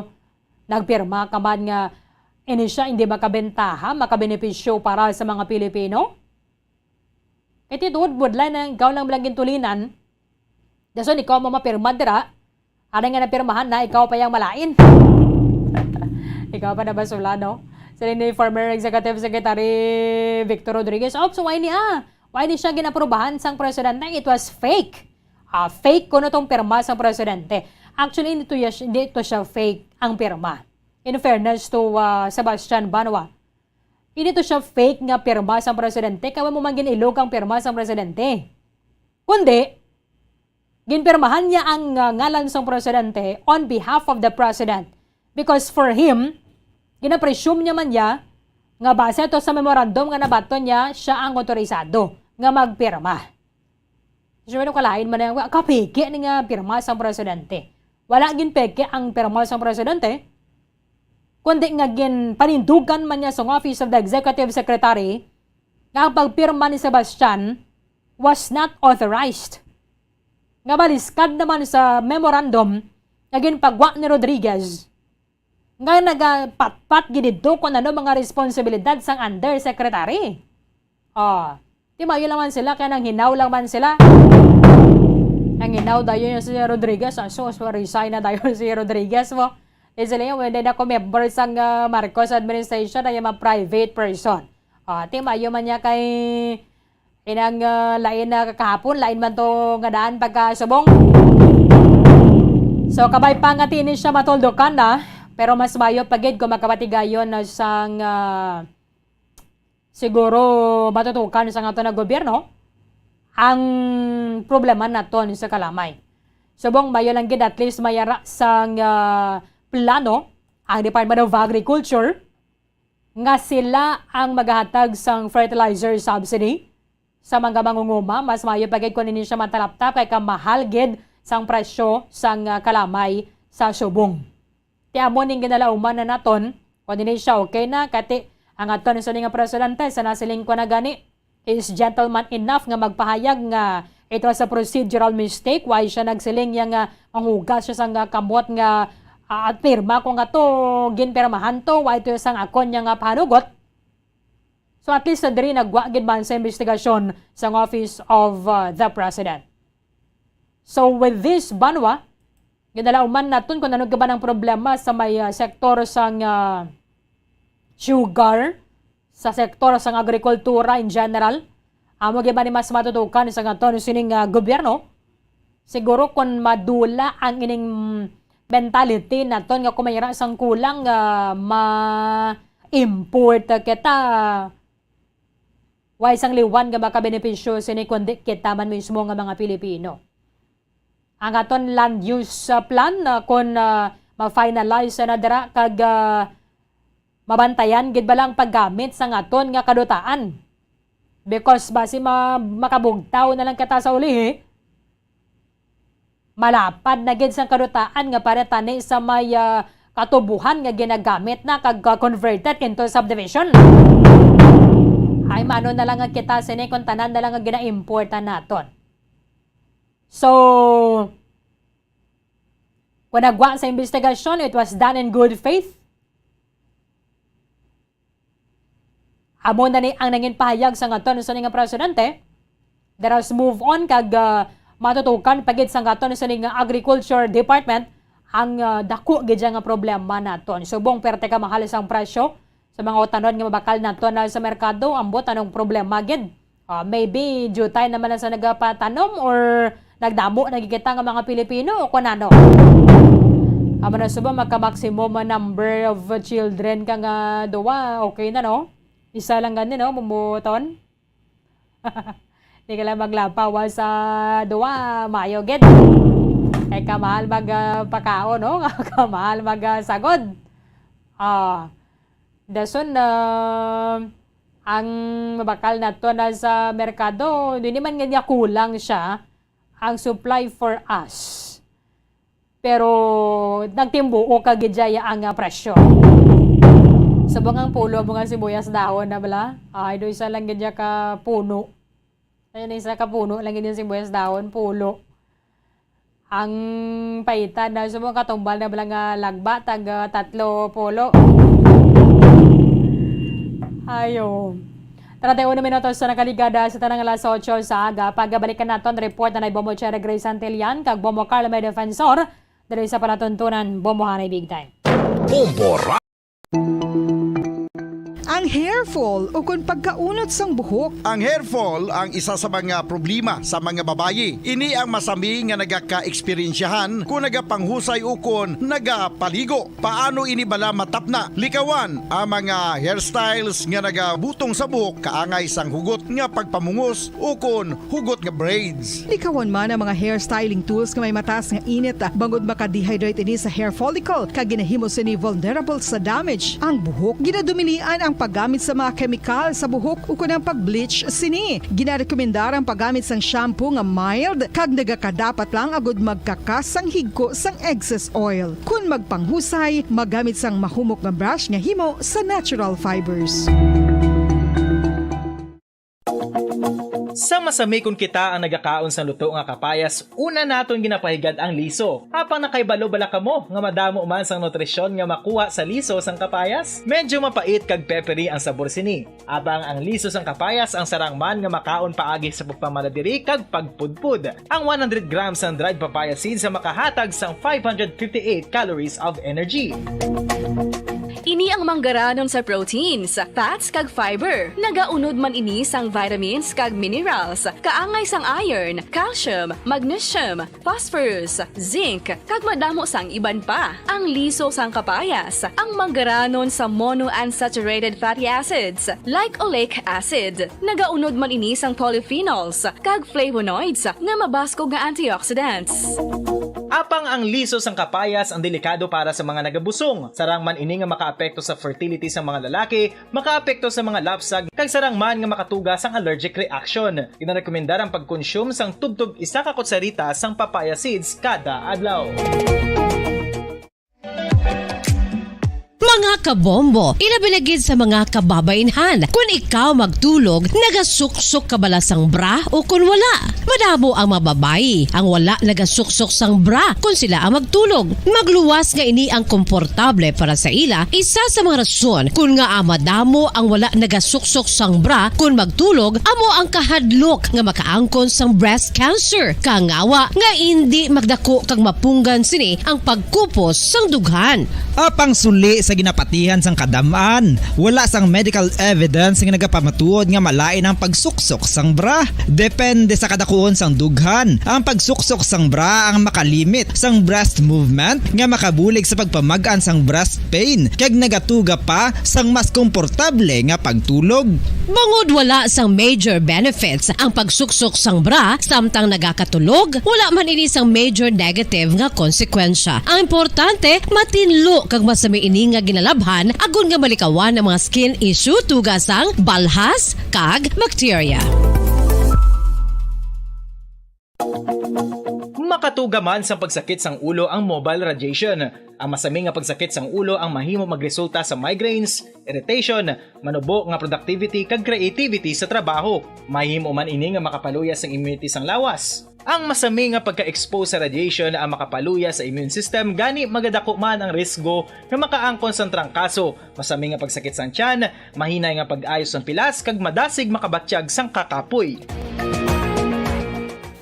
nagpirma ka man nga ini siya hindi makabentaha, makabenepisyo para sa mga Pilipino? Kay ti tuod budlay na ikaw lang lang gintulinan. Dason ikaw ang mamapirma dira. Ano nga napirmahan na, ikaw pa yang malain. Ikaw pa na basula, no? Sa ni former Executive Secretary Victor Rodriguez, ops, why ni, ah? Why ni siya ginaprobahan sang presidente? It was fake. Ah, fake kuno tong pirma sang presidente. Actually, hindi to, ya- hindi to siya fake ang pirma. In fairness to, ah, Sebastian Banwa, hindi to siya fake nga pirma sang presidente. Kaya mo man gin-ilog ang pirma sang presidente. Kundi, ginpirmahan niya ang, ah, ngalan sang presidente on behalf of the president. Because for him, ginapresume niya man niya nga base to sa memorandum nga nabaton niya, siya ang otorisado nga magpirma. So, ano kalain man nga kapeke ni nga pirma sang presidente. Wala gin peke ang pirma sang presidente, kundi nga ginpanindugan man niya sang Office of the Executive Secretary nga ang pagpirma ni Sebastian was not authorized. Nga baliskad naman sa memorandum nga ginpagwa ni Rodriguez nga nagapatpat gid didto kung ano mga responsibilidad sang undersecretary. Oh, di maayo lang man sila, kaya nanghinaw lang man sila. Nanghinaw dayon yung si Rodriguez, ah, so, so resign na dayon si Rodriguez mo. Di sila yung, hindi na ko member sang, ah, Marcos administration, na yung mga private person. Oh, di maayo man niya kay inang, ah, lain na kahapon, lain man to nga daan pagkasubong. So, kabay pa nga tini siya matuldukan na, pero mas mayo pa gid kung makapatigayon na sang, ah, siguro matutukan sa aton nga gobyerno ang problema naton sa kalamay. Subong mayo lang gid at least mayara sang, ah, plano ang Department of Agriculture nga sila ang magahatag sang fertilizer subsidy sa mga mangunguma. Mas maayo pa gid kung ini siya matalaptap kay kamahal gid sang presyo sang, ah, kalamay sa subong. Ti amo ning ginalauman na naton, kung ini siya okay na, kati ang aton sa nga presidente sa nasiling ko na gani is gentleman enough nga magpahayag nga it was a procedural mistake. Why siya nagsiling niya nga ang hugas siya sa nga kamot nga, ah, at pirma ko nga to, ginpirmahan to, why ito sang akon niya nga panugot? So at least sa diri nagwa gid man sa investigasyon sang Office of, uh, the President. So with this, Banwa, ginalauman naton kung ano ba ang problema sa may, uh, sektor sang, uh, sugar, sa sektor sang agrikultura in general. Amo gid man ni mas matutukan sa aton sining, uh, gobyerno. Siguro kung madula ang ining mentality naton nga kung mayra sang kulang nga ma-import kita, way sang liwan nga makabenepisyo sini kundi kita man mismo nga mga Pilipino. Ang aton land use, ah, plan, ah, kung, ah, ma-finalize na dira kag, ah, mabantayan gid bala ang paggamit sang aton nga kadutaan. Because basi ma-, makabugtaw na lang kita sa ulihi, malapad na gid sang kadutaan nga para tani sa may, ah, katubuhan nga ginagamit na kag, ah, converted into subdivision. Ay, maano na lang nga kita sini kung tanan na lang nga gina-importan naton. So, kung nagwa sa investigasyon, it was done in good faith. Amo na ni ang nangin pahayag sa aton sa nga presidente. Let us move on kag, ah, matutukan pa gid sa aton sa nga agriculture department ang, ah, dako gid nga problema naton. Subong perte ka mahal sang presyo sa mga utanon nga mabakal naton na sa merkado, ambot anong problema gid. Ah, maybe due time naman lang sa nagapatanom or Nagdamo na gid kita nga mga Pilipino, o kun ano? Amo na subong magka-maximum number of children ka nga duwa, okay na, no? Isa lang gani, no, bumbuton. Di ka lang maglapaw sa duwa, mayo gid. Kay kamahal mag, ah, pakaon, no? Kamahal mag, ah, sagod. Ah, dason, ah, ang mabakal nato na sa merkado, di naman nga niya kulang siya ang supply for us. Pero nagtimbuok ka gid siya ang, ah, presyo. Subong ang pulo mo nga sibuyas dahon na bala. Ay, do isa lang gid siya ka puno. Ayun, isa ka puno lang gid yung sibuyas dahon, pulo. Ang paitan na subong katumbal na bala nga lagba, tag, ah, tatlo pulo. Ayo. Treinta y uno minutos sa nakaligada sa tanang alas otso sa aga. Pagabalikan naton report na ni Bombo Cherry Grace Santillan kag Bombo Carlo May Defensor diri sa palatuntunan Bombo Hanay Big Time. Bombo Ra- Ang hair fall o kon pagkaunot sang buhok. Ang hair fall ang isa sa mga problema sa mga babayi. Ini ang masami nga nagaka-eksperyensyahan kon nagapanghusay ukon nagapaligo. Paano ini bala matapna? Likawan ang mga hairstyles nga nagabutong sa buhok kaangay sang hugot nga pagpamungos ukon hugot nga braids. Likawan man ang mga hair styling tools nga may mataas nga init, ah, bangod maka-dehydrate ini sa hair follicle, kag ginahimo sini vulnerable sa damage ang buhok. Ginadominian ang paggamit sa mga kemikal sa buhok ukon ang pag-bleach sini. Ginarekomendar ang paggamit sang shampoo nga mild kag nagakadapat lang agud magkakas sang higko sang excess oil. Kon magpanghusay, magamit sang mahumok nga brush nga himo sa natural fibers. Sa masami kon kita ang nagakaon sang luto nga kapayas, una naton ginapahigad ang liso. Apang nakahibalo bala kamo nga madamo man sang nutrisyon nga makuha sa liso sang kapayas? Medyo mapait kag peppery ang sabor sini. Apang ang liso sang kapayas ang sarang man nga makaon paagi sa pagpamaladiri kag pagpudpod. Ang one hundred grams sang dried papaya seeds ang makahatag sang five hundred fifty-eight calories of energy. Ini ang manggaranon sa proteins, fats, kag fiber. Nagaunod man ini sang vitamins kag minerals, kaangay sang iron, calcium, magnesium, phosphorus, zinc, kag madamo sang iban pa. Ang liso sang kapayas, ang manggaranon sa monounsaturated fatty acids, like oleic acid. Nagaunod man ini sang polyphenols kag flavonoids nga mabaskog nga antioxidants. Apang ang liso sang kapayas ang delikado para sa mga nagabusong. Sarang man ini nga makaapekto sa fertility sa mga lalaki, makaapekto sa mga lapsag, kag sarang man nga makatuga sang allergic reaction. Ginarekomendar ang pagkonsume sang tubtob isa ka kutsarita sang papaya seeds kada adlaw. Mga kabombo, ilabi na gid sa mga kababainhan, kun ikaw magtulog, nagasuksok ka bala sang bra o kun wala? Madamo ang mga babayi ang wala nagasuksok sang bra kun sila ang magtulog. Magluwas nga ini ang komportable para sa ila. Isa sa mga rason kun ngaa madamo ang wala nagasuksok sang bra kun magtulog amo ang kahadlok nga makaangkon sang breast cancer. Kangawa nga indi magdako kag mapunggan sini ang pagkupos sang dughan. Apang suli sa ginapatihan sang kadam-an, wala sang medical evidence nga nagapamatuod nga malain ang pagsuksok sang bra. Depende sa kadakuon sang dughan, ang pagsuksok sang bra ang makalimit sang breast movement nga makabulig sa pagpamag-an sang breast pain kag nagatuga pa sang mas komportable nga pagtulog. Bangod wala sang major benefits ang pagsuksok sang bra samtang nagakatulog, wala man ini sang major negative nga konsekwensya. Ang importante, matinlo kag masami ini nga ginalabhan agod nga malikawan ang mga skin issue tuga sang balhas kag bakterya. Makatuga man sang pagsakit sang ulo ang mobile radiation. Ang masami nga pagsakit sang ulo ang mahimo magresulta sa migraines, irritation, manubo nga productivity kag creativity sa trabaho. Mahimo man ini nga makapaluya sang immunity sang lawas. Ang masami nga pagka-expose sa radiation ang makapaluya sa immune system, gani magadako man ang risgo nga makaangkon sang trangkaso, masami nga pagsakit sang tiyan, mahinay nga pag-ayo sang pilas, kag madasig makabatyag sang kakapoy.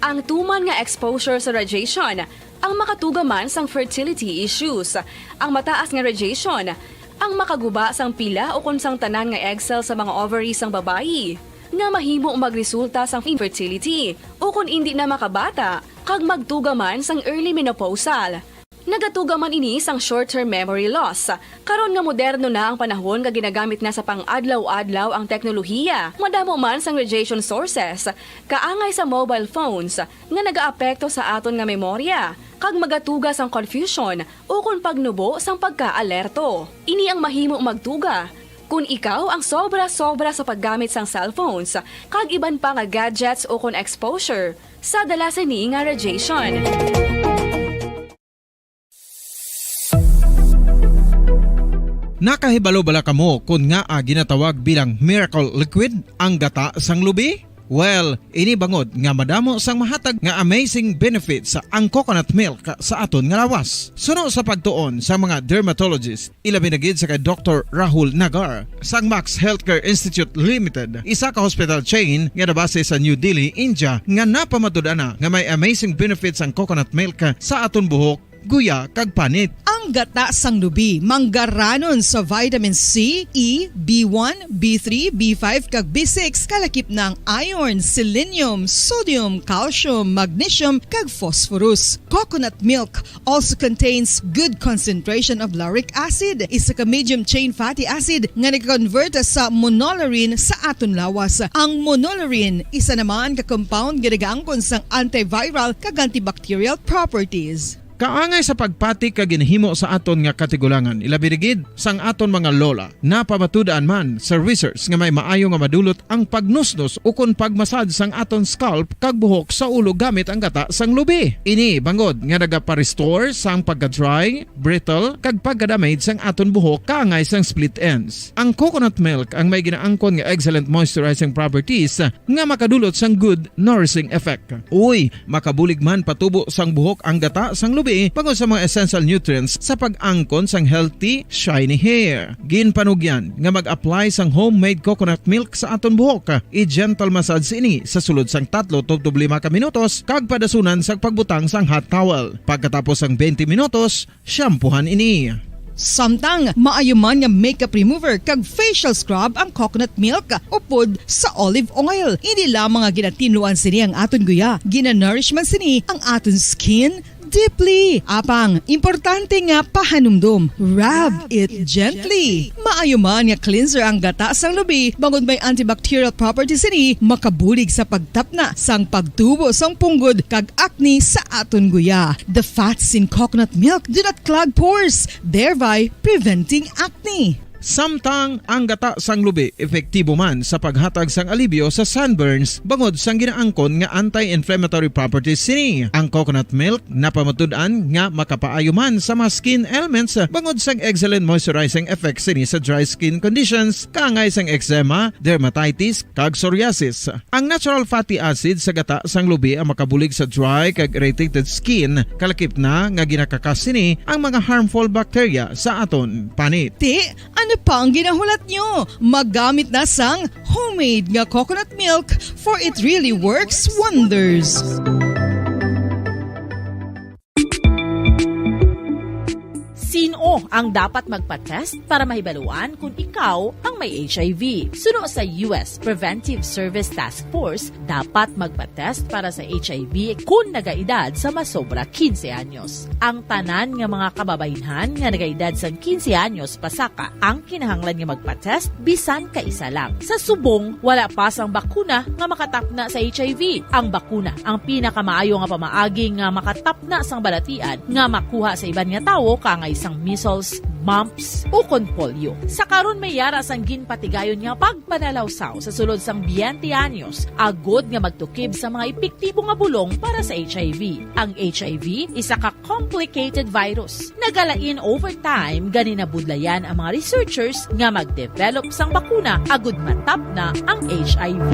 Ang tuman nga exposure sa radiation ang makatuga man sang fertility issues. Ang mataas nga radiation ang makaguba sang pila ukon sang tanan nga egg cell sa mga ovary sang babayi, nga mahimo magresulta sang infertility ukon indi na makabata. kag magtuga man sang early menopausal. Nagatuga man ini sang short-term memory loss. Karon nga moderno na ang panahon nga ginagamit na sa pang-adlaw-adlaw ang teknolohiya, madamo man sang radiation sources, kaangay sa mobile phones, nga nagaapekto sa aton nga memorya, kag magatuga sang confusion ukon pagnubo sang pagkaalerto. Ini ang mahimo magtuga kon ikaw ang sobra-sobra sa paggamit sang cellphones kag iban pa nga gadgets ukon exposure sa dala sini nga radiation. Nakahibalo bala kamo kon ngaa ginatawag bilang miracle liquid ang gata sang lubi? Well, ini bangod nga madamo sang mahatag nga amazing benefits ang coconut milk sa aton nga lawas. Suno sa pagtuon sa mga dermatologist, ilabi na gid sa kay Doktor Rahul Nagar sang Max Healthcare Institute Limited, isa ka hospital chain nga nabase sa New Delhi, India, nga napamatud-an na nga may amazing benefits ang coconut milk sa aton buhok, guya, kag panit. Ang gata sang lubi manggaranon sa vitamin C, E, B one, B three, B five, kag B six, kalakip na ang iron, selenium, sodium, calcium, magnesium, kag phosphorus. Coconut milk also contains good concentration of lauric acid, isa ka medium chain fatty acid nga nagakonvert sa monolaurin sa aton lawas. Ang monolaurin isa naman ka compound nga nagaangkon sang antiviral kag antibacterial properties. Kaangay sa pagpati kag ginhimo sa aton nga katigulangan, ilabi na gid sang aton mga lola. Napamatud-an man sa research nga may maayo nga madulot ang pagnusnos ukon pagmasad sang aton scalp kag buhok sa ulo gamit ang gata sang lubi. Ini bangod nga nagapa-restore sang pagka-dry, brittle, kag pagka-damage sang aton buhok kaangay sang split ends. Ang coconut milk ang may ginaangkon nga excellent moisturizing properties nga makadulot sang good nourishing effect. Uy, makabulig man patubo sang buhok ang gata sang lubi bangod sa mga essential nutrients sa pag-angkon sang healthy, shiny hair. Ginpanugyan nga mag-apply sang homemade coconut milk sa aton buhok. I-gentle massage ini sa sulod sang tatlo tubtob lima ka minutos kag padasunan sang pagbutang sang hot towel. Pagkatapos sang twenty minutos, shampoohan ini. Samtang maayo man nga makeup remover kag facial scrub ang coconut milk upod sa olive oil. Hindi lamang nga ginatinluan sini ang aton guya, ginanourish man sini ang aton skin deeply. Apang, importante nga pahanumdom, rub it gently. Maayo man nga cleanser ang gata sang lubi bangod may antibacterial properties sini, makabulig sa pagtapna sang pagtubo sang punggod kag acne sa aton guya. The fats in coconut milk do not clog pores, thereby preventing acne. Samtang ang gata sang lubi epektibo man sa paghatag sang alibyo sa sunburns bangod sang ginaangkon nga anti-inflammatory properties sini. Ang coconut milk napamatud-an nga makapaayo man sa mga skin ailments bangod sang excellent moisturizing effects sini sa dry skin conditions, kaangay sang eczema, dermatitis, kag psoriasis. Ang natural fatty acid sa gata sang lubi ang makabulig sa dry kag irritated skin, kalakip na nga ginakakas sini ang mga harmful bacteria sa aton panit. Ti, ano pa ang ginahulat nyo? Magamit na sang homemade nga coconut milk, for it really works wonders. Sin-o ang dapat magpa-test para mahibaluan kon ikaw ang may H I V? Suno sa U S Preventive Service Task Force, dapat magpa-test para sa H I V kon nagaedad sa masobra quince anyos. Ang tanan nga mga kababaynhan nga nagaedad sang quince anyos pasaka ang kinahanglan nga magpa-test bisan kaisa lang. Sa subong, wala pa sang bakuna nga makatapna sa H I V. Ang bakuna ang pinakamaayo nga pamaagi nga makatapna sang balatian nga makuha sa iban nga tawo, kaangay sang measles, mumps, ukon polio. Sa karon, may yara sang ginpatigayon nga pagpanalawsaw sa sulod sang twenty anyos, agod nga magtukib sa mga epektibo nga bulong para sa H I V. Ang H I V isa ka complicated virus. Nagalain over time, gani nabudlayan ang mga researchers nga mag-develop sang bakuna agud matapna ang H I V.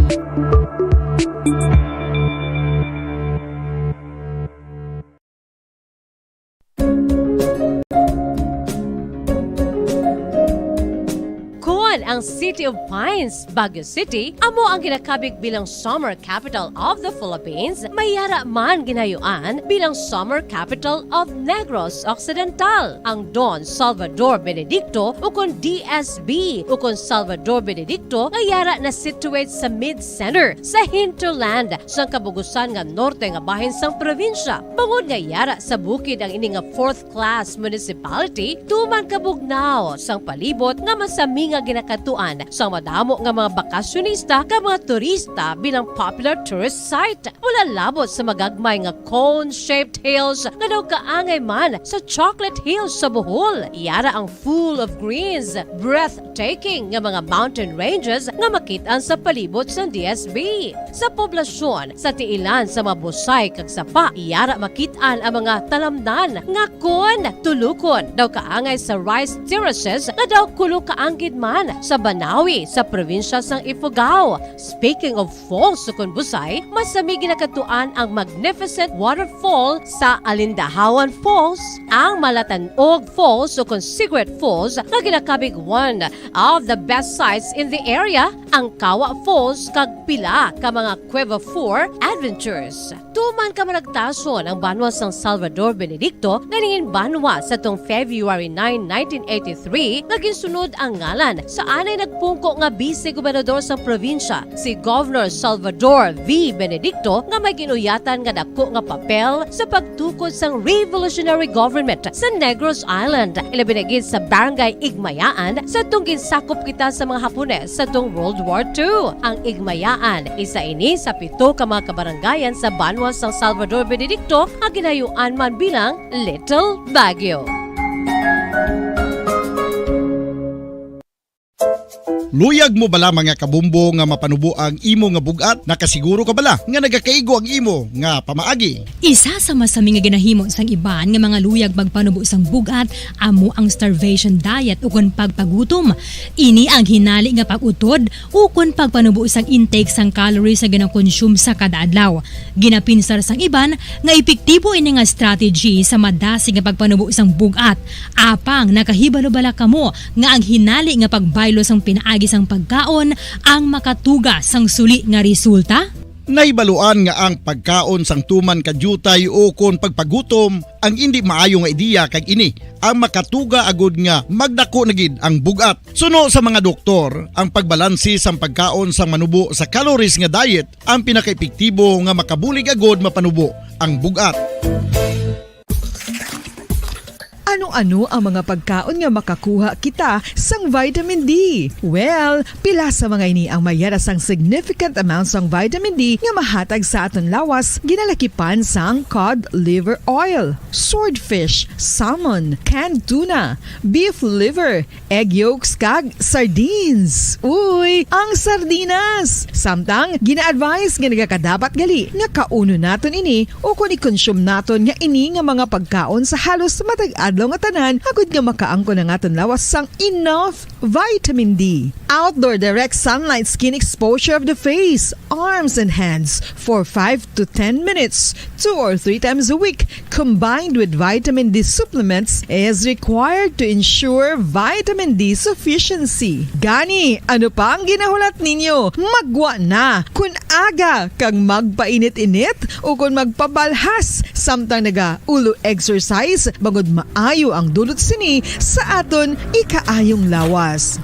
Kon ang City of Pines, Baguio City, amo ang ginakabig bilang Summer Capital of the Philippines, may yara man ginayuan bilang Summer Capital of Negros Occidental. Ang Don Salvador Benedicto, ukon D S B, ukon Salvador Benedicto, nga yara na situate sa mid-center sa hinterland sang kabugusan nga norte nga bahin sang probinsya. Bangod nga yara sa bukid ang ini nga fourth class municipality, tuman kabugnaw sang palibot nga masami nga ginakadtuan sang madamo nga mga bakasyonista kag mga turista bilang popular tourist site. Wala labot sa magagmay nga cone-shaped hills nga daw kaangay man sa Chocolate Hills sa Bohol. Yara ang full of greens, breathtaking nga mga mountain ranges nga makit-an sa palibot sang D S B. Sa poblasyon, sa tiilan sa mga busay kag sapa, yara makit-an ang mga talamnan nga kon tulukon daw kaangay sa rice terraces nga daw kulo ka anggid man sa Banawi sa probinsya sang Ifugao. Speaking of falls ukon busay, masami ginakadtuan ang magnificent waterfall sa Alindahawan Falls, ang Malatanog Falls ukon Cigarette Falls nga ginakabig one of the best sights in the area, ang Kawa Falls kag pila ka mga Cueva four adventures. Tuman ka managtason ang banwa sang Salvador Benedicto nga nangin banwa sa tong February nine, nineteen eighty-three, nga ginsunod ang ngalan sa anay nagpungko nga bise gobernador sang probinsya, si Governor Salvador V. Benedicto, nga may ginuyatan nga dako nga papel sa pagtukod sang revolutionary government sa Negros Island, ilabi na gid sa Barangay Igmayaan, sa tong ginsakop kita sa mga Hapones sa tong World War Two. Ang Igmayaan, isa ini sa pito ka mga kabarangayan sa banwa sang Salvador Benedicto nga ginayuan man bilang Little Baguio. Luyag mo bala, mga kabombo, nga mapanubo ang imo nga bug-at? Nakasiguro ka bala nga nagakaigo ang imo nga pamaagi? Isa sa masami nga ginahimo sang iban nga mga luyag magpanubo sang bug-at amo ang starvation diet ukon pagpagutom. Ini ang hinali nga pag-utod ukon pagpanubo sang intake sang calories nga ginakonsume sa kada adlaw. Ginapinsar sang iban nga epektibo ini nga strategy sa madasig nga pagpanubo sang bug-at. Apang nakahibalo bala kamo nga ang hinali nga pagbaylo sang pinaagi sang pagkaon ang makatuga sang suli nga resulta? Nahibaluan nga ang pagkaon sang tuman ka diutay ukon pagpagutom ang indi maayo nga ideya, kag ini ang makatuga agud nga magdako na gid ang bug-at. Suno sa mga doktor, ang pagbalanse sang pagkaon sang manubo sa calories nga diet ang pinakaepektibo nga makabulig agud mapanubo ang bug-at. Ano-ano ang mga pagkaon nga makakuha kita sang vitamin D? Well, pila sa mga ini ang may yara sang significant amount sang vitamin D nga mahatag sa aton lawas, ginalakipan sang cod liver oil, swordfish, salmon, canned tuna, beef liver, egg yolks, kag sardines. Uy, ang sardinas! Samtang, gina-advise nga nagakadapat gali nga kaunon naton ini ukon i-consume naton nga ini nga mga pagkaon sa halos matag adlaw nga tanan, agud nga makaangkon ang aton lawas sang enough vitamin D. Outdoor direct sunlight skin exposure of the face, arms, and hands for five to ten minutes, two or three times a week, combined with vitamin D supplements, is required to ensure vitamin D sufficiency. Gani, ano pa ang ginahulat ninyo? Maggwa na! Kun aga kag magpainit-init ukon magpabalhas samtang naga-ulo exercise, bangod maayo ang dulot sini sa aton ikaayong lawas.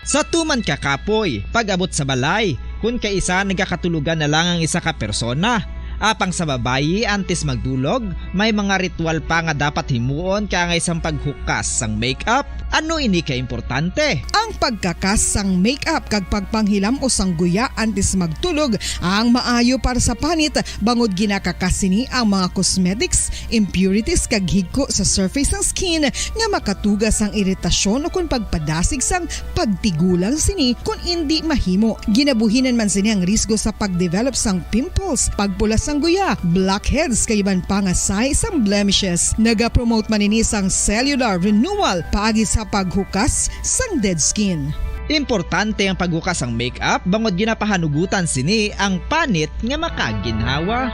Sa tuman ka kapoy, pag-abot sa balay, kun kaisa nagakatulogan na lang ang isa ka persona. Apang sa babayi, antes magdulog, may mga ritual pa nga dapat himuon kaangay sang paghukas sang makeup. Ano ini ka importante? Ang pagkakas sang makeup kag pagpanghilam-os sang guya antes magtulog ang maayo para sa panit, bangod ginakakas sini ang mga cosmetics, impurities, kag higko sa surface sang skin nga makatuga sang iritasyon ukon pagpadasig sang pagtigulang sini kon indi mahimo. Ginabuhinan man sini ang risgo sa pagdevelop sang pimples, pagpula sang guya, blackheads, kag iban pa nga sahi sang blemishes. Nagapromote man ini sang cellular renewal paagi sa paghukas sang dead skin. Importante ang paghukas sang makeup bangod ginapahanugutan sini ang panit nga makaginhawa.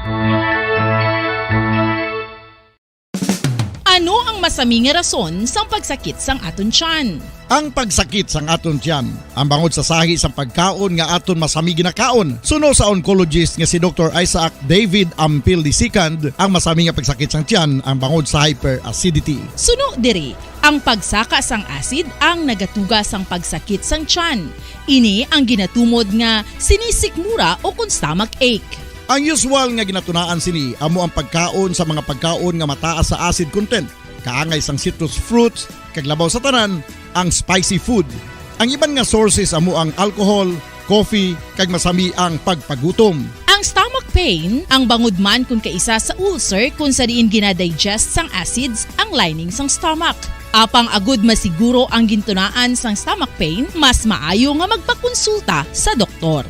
Ano ang masami nga rason sang pagsakit sang aton tiyan? Ang pagsakit sang aton tiyan, ang bangod sa sahi sang pagkaon nga aton masami ginakaon. Suno sa oncologist nga si Doktor Isaac David Ampil the second, ang masami nga pagsakit sang tiyan ang bangod sa hyperacidity. Suno diri, ang pagsaka sang acid ang nagatuga sang pagsakit sang tiyan. Ini ang ginatumod nga sinisikmura o kon stomach ache. Ang usual nga ginatunaan sini amo ang pagkaon sa mga pagkaon nga mataas sa acid content, kaangay sang citrus fruits, kag labaw sa tanan, ang spicy food. Ang iban nga sources amo ang alcohol, coffee, kag masami ang pagpagutom. Ang stomach pain, ang bangod man kon kaisa sa ulcer kon sa diin ginadigest sang acids ang lining sang stomach. Apang agud masiguro ang gintunaan sang stomach pain, mas maayo nga magpakonsulta sa doktor.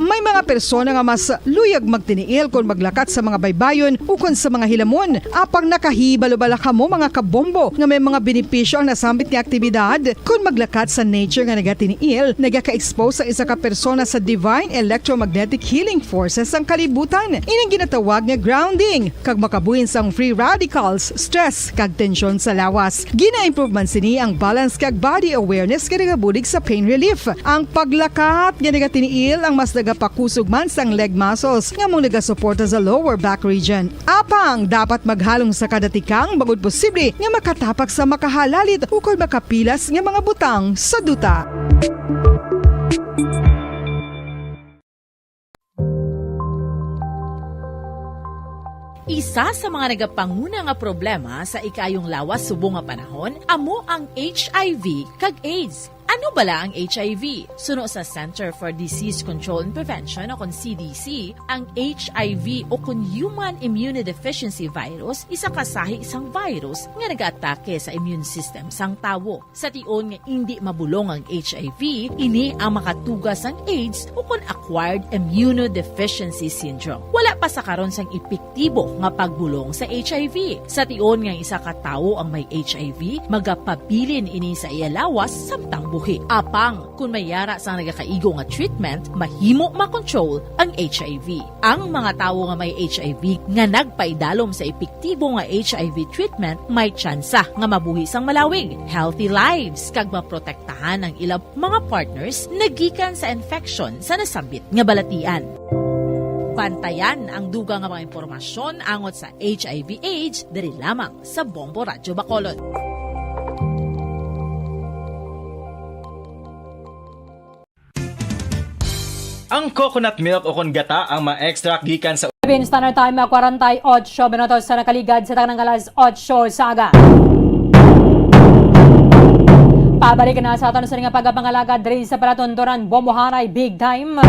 May mga persona nga mas luyag magtiniil kon maglakat sa mga baybayon ukon sa mga hilamon. Apang nakahibalo bala kamo, mga kabombo, nga may mga benepisyo ang nasambit nga aktibidad? Kon maglakat sa nature nga nagatiniil, nagaka-expose ang isa ka persona sa divine electromagnetic healing forces sang kalibutan. Ining ginatawag nga grounding, kag makabuhin sang free radicals, stress, kag tensyon sa lawas. Gina-improve man sini ang balance kag body awareness nga nagabulig sa pain relief. Ang paglakat nga nagatiniil ang mas nagapakusog man sang leg muscles nga amo nagasuporta sa lower back region. Apang dapat maghalong sa kada tikang bangod posible nga makatapak sa makahalalit ukon makapilas nga mga butang sa duta. Isa sa mga nagapanguna nga problema sa ikaayong lawas subong nga panahon amo ang H I V kag AIDS. Ano bala ang H I V? Suno sa Center for Disease Control and Prevention o kon C D C, ang H I V o kon Human Immunodeficiency Virus, isa ka sahi sang virus nga nagaatake sa immune system sang tawo. Sa tion nga indi mabulong ang H I V, ini ang makatuga sang AIDS o kon acquired immunodeficiency syndrome. Wala pa sa karon sang epektibo nga pagbulong sa H I V. Sa tion nga isa ka tawo ang may H I V, magapabilin ini sa iya lawas samtang buhi. Apang kon may yara sang nagakaigo nga treatment, mahimo makontrol ang H I V. Ang mga tawo nga may H I V nga nagpaidalom sa epektibo nga H I V treatment may tsansa nga mabuhi sang malawig, healthy lives, kag maprotektahan ang ila mga partners nagikan sa infection sa nasambit nga balatian. Bantayan ang dugang nga mga impormasyon angot sa H I V AIDS diri lamang sa Bombo Radyo Bacolod. Ang coconut milk o kon gata ang ma-extract gikan sa Philippine Standard Time, kwarenta y ocho minutos sa nakaligad sa tanang alas otso sa aga. Pabalik na sa aton sa nga pagpangalagad diri sa palatuntunan Bombohanay Big Time.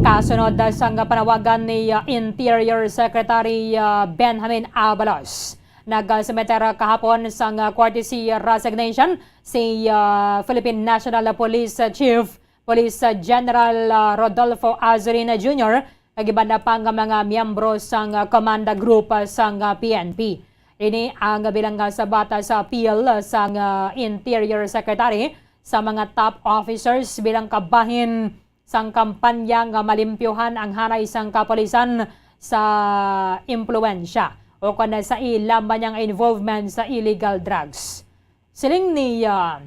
Kasunod sang panawagan ni, uh, Interior Secretary, uh, Benjamin Abalos, nagsumeter kahapon sang courtesy resignation si, uh, Philippine National Police Chief Police, uh, General, uh, Rodolfo Azurin Junior, kag iban na pa nga mga miyembro sang, uh, Command Group, uh, sang, uh, P N P. Ini ang bilang nga sabat, uh, sa appeal, uh, sang, uh, Interior Secretary sa mga top officers bilang kabahin sang kampanya nga malimpyuhan ang hanay sang kapulisan sa impluwensya o kon sa ila man nga involvement sa illegal drugs. Siling ni, ah,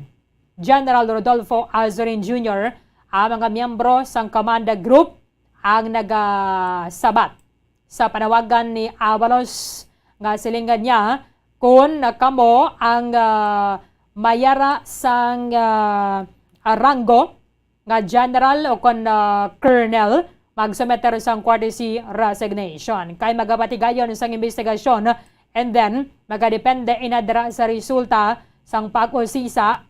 General Rodolfo Azurin Junior, ang mga miyembro sang Command Group ang nagasabat sa panawagan ni Abalos nga silingan niya, "Kun kamo ang, ah, mayara sang, ah, ranggo nga general o kon, ah, colonel, magsumeter sang courtesy resignation, kay magapatigayon sang imbestigasyon, and then magadepende ina dira sa resulta sang pag-usisa,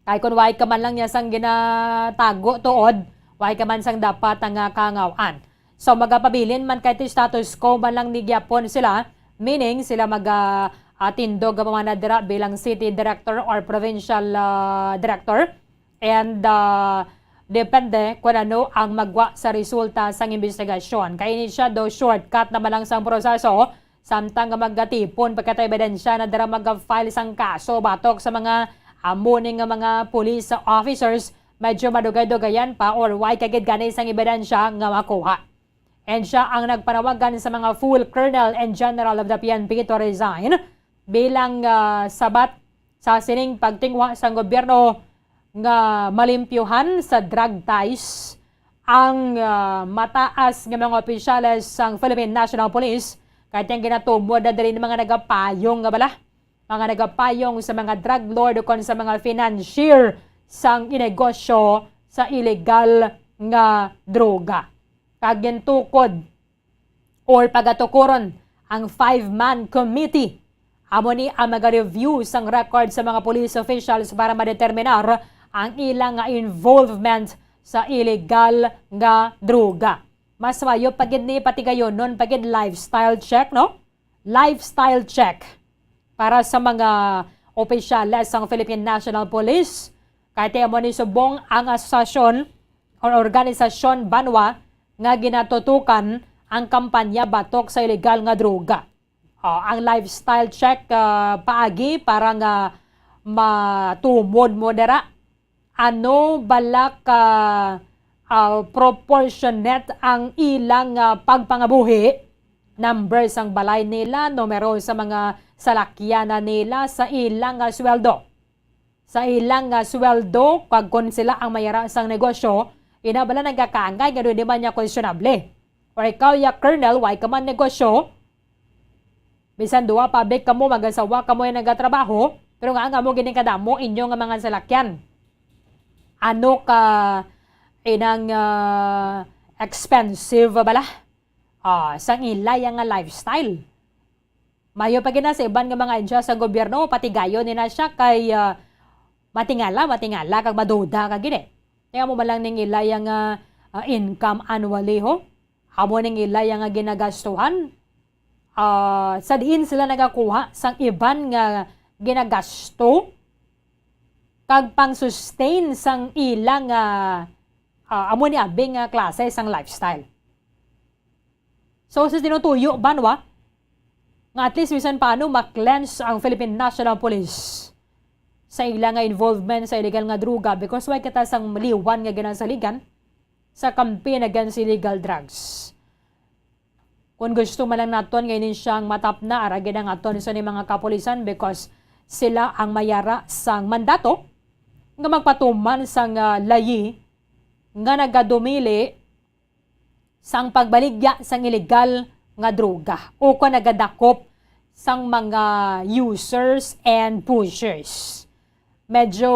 kay kun way ka man lang niya sang ginatago tuod, way ka man sang dapat nga kangaw-an." So, magapabilin man kay ti status quo man lang ni gyapon sila, meaning sila maga-, ah, tindog nga pamana dira bilang city director or provincial, ah, director. And, ah, depende kung ano ang magwa sa resulta sang imbestigasyon. Kay ini siya daw shortcut naman lang sang proseso, samtang nga magatipon pa kita ebidensya na dira mag-file sang kaso batok sa mga amo ni nga mga police officers, medyo madugay-dugayan pa or way ka gid gani sang ebidensya nga makuha. And siya ang nagpanawagan sa mga full colonel and general of the P N P to resign bilang, ah, sabat sa sining pagtinguha sang gobyerno nga malimpyuhan sa drug ties ang, ah, mataas nga mga opisyales sang Philippine National Police, kay ang ginatumod na diri ni mga nagapayong nga bala, mga nagapayong sa mga drug lord ukon sa mga financier sang inegosyo sa illegal nga droga. Kag gintukod or pagatukuron ang five-man committee. Amo ni ang maga-review sang record sa mga police officials para madeterminar ang ila nga involvement sa illegal nga droga. Mas mayo pa gid ni patigayonon pa gid lifestyle check, no? Lifestyle check para sa mga opisyales sang Philippine National Police. Kay ti amo ni subong ang asosasyon or organisasyon banwa nga ginatutukan ang kampanya batok sa illegal nga droga. O, ang lifestyle check, ah, paagi para nga matumod mo dira. Ano bala ka, ah, proportionate ang ilang, ah, pagpangabuhi? Number sang balay nila, numero sa mga salakyanan nila, sa ilang, ah, sweldo. Sa ilang, ah, sweldo, kag kon sila ang mayara sang negosyo, ina bala nagakaangay nga di man niya questionable. Or ikaw, ya Colonel, why ka man negosyo? Bisan duha public kamo, mag-asawa kamo yung nagatrabaho, pero nga ang amo gini kadamo inyo nga mga salakyan. Ano ka inang, ah, expensive bala? Ah, sang ilaya nga lifestyle. Mayo pa gina sa iban nga mga ahensya sa gobyerno, patigayon ni na siya kay, ah, matingala, matingala kag maduda ka gini. Kaya mo man lang ning ilaya nga, ah, income annually, ho? Amo ning ilaya nga ginagastuhan, ah, sa diin sila nagakuha sang iban nga ginagasto kag pang-sustain sang ila nga, ah, amo ni abi nga klase sang lifestyle. So, sa tinutuyo, banwa, nga at least bisan paano ma-cleanse ang Philippine National Police sa ila nga involvement sa illegal nga droga, because why kita sang liwan nga ginasaligan sa campaign against illegal drugs. Kung gusto man lang naton nga ini siyang matapna, ara gid ang aton sa ni mga kapulisan, because sila ang mayara sang mandato nga magpatuman sang, ah, layi nga nagadumili sang pagbaligya sang iligal nga droga o kon nagadakop sang mga users and pushers. Medyo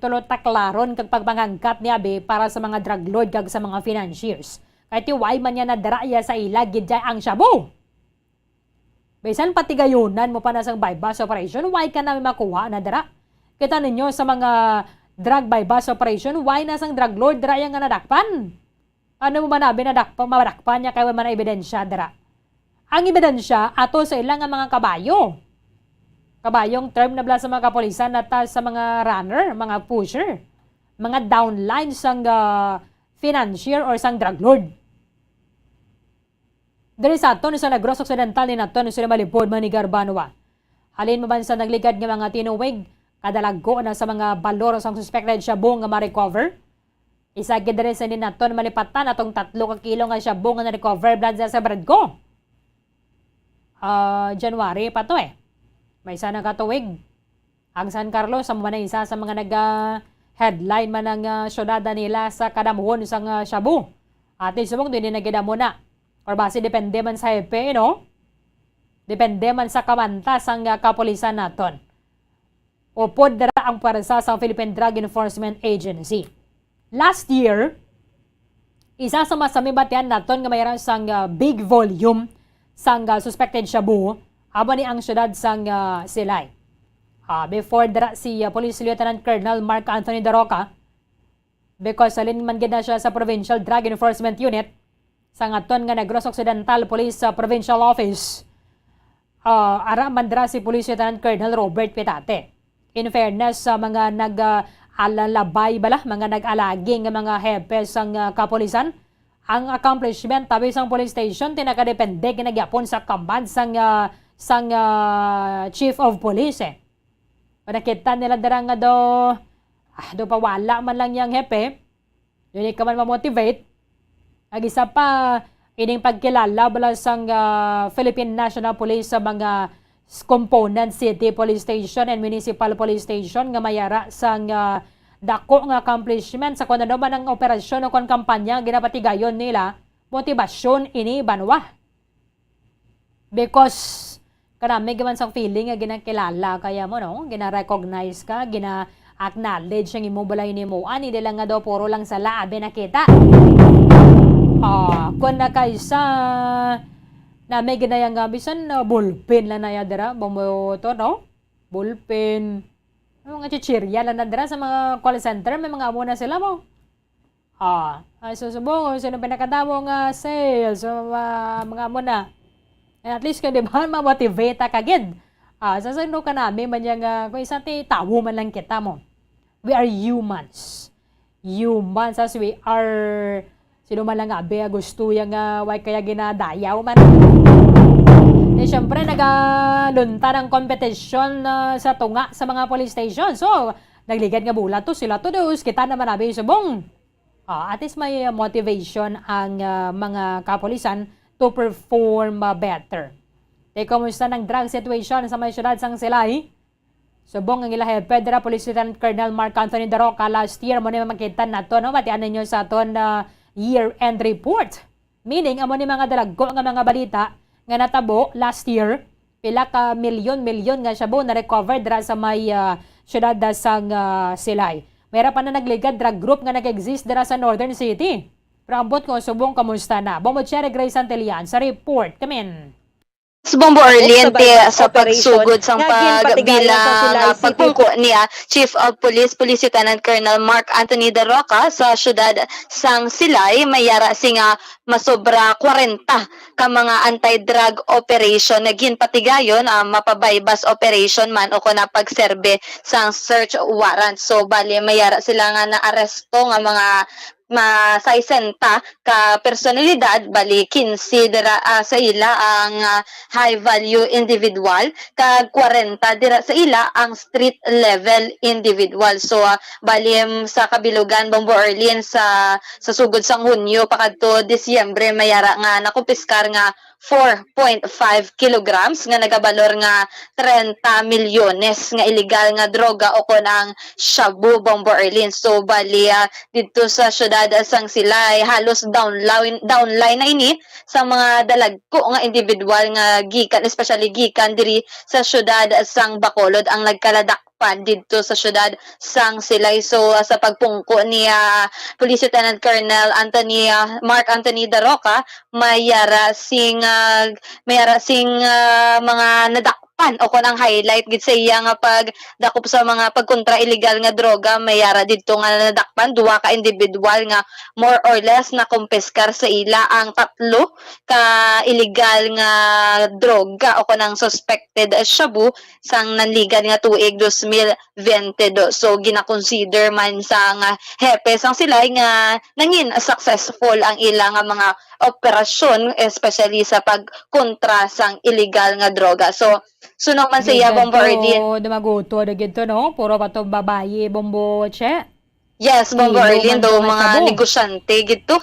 tulo ta klaron kag pagpangangkat ni abi para sa mga drug lord kag sa mga financiers. Kay ti why man niya nadara iya sa ila gid jay ang shabu? Bisan patigayunan mo pa na sang buy-bust operation, why ka na makuha na dira? Kita ninyo sa mga drug buy-bust operation, why na sang drug lord dira yang nga nadakpan? Ano mo man abi nadakpan, madakpan niya kay wala man ebidensya dira? Ang ebidensya ato sa ila nga mga kabayo. Kabayong term na bala sa mga kapulisan at, ah, sa mga runner, mga pusher, mga downline sang, ah, financier or sang drug lord. Diri sa aton sa Negros Occidental, ni naton sila malipod manigarbanwa. Halin mo man sa nagligad nga mga tinuig, kadalago na sa mga balor sang suspected shabu nga ma-recover. Isa gid diri sa ni naton malipatan atong tatlo ka kilo nga shabu nga na-recover, brad, sa Sabadko. Ah, January pa to eh. May isa na ka tuig. Ang San Carlos, amo man ang isa sa mga naga-headline man ang, ah, syudad nila sa kadamuhon sang, ah, shabu. At subong din nagidamo na. Or basi depende man sa hepe, no? Depende man sa kamanta sang, ah, kapulisan naton. Upod dira ang pwersa sa Philippine Drug Enforcement Agency. Last year, isa sa masami batian naton nga mayra sang, ah, big volume sang, ah, suspected shabu, amo ni ang syudad sang, ah, Silay. Ah, before dira si, ah, Police Lieutenant Colonel Mark Anthony Daroca, because halin man gid na siya sa Provincial Drug Enforcement Unit, sang aton nga Negros Occidental Police, ah, Provincial Office. Ah, ara man dira si Police Lieutenant Colonel Robert Pitate. In fairness sa mga nag, ah, alalabay bala, mga nag-alagi nga mga hepe sang, ah, kapulisan, ang accomplishment tabi sang police station ti nakadepende ginagyapon sa command sang, ah, sang, ah, chief of police eh. Panakita nila dira nga do, ah, do pawala man lang yang hepe, dili ka man ma-motivate. Ag isa pa, Ining pagkilala bala sang, ah, Philippine National Police sa mga s-, component city police station and municipal police station nga may ara sang, ah, dako nga accomplishment sa kon ano man ang operasyon o kon kampanya nga ginapatigayon nila, motibasyon ini banwa. Because kanami gyud man sang feeling nga ginakilala kaya mo, no? Gina-recognize ka, gina-acknowledge ang imo balay nimo. Ani nila nga daw puro lang sala abi nakita. Ah, kun na kaysa na may ginaya nga bisan, ah, ballpen lang na ya dira, bumbo to, no? Ballpen. Mga chichirya lang na dira sa mga call center, may mga amo na sila mo. Ah, ay, so, subong, sino pinakadamo nga sales? So, ah, mga amo na. Eh, at least, kung di ba, ma-motivate ka gid. Ah, sa sundo ka nami man niya nga, kung isa ti tawo man lang kita mo. We are humans. Humans as we are. Sino man lang nga, abi, gusto ya nga, way kaya ginadayaw man. Di, syempre, nagalunta ng kompetisyon, ah, sa tunga sa mga police station. So, nagligad nga bola to, sila to, dos, kita naman, abi, subong. Ah, at least may, uh, motivation ang, ah, mga kapulisan to perform, ah, better. Te, kumusta ng drug situation sa may siyudad sang Silay? Subong ang ila hepe dira, Police Lieutenant Colonel Mark Anthony Daroca, last year, mo ni makita nato, no? Batian ninyo sa aton, ah, year-end report. Meaning, amo ni mga dalagko nga mga balita nga natabo last year, pila ka milyon-milyon nga shabu na-recover dira sa may, ah, siyudad da sang, ah, Silay. May ra pa na nagligad drug group nga nag-exist dira sa Northern City. Pero ambot ko subong kamusta na. Bombo Cherry Grace Santillan sa report. Kamin. Sa Bombo Arlene, sa pagsugod sang pagbilang, ah, pagpungko niya, Chief of Police, Police Lieutenant Colonel Mark Anthony Daroca sa siyudad sang Silay, may yara sing, ah, masobra kwarenta ka mga anti-drug operation nga ginpatigayon, ah, mapa-buy-bust operation man o kon ang pagserbe sang search warrant. So, bali, may yara sila nga naaresto nga mga ma-, sesenta ka personalidad, bali, quince dira, ah, sa ila ang, ah, high value individual, kag kwarenta dira sa ila ang street level individual. So, ah, bali, mm, sa kabilugan, Bombo Arlene, sa sa sugod sang Hunyo pakadto Disyembre, may yara nga nakumpiskar nga four point five kilograms nga nagabalor nga trenta milyones nga iligal nga droga o kon ang shabu, Bombo Arlene. So, bali, ah, didto sa siyudad sang Silay, halos downline, downline na ini sa mga dalagko nga individual nga gikan, especially gikan diri sa siyudad sang Bacolod ang nagkaladak pan didto sa siyudad sang Silay. So, ah, sa pagpungko ni, ah, Police Lieutenant Colonel Anthony, ah, Mark Anthony Daroca, may yara sing, ah, may yara sing, ah, mga nadakpan o kon ang highlight gid sa iya nga pagdakop sa mga pagkontra illegal nga droga, may yara didto nga nadakpan duha ka individual nga more or less nakumpiskar sa ila ang tatlo ka illegal nga droga o kon ang suspected shabu sang nanligad nga tuig dos mil bente dos. So, ginakonsider man sang hepe sang Silay nga nangin successful ang ila nga mga operasyon, especially sa pagkontra sang illegal nga droga. So, suno man sa iya, Bombo Arlene. Dumaguto, dumaguto, no? Puro pa to babayi, Bombo Che. Yes, Bombo Arlene, daw mga negosyante gid to.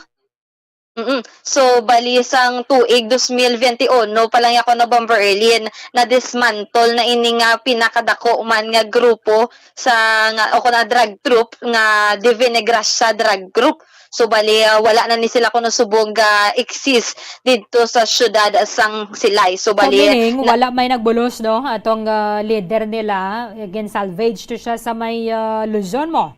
Mm. So, bali sang tuig dos mil veintiuno pa lang ako na, Bombo Arlene, na-dismantle na ini nga pinakadako man nga grupo sa, nga, o kon ang drug troupe nga Divine Gracia drug group. So, bali, ah, wala na ni sila kuno subong ga-exist didto sa siyudad sang Silay. So, bali, meaning, wala may nagbulos, no? Atong, ah, leader nila, again, salvage to siya sa may, ah, Luzon mo.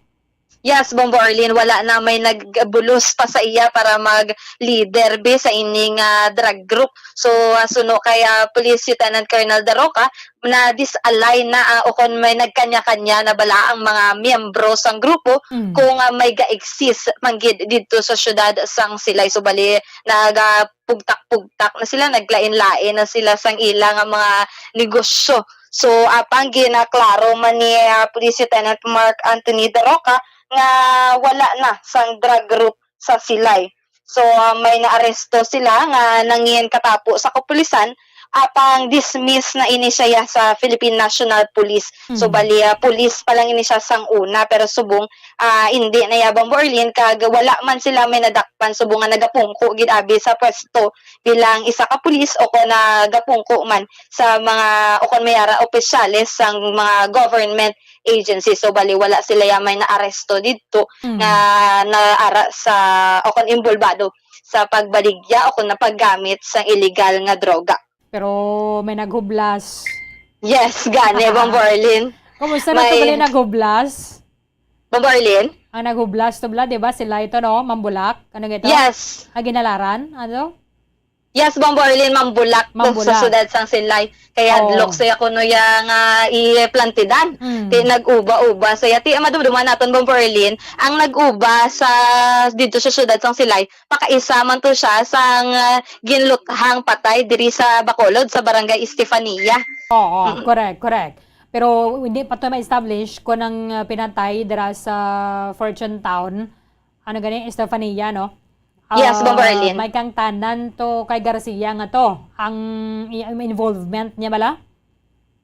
Yes, Bombo Arlene, wala na may nagbulos pa sa iya para mag-leader bi sa ining, ah, drug group. So, ah, suno kay, ah, Police Lieutenant Colonel Daroca, na-disalign na, ah, o kon may nagkanya-kanya na bala ang mga miyembro sang grupo kung, ah, may ga-exist man gid didto sa siyudad sang Silay. So, bali, nagapugtak-pugtak na sila, naglain-lain na sila sang ila nga mga negosyo. So, apang ginaklaro man ni, ah, Police Lieutenant Mark Anthony Daroca nga wala na sang drug group sa Silay. So, ah, may naaresto sila nga nangin katapo sa kapulisan, apang dismiss na ini siya sa Philippine National Police. So, Mm. bali, ah, police pa lang ini siya sang una, pero subong, ah, hindi na ya, Bombo Arlene, kag wala man sila may nadakpan, subong nga nagapungko gid abi sa pwesto bilang isa ka pulis o kon nagapungko man sa mga, o kon may ara opisyales sang mga government agency. So, bali, wala sila ya may naaresto didto Mm. nga naara sa, o kon involbado sa pagbaligya o kon napaggamit sang illegal nga droga. Pero may naghublas. Yes, gani, Bombo Arlene. Kumusta na to May bali naghublas? Bombo Arlene? Ang naghublas to bala, di ba? Sila ito, no? Mambulak? Ano nga ito? Yes. Ang ginalaran? Ano? Yes, Bombo Arlene, Mambulak to sa Mambulak. Siyudad sang Silay. Kaya Oo. Hadlok siya kuno ya nga i-plantidan. Mm. Ti nag-uba-uba siya. Ti madumduman naton, Bombo Arlene, ang nag-uba sa, dito sa siyudad sang Silay, pakaisa man to siya sang, ah, ginluthang patay diri sa Bacolod, sa Barangay Estefania. Oo, Mm. correct, correct. Pero hindi pa to ma-establish kung ang, ah, pinatay dira sa Fortune Town, ano gani, Estefania, no? Yes, Ah, Bombo Arlene. May kang tanan to kay Garcia nga to, ang i-, ang involvement niya bala?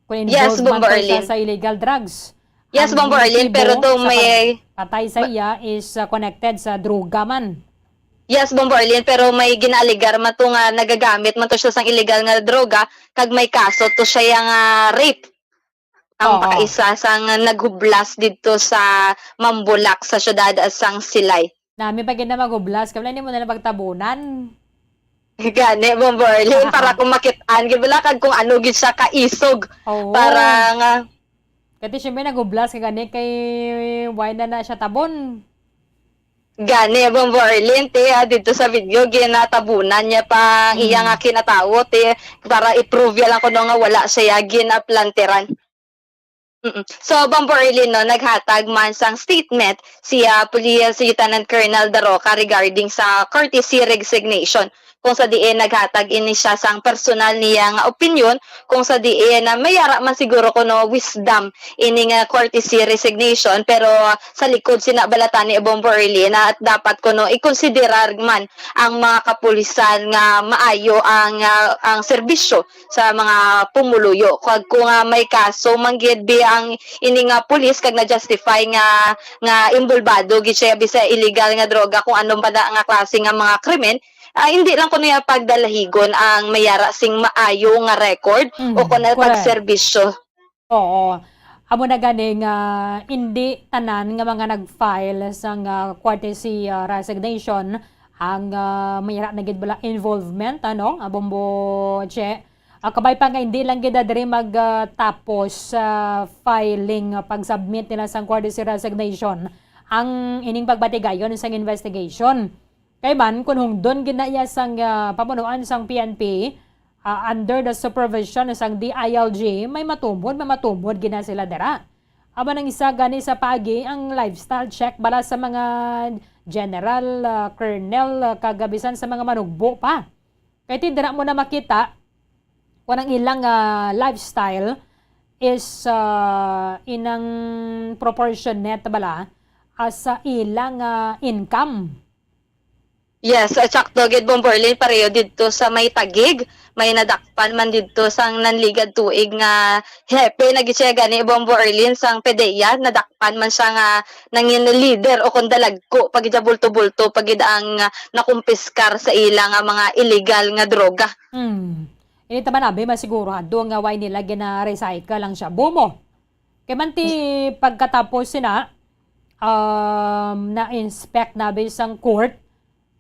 Kung Yes, involved man Bombo to siya Arlene. Sa illegal drugs. Yes, Ang Bombo Arlene, motibo pero to sa may pagpatay sa ma- iya is, uh, connected sa droga man. Yes, Bombo Arlene, pero may ginaaligar man to nga nagagamit man to siya sang illegal nga droga, kag may kaso to siya yang, ah, rape. Ang Oo. Pakaisa sang naghublas didto sa Mambulak sa siyudad sang Silay. Nami pa gid na maghublas, kami lang nimo na lang pagtabunan. Gani, Bombo Arlene, para kung makit-an gid bala kag kung ano gid siya kaisog. Oo. Para nga Kati siyempre naghublas ka gani kay why na na siya tabon? Gani, Bombo Arlene, ti, ah, dito sa video, ginatabunan niya pa ang iya Mm. nga kinatawo, ti, para i-prove ya lang kuno nga wala siya ginaplantiran. Mm. So, Bombo Arlene, no, naghatag man sang statement si, ah, Police Lieutenant Colonel Daroca regarding sa courtesy resignation, kung sa diin naghatag ini siya sang personal niya nga opinyon, kung sa diin na may ara man siguro kuno wisdom ini nga courtesy resignation, pero sa likod sina bala tani, Bombo Arlene, na at dapat kuno ikonsiderar man ang mga kapulisan nga maayo ang, ah, ang serbisyo sa mga pumuluyo. Kag kung, ah, may kaso man gid bi ang ini nga pulis kag na-justify nga, nga involbado gid siya bi sa illegal nga droga, kung ano pa na nga klase nga mga krimen, ah, hindi lang kuno iya pagdalahigon ang may ara sing maayo nga record Mhm, o kon ang correct. Pagserbisyo. Oo. Amo na gani nga indi tanan nga mga nag-file sang, ah, courtesy, ah, resignation ang, ah, may ara na gid bala involvement, ano, ah, Bombo Che. Ah, kabay pa nga indi lang gid diri mag, ah, tapos sa filing, ah, pag-submit nila sang courtesy resignation ang ining pagbatigayon sang investigation. Kay man, kung hungdon gid na iya sang, ah, pamunuan sang P N P, ah, under the supervision sang D I L G, may matumod, may matumod gid na sila dira. Aba, nang isa gani sa paagi ang lifestyle check bala sa mga general, ah, colonel, ah, kag bisan sa mga manugbo pa. Kay ti dira mo na makita kung ang ilang, ah, lifestyle is, ah, inang proportionate bala, ah, sa ilang, ah, income. Yes, ah, tsakto gid, Bombo Arlene, pareho didto sa may Taguig, may nadakpan man didto sang nanligad tuig nga hepe na gid siya gani, Bombo Arlene, sang PDEA, nadakpan man siya nga nangin leader o kon dalagko pa gid siya, bulto-bulto pa gid ang, ah, nakumpiskar sa ila nga mga illegal nga droga. Hmm. Ini taman abi masigurado nga way nila gina-recycle ang shabu mo. Kay man ti pagkatapos sina, um, na-inspect na bi sang court,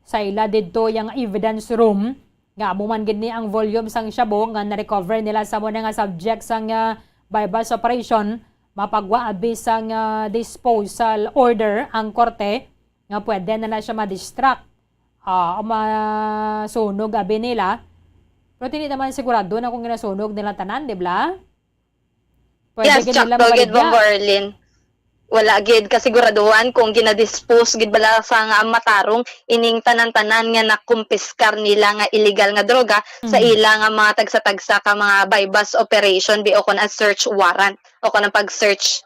sa ila didto yang evidence room, nga amo man gid ni ang volume sang shabu nga na-recover nila sa amo na nga subject sang, ah, buy-bust operation, mapagwa abi sang, ah, disposal order ang korte nga pwede na na siya ma-destruct. Ah, o masunog abi nila. Pero hindi naman sigurado na kung ginasunog nila tanan, di ba? Pwede Yes, gid nila tsakto gid, mabaligya. Bombo Arlene. Wala gid kasiguraduhan kung ginadispose gid bala sang, ah, matarong ining tanan-tanan nga nakumpiskar nila nga illegal nga droga sa Mm. ila nga mga tagsa-tagsa ka mga buy-bust operation bi o kon ang search warrant o kon ang pag-search.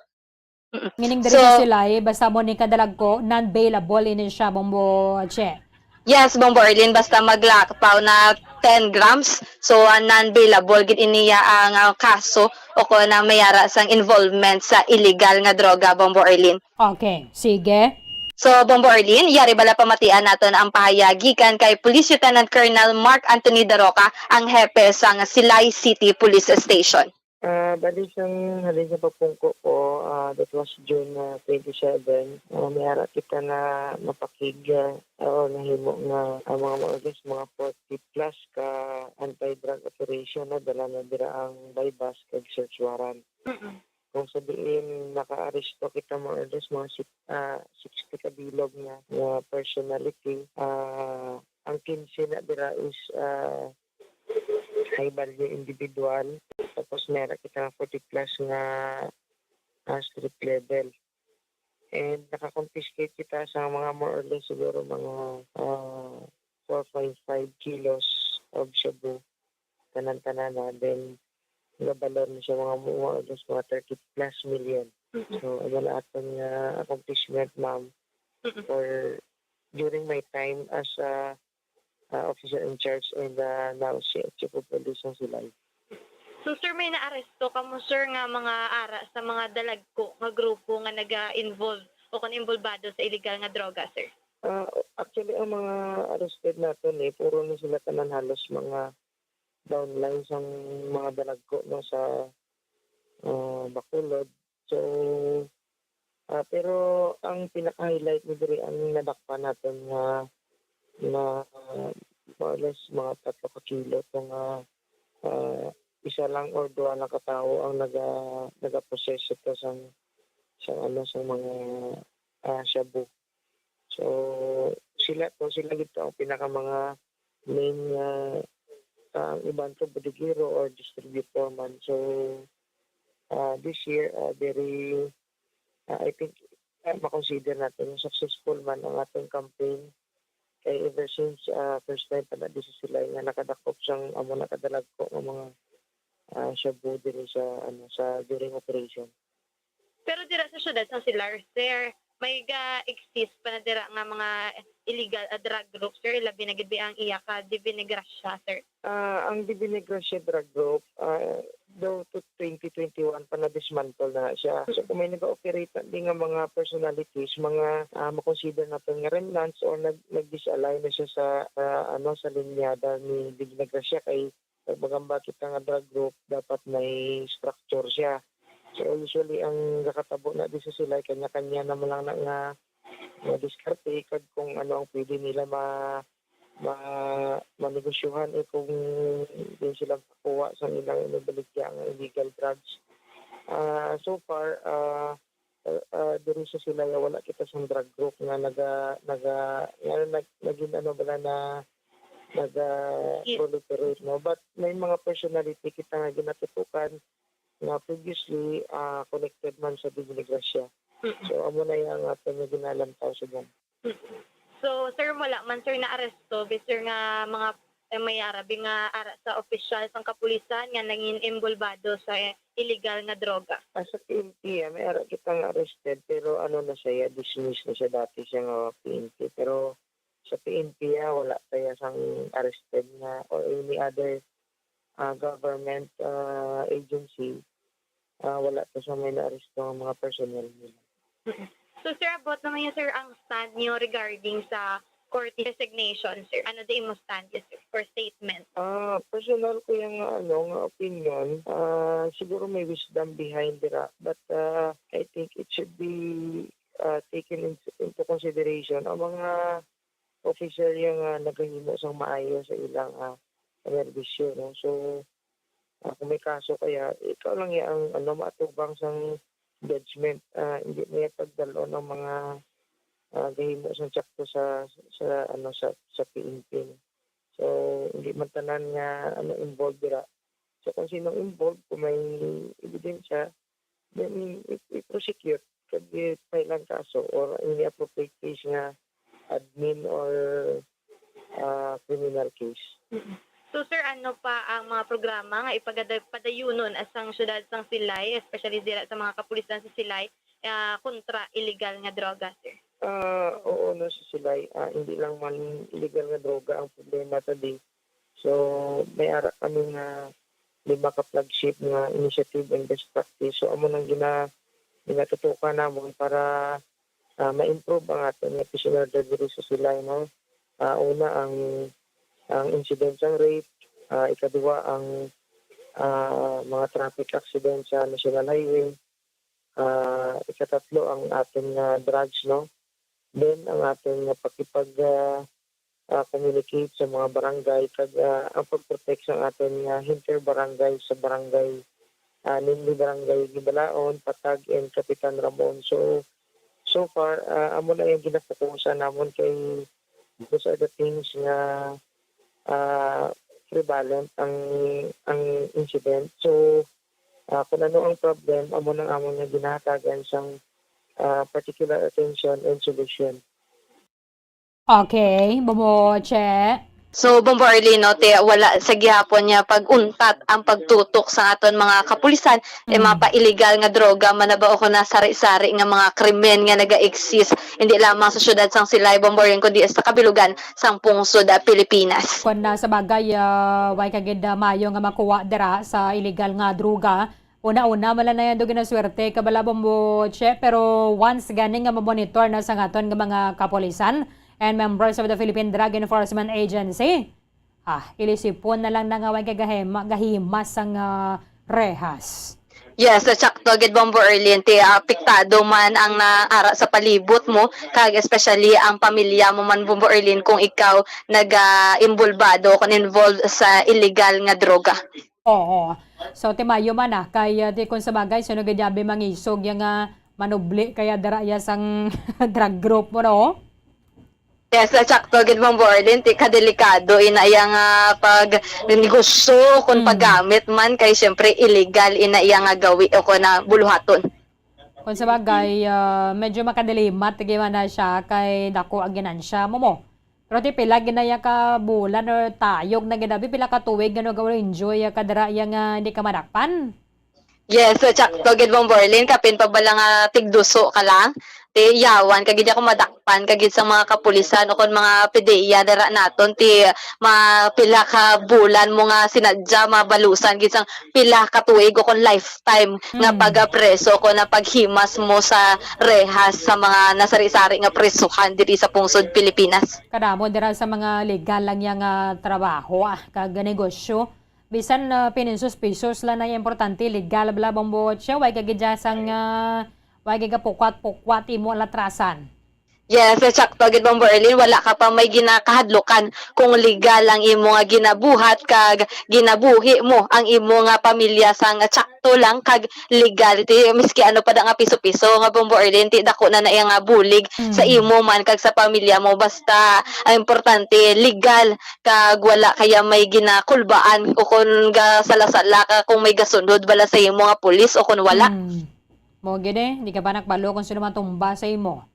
Mm. Meaning diri So sa Silay, basta mo ni kadalagko, non-bailable ini siya, Bombo Che. Yes, Bombo Arlene, basta maglakaw na ten grams. So, ah, non-bailable gid iniya ang, ah, kaso o kon ang may ara sang involvement sa illegal nga droga, Bombo Arlene. Okay, sige. So, Bombo Arlene, yari bala pamatian naton ang pahayag gikan kay Police Lieutenant Colonel Mark Anthony Daroca, ang hepe sang Silay City Police Station. Ah, bali sang halin sa pagpungko ko, ah, that was June, ah, twenty-seven, ah, may ara kita na napakig, ah, or nahimo nga, ah, mga more or less mga forty plus ka anti-drug operation na dala na dira ang buy-bust kag search warrant. Mm-mm. Kung sa diin nakaaresto kita more or less mga six, ah, sixty ka bilog nga, nga personality, ah, ang kinse na dira is, ah, high value individual. Tapos meron kita nga forty plus nga, ah, street level. And naka-confiscate kita sa mga more or less siguro mga, ah, four point five kilos of shabu. Tanan-tanan na. Then, nabalor na siya mga more or less mga thirty plus million. Mm-mm. So, ano na aton nga accomplishment, ma'am, Mm-mm. for during my time as a, uh, officer in charge and, uh, now si Chief of Police ng Silay. So, sir, may naaresto ka mo, sir, nga mga ara sa mga dalagko nga grupo nga naga-involve o kon involbado sa illegal nga droga, sir? Ah, actually, ang mga arrested naton, eh, puro na sila tanan halos mga downline sang mga dalagko, no, sa, ah, Bacolod. So, ah, pero ang pinaka-highlight ni diri ang nadakpan naton nga, nga more or less mga tatlo ka kilo to nga, ah, isa lang or duha lang ka tawo ang naga-, nagapossess ito sang, sang, ano, sang mga, ah, shabu. So, sila to, sila gid to ang pinaka mga main nga, ah, ang iban to bodegero or distributor man. So, ah, this year, ah, very, ah, I think, ah, makonsider natin nga successful man ang ating campaign. Kay ever since, ah, first time pa na di sa sila nga nakadakop sang amo na kadalagko nga mga, ah, shabu diri sa, ano, sa during operation. Pero dira sa siyudad sang Silay, sir, may ga-exist pa na dira nga mga illegal, ah, drug group, sir, labi na gid ang iya ka Divinegracia, sir? Ah, ang Divinegracia drug group, ah, daw to twenty twenty-one pa na-dismantle na siya. So, kung may nag-ooperate na di nga mga personalities, mga, ah, makonsider naton nga remnants or nag-, nag-disalign na siya sa, ah, ano, sa linyada ni Divinegracia kay Pag magamba kita nga drug group, dapat may structure siya. So, usually, ang nakatabo na di sa sila, kanya-kanya naman lang na nga, nga diskarte, kag kung ano ang pwede nila ma-, ma-, manegosyohan, eh, kung di sila kuha sa ilang inibaligya nga illegal drugs. Ah, so far, ah, ah, ah, diri sa Silay, wala kita sang drug group nga naga-, naga-, nga nag-, naging ano bala na naga-proliferate, no? But may mga personality kita nga ginatutukan nga previously, ah, connected man sa Divinegracia. Mm-mm. So, amo na yang aton nga ginalantaw sa dyan. Mm-mm. So, sir, wala man, sir, na aresto, sir, nga mga eh, may arabi nga ara sa opisyal sang kapulisan nga nangin-involbado sa illegal nga droga. Ah, sa P N P, ah, may ara kitang arrested, pero ano na siya, dismiss na siya dati siya nga P N P. Pero sa P N P, ah, wala pa ya sang arrested nga or any other, ah, government, ah, agency. Ah, wala pa siya may naaresto nga mga personnel nila. Mm. So, sir, about naman yun, sir, ang stand niyo regarding sa court resignation, sir. Ano di imo stand, yes, sir, or statement? Ah, personal ko yung, ano, nga opinion. Ah, siguro may wisdom behind dira, but, ah, I think it should be, ah, taken in-, into consideration ang mga officer yung, ah, nagahimo sang maayo sa ilang, ah, serbisyo, no? So, ah, kung may kaso kaya, ikaw lang ya ang, ano, maatubang sang judgment. Ah, hindi mo ya pagdalon ang mga, ah, gahimo sang tsakto sa, sa, ano, sa, sa P N P, no? So, hindi man tanan nga, ano, involved dira. So, kung sino involved, kung may ebidensya, then i-, i-prosecute kag i-file ang kaso or any appropriate case nga admin or, ah, criminal case. Mm. So, sir, ano pa ang mga programa nga ipagada-, padayunon sang siyudad sang Silay, especially dira sa mga kapulisan sa Silay, ah, kontra illegal nga droga, sir? Ah, oo, no, sa Silay, ah, hindi lang man illegal nga droga ang problema ta di. So, may ara kami nga lima ka flagship nga initiative and best practice. So, amo nang gina-, ginatutukan namon para, ah, ma-improve ang aton nga peace and order diri sa Silay, no? Ah, una, ang, ang incident sang rape, ah, ikaduha, ang, ah, mga traffic accident sa National Highway, ah, ikatatlo, ang aton nga drugs, no? Then, ang aton nga pakipag, ah, ah, communicate sa mga barangay, kag, ah, ang pag-protect sa aton nga inter-barangay sa barangay, ah, namely Barangay Gibalaon, Patag, and Kapitan Ramon. So, so far, ah, amo na yung ginafokusan namon kay those are the things nga, ah, prevalent ang, ang incident. So, ah, kung ano ang problem, amo nang amon nga ginahatagan sang, ah, particular attention and solution. Okay, Bombo Che. So, Bombo Arlene, no, ti wala sa gihapon niya pag-untat ang pagtutok sa aton mga kapulisan, ti Mm. mapa-illegal nga droga man na ba o kung nasari-sari nga mga krimen nga naga-exist, hindi lamang sa siyudad sang Silay, Bombo Arlene, kundi sa kabilugan sang pungsod, ah, Pilipinas. Kung na sa bagay, ah, way ka gid, ah, maayo nga makuha dira sa illegal nga droga, una-una, wala na yan do ginaswerte ka bala, Bombo Che, pero once gani nga mamonitor na sa aton nga mga kapulisan and members of the Philippine Drug Enforcement Agency, ah, ilisipon na lang na nga way kagahema-, gahimas sang, ah, rehas. Yes, sakto gid, Bombo Erlin. Ti, ah, apektado man ang naara sa palibot mo, kag especially ang pamilya mo man, Bombo Erlin, kung ikaw naga-, imbulbado o kung involved sa illegal nga droga. Oo. So, ti maayo man, ah, kay, ah, di kung sa bagay, sino gid yabi mangisog ya nga manubli kaya dara ya sang drug group mo, no? Yes, ah, sakto gid, Ma'am Borlin, ti kadelikado ina iya nga pag negosyo, kung Mm. paggamit man, kay siyempre illegal ina iya nga gawi o kung na buluhaton. Kung sa bagay, ah, medyo makadilimat, di man na siya kay dako ang ginansya mo mo. Pero ti pila ginaya ka bulan or tayog na ginabi, pila ka tuig nga nag-enjoy ka dira iya nga hindi ka madakpan? Yes, sakto gid, Ma'am Borlin, kapin pa bala nga tigduso ka lang. Ti yawan ka gid ako madakpan ka gid sa mga kapulisan o kon mga P D E A dira naton, ti mapila ka bulan mo nga sinadya mabalusan gid sang pila ka tuig o kon lifetime nga Mm. pagapreso o kon na paghimas mo sa rehas sa mga nasari-sari nga prisuhan diri sa pungsod Pilipinas. Kadamo dira sa mga legal lang yang, ah, trabaho, ah, kag negosyo. Bisan, ah, pininsos-pisos lang na importante, legal bala, Bombo Che, way ka gid sang, ah, way ka pukwat-pukwat imo latrasan. Yes, sakto gid, Bombo Erlin. Wala ka pa may ginakahadlukan kung legal ang imo nga ginabuhat kag ginabuhi mo ang imo nga pamilya sang sakto lang kag legal. Ti, miski ano pa da nga piso-piso nga, Bombo Erlin, ti dako na na iya nga bulig sa Mm. imo man kag sa pamilya mo. Basta ang importante, legal kag wala kaya may ginakulbaan o kon gasala-sala ka kung may gasunod bala sa imo nga pulis o kon wala. Mm. Mo gid eh, di ka pa nakbalo kung sino matumba sa imo.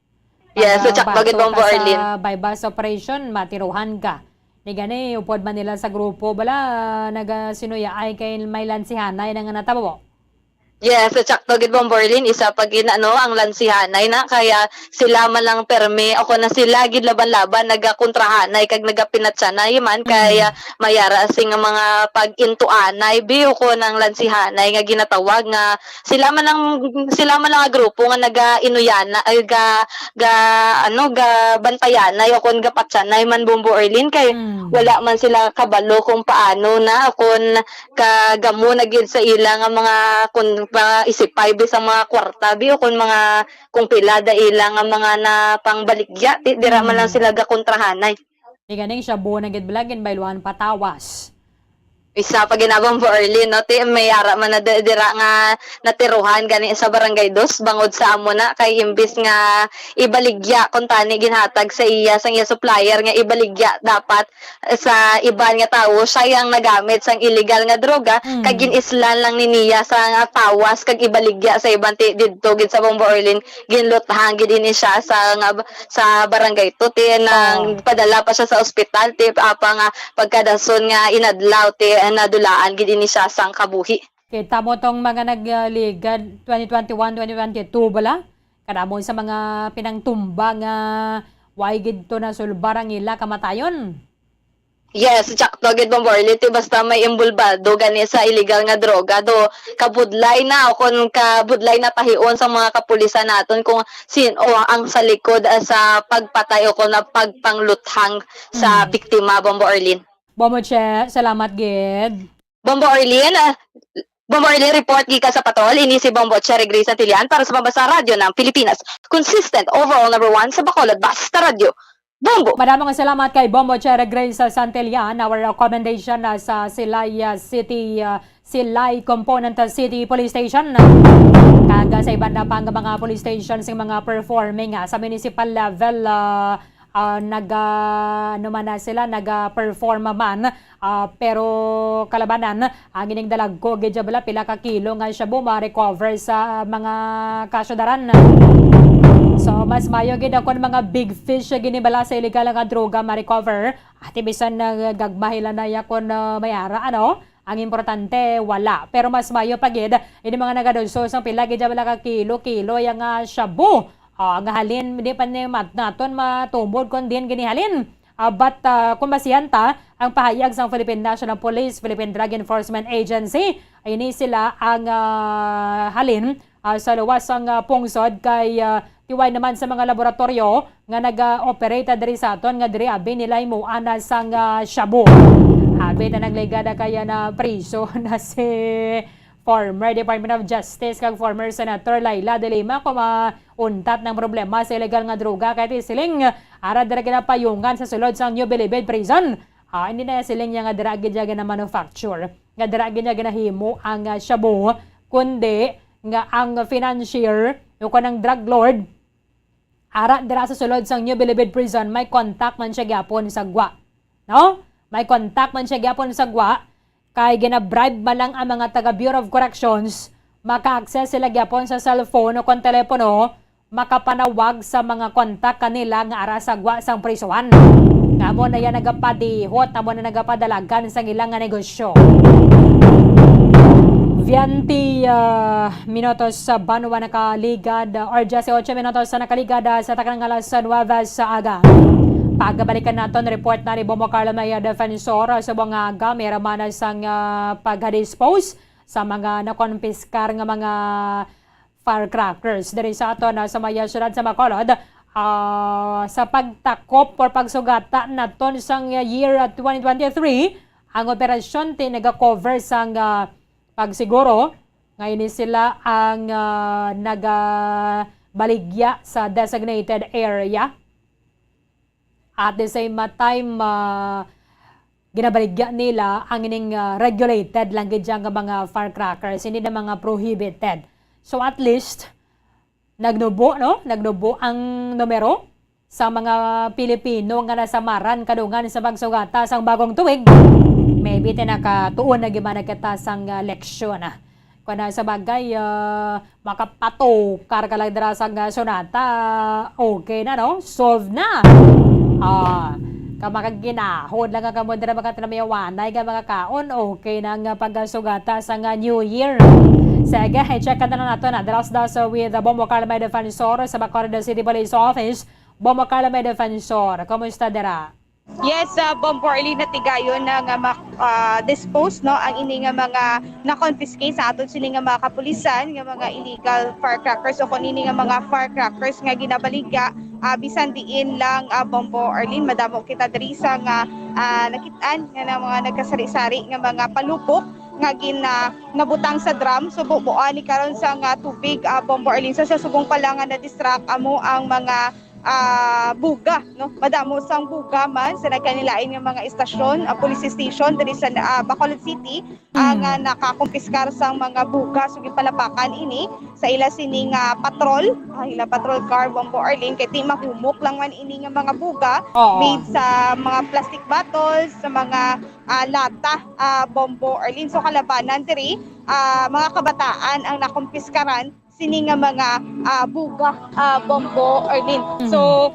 Yes, Pag, so, ah, sakto gid, bato Bombo ka sa Arlene. Buy-bust operation, matiruhan ka. Ni gani, upod man nila sa grupo, bala, nagasinuyaay kay may lansihanay na nga natabo. Yes, so, sakto gid, Bombo Arlene. Isa pa gid, ano, ang lansihanay na, kaya sila man lang permi, o kung na sila gid laban-laban, nagakontrahanay kag nagapinatsanay man, kay, Mm. ah, mayara sing mga pag-intuanay, bi, o kung ang lansihanay nga ginatawag nga sila man ang, sila man ang grupo nga naga-inuyana, ay, ga, ga, ano, gabantayanay o kon gapatsanay man, Bombo Erlin, kay Mm. wala man sila kabalo kung paano na, o kon kagamo na gid sa ila nga mga, kon pa isipay bisang mga kwarta, bi, o kon mga, kung pila da ila nga mga napangbaligya, ti, dira man lang Mm. sila gakontrahanay. Ni ganing shabu na gid bala, ginbayluhan patawas. Isa pa gid, Bombo Erlin, no? Ti, may ara man na di-, dira nga natiruhan gani sa Barangay Dos, bangod sa amo na, kay imbis nga ibaligya, kung tani ginhatag sa iya, sang iya supplier nga ibaligya dapat sa iban nga tawo, siya yang nagamit sang illegal nga droga, Mm. kag gin-islan lang ni niya sa nga tawas, kag ibaligya sa iban, ti, didto gid sa, Bombo Erlin, ginluthang gid ini siya sa nga sa barangay to, ti, nang Oh. padala pa siya sa ospital, ti, apa nga pagkadason nga inadlaw, ti, nadulaan gid ini siya sang kabuhi. Kita mo tong mga nagligad twenty twenty-one, twenty twenty-two bala? Kadamo sa mga pinangtumba nga way gid to nasulbar ang ila kamatayon. Yes, sakto gid, Bombo Arlene, ti basta may imbulbado gani sa illegal nga droga, do kabudlay na o kon kabudlay na tahion sa mga kapulisan naton kung sin-o ang sa likod, ah, sa pagpatay o kon na pagpangluthang sa Hmm. biktima, Bombo Arlene. Bombo Che, salamat gid. Bombo Arlene, ah, Bombo Arlene, report gikan sa patrol, ini si Bombo Cherry Grace Santillan para sa Pambasa Radyo ng Pilipinas. Consistent, overall number one sa Bacolod, basta radyo. Bombo! Madamo nga salamat kay Bombo Cherry Grace Santillan, our recommendation na sa Silay, ah, City, ah, Silay Component City Police Station. Kag, ah, sa iban na pang mga police station sa mga performing, ah, sa municipal level, ah, ah, nag, ah, ano man na sila, nag, ah, perform man, ah, pero kalabanan, ang ining dalagko, gid siya bala, pila ka kilo nga shabu ma-recover sa mga kasyudaran. So, mas mayo gid ang kon mga big fish gini bala sa illegal nga droga ma-recover. Ati bisan na gagmahila na ya kon, ah, may ara, ano? Ang importante, wala. Pero mas mayo pa gid, ini mga nagadulso sang pila gid siya bala ka kilo-kilo yang, ah, shabu. Ah, nga halin, di pa ni mat-, naton matumod kon diin gini halin. Ah, but, ah, kung basihan ta, ang pahayag sang Philippine National Police, Philippine Drug Enforcement Agency, ini sila ang, ah, halin, ah, sa luwas sang, ah, pungsod kay, ah, tiway naman sa mga laboratoryo nga naga-operate diri sa aton nga diri abi nila himuan na sang, ah, shabu. Abi ta nagligad na kaya na priso na si former Department of Justice kag former Senator Leila de Lima, kung mauntat ng problema sa illegal nga droga, kay ti siling ara dira ginapayungan sa sulod sang New Bilibid Prison. Ah, hindi na siling niya nga dira gid niya gina-manufacture, nga dira gid niya ginahimo ang, ah, shabu, kundi nga ang financier o kanang drug lord, ara dira sa sulod sang New Bilibid Prison, may contact man siya gyapon sa gwa. No? May contact man siya gyapon sa gwa, kay ginabribe man lang ang mga taga Bureau of Corrections, maka-access sila gyapon sa cellphone o kon telepono, makapanawag sa mga kontak kanila nga ara sa gwa sang prisuhan. Nga amo na yan nagapadihot, amo na nagapadalagan sang ilang nga negosyo. Veinte, ah, minutos sa banwa nakaligad, ah, or diyes y ocho minutos sa nakaligad, ah, sa taknang alas nuwebe sa aga. Pagabalikan naton report na ni Bombo Carlo Maya Defensor, ah, sa mga aga, may ramana sang, ah, pagdispose sa mga nakonpiskar nga mga firecrackers diri sa aton, ah, sa may, ah, siyudad sa Bacolod. Ah, sa pagtakop or pagsugata naton sang, ah, year, ah, twenty twenty-three, ang operasyon ti naga-cover sang, ah, pagsiguro nga ini sila ang, ah, nagabaligya sa designated area. At the same time, ah, ginabaligya nila ang ining, ah, regulated lang gid siya nga mga firecrackers, hindi na mga prohibited. So, at least, nagnubo, no? Nagnubo ang numero sa mga Pilipino nga nasamaran kadungan sa pagsugata sang bagong tuig. Maybe ti nakatuon na gid man kita sang, ah, leksyon, ah. Kung na sa bagay, ah, makapatukar ka lang dira sa nga sunata, okay na, no? Solve na. Ah, ka makaginahod lang ka mo dira, makatramiyawanay ka, makakaon, okay na nga pagsugata sa nga New Year. Sige, i-check ka na lang nato na. Dira sa daso with, uh, Bombo Carlo May Defensor sa Bacolod City Police Office. Bombo Carlo May Defensor, kumusta dira? Yes, uh, Bombo Arlene, natigayon na nga ma-, ah, dispose, no, ang ini nga mga na-confiscate sa aton sini nga mga kapulisan nga mga illegal firecrackers o kung ini nga mga firecrackers nga ginabaligya, ah, bisan diin lang, ah, Bombo Arlene, madamo kita diri sa nga, ah, nakit-an nga na mga nagkasari-sari nga mga palupok nga gin-, ah, nabutang sa drum. So, bu-, buoan ni karon sa nga tubig, ah, Bombo Arlene. So, sa subong pa lang nga na-distract amo ang mga, ah, buga, no? Madamo sang buga man sa nagkanilain nga mga estasyon, ah, police station diri sa, ah, Bacolod City, ang, Mm. ah, nakakumpiskar sang mga buga. So, ginpalapakan ini sa ila sini nga patrol, ah, ila patrol car, Bombo Arlene, kay ti mahumok lang man ini nga mga buga Oo. made sa mga plastic bottles, sa mga, ah, lata, ah, Bombo Arlene. So, kalabanan diri, ah, mga kabataan ang nakumpiskaran sini nga mga, ah, buga, ah, Bombo Arlene. Mm. So,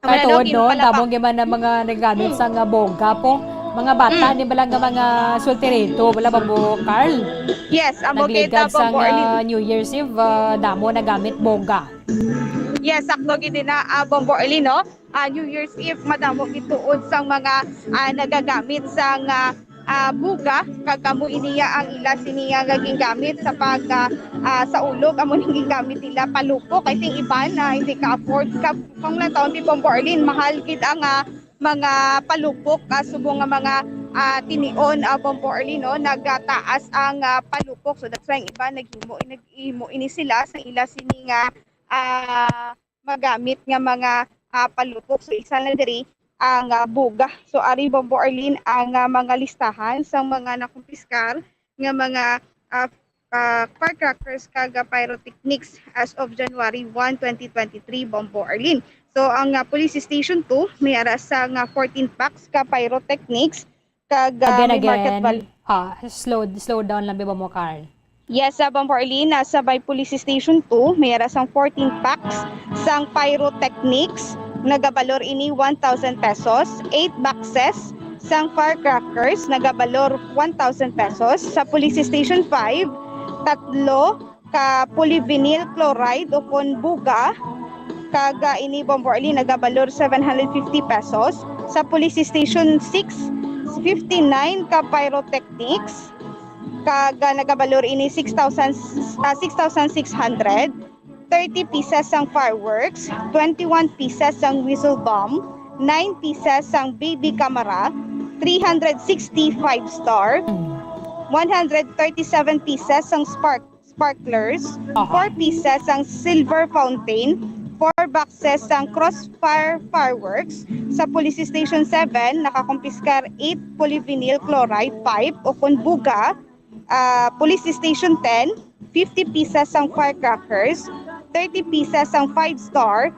Kay ano, tuod, no? Ginpalapa- Damo gyud man ang mga naggamit Mm. sa nga boga po. Mga bata, Mm. di ba lang nga mga sultirito, wala ba mo, Carl? Yes, ang Nagligad bukid, ah, sa Bombo nga Arlene. New Year's Eve, ah, damo nagamit boga. Yes, sakto gid na, ah, Bombo Arlene, no? ah, New Year's Eve, madamo gituod sang mga, ah, nagagamit sang, ah, ah, buga, kag amo iniya ang ila sini nga gingamit sa pag, ah, ah, sa ulog, amo ning gingamit nila palupok. I think iban na hindi ka-afford. Ka-, kung lang taon, di, Bombo Arlene, mahal gid ang, ah, mga palupok, ah, subong nga mga, ah, tinion, ah, Bombo Arlene, no? Nagataas ang, ah, palupok. So that's why ang iban naghimo, naghimo ini sila sa ila sini nga, ah, magamit nga mga, ah, palupok. So, isa na diri ang, ah, buga. So, ari, Bombo Arlene, ang, ah, mga listahan sang mga nakumpiskar nga mga, ah, ah, firecrackers kag, ah, pyrotechnics as of January one, twenty twenty-three, Bombo Arlene. So, ang, ah, Police Station two, may ara sa nga fourteen packs ka pyrotechnics kag, ah, Again, may market again. Val- Ah, slow, slow down lang, Bombo Carl. Yes, sa Bombo Arlene, nasa by Police Station two, may ara sang fourteen packs sang pyrotechnics, nagabalor ini one thousand pesos, eight boxes sang firecrackers, nagabalor one thousand pesos. Sa Police Station five, tatlo ka polyvinyl chloride o kon buga, kag, ah, ini, Bombo Arlene, nagabalor seven hundred fifty pesos. Sa Police Station six, fifty-nine ka pyrotechnics, kag, ah, nagabalor ini six thousand, ah, six thousand six hundred, thirty pieces sang fireworks, twenty-one pieces sang whistle bomb, nine pieces sang baby camera, three hundred sixty five star, one hundred thirty-seven pieces sang spark, sparklers, Aha. four pieces sang silver fountain, four boxes sang crossfire fireworks. Sa Police Station seven, nakakumpiskar eight polyvinyl chloride pipe o kon buga. Ah, Police Station ten, fifty pieces sang firecrackers, thirty pieces sang five star,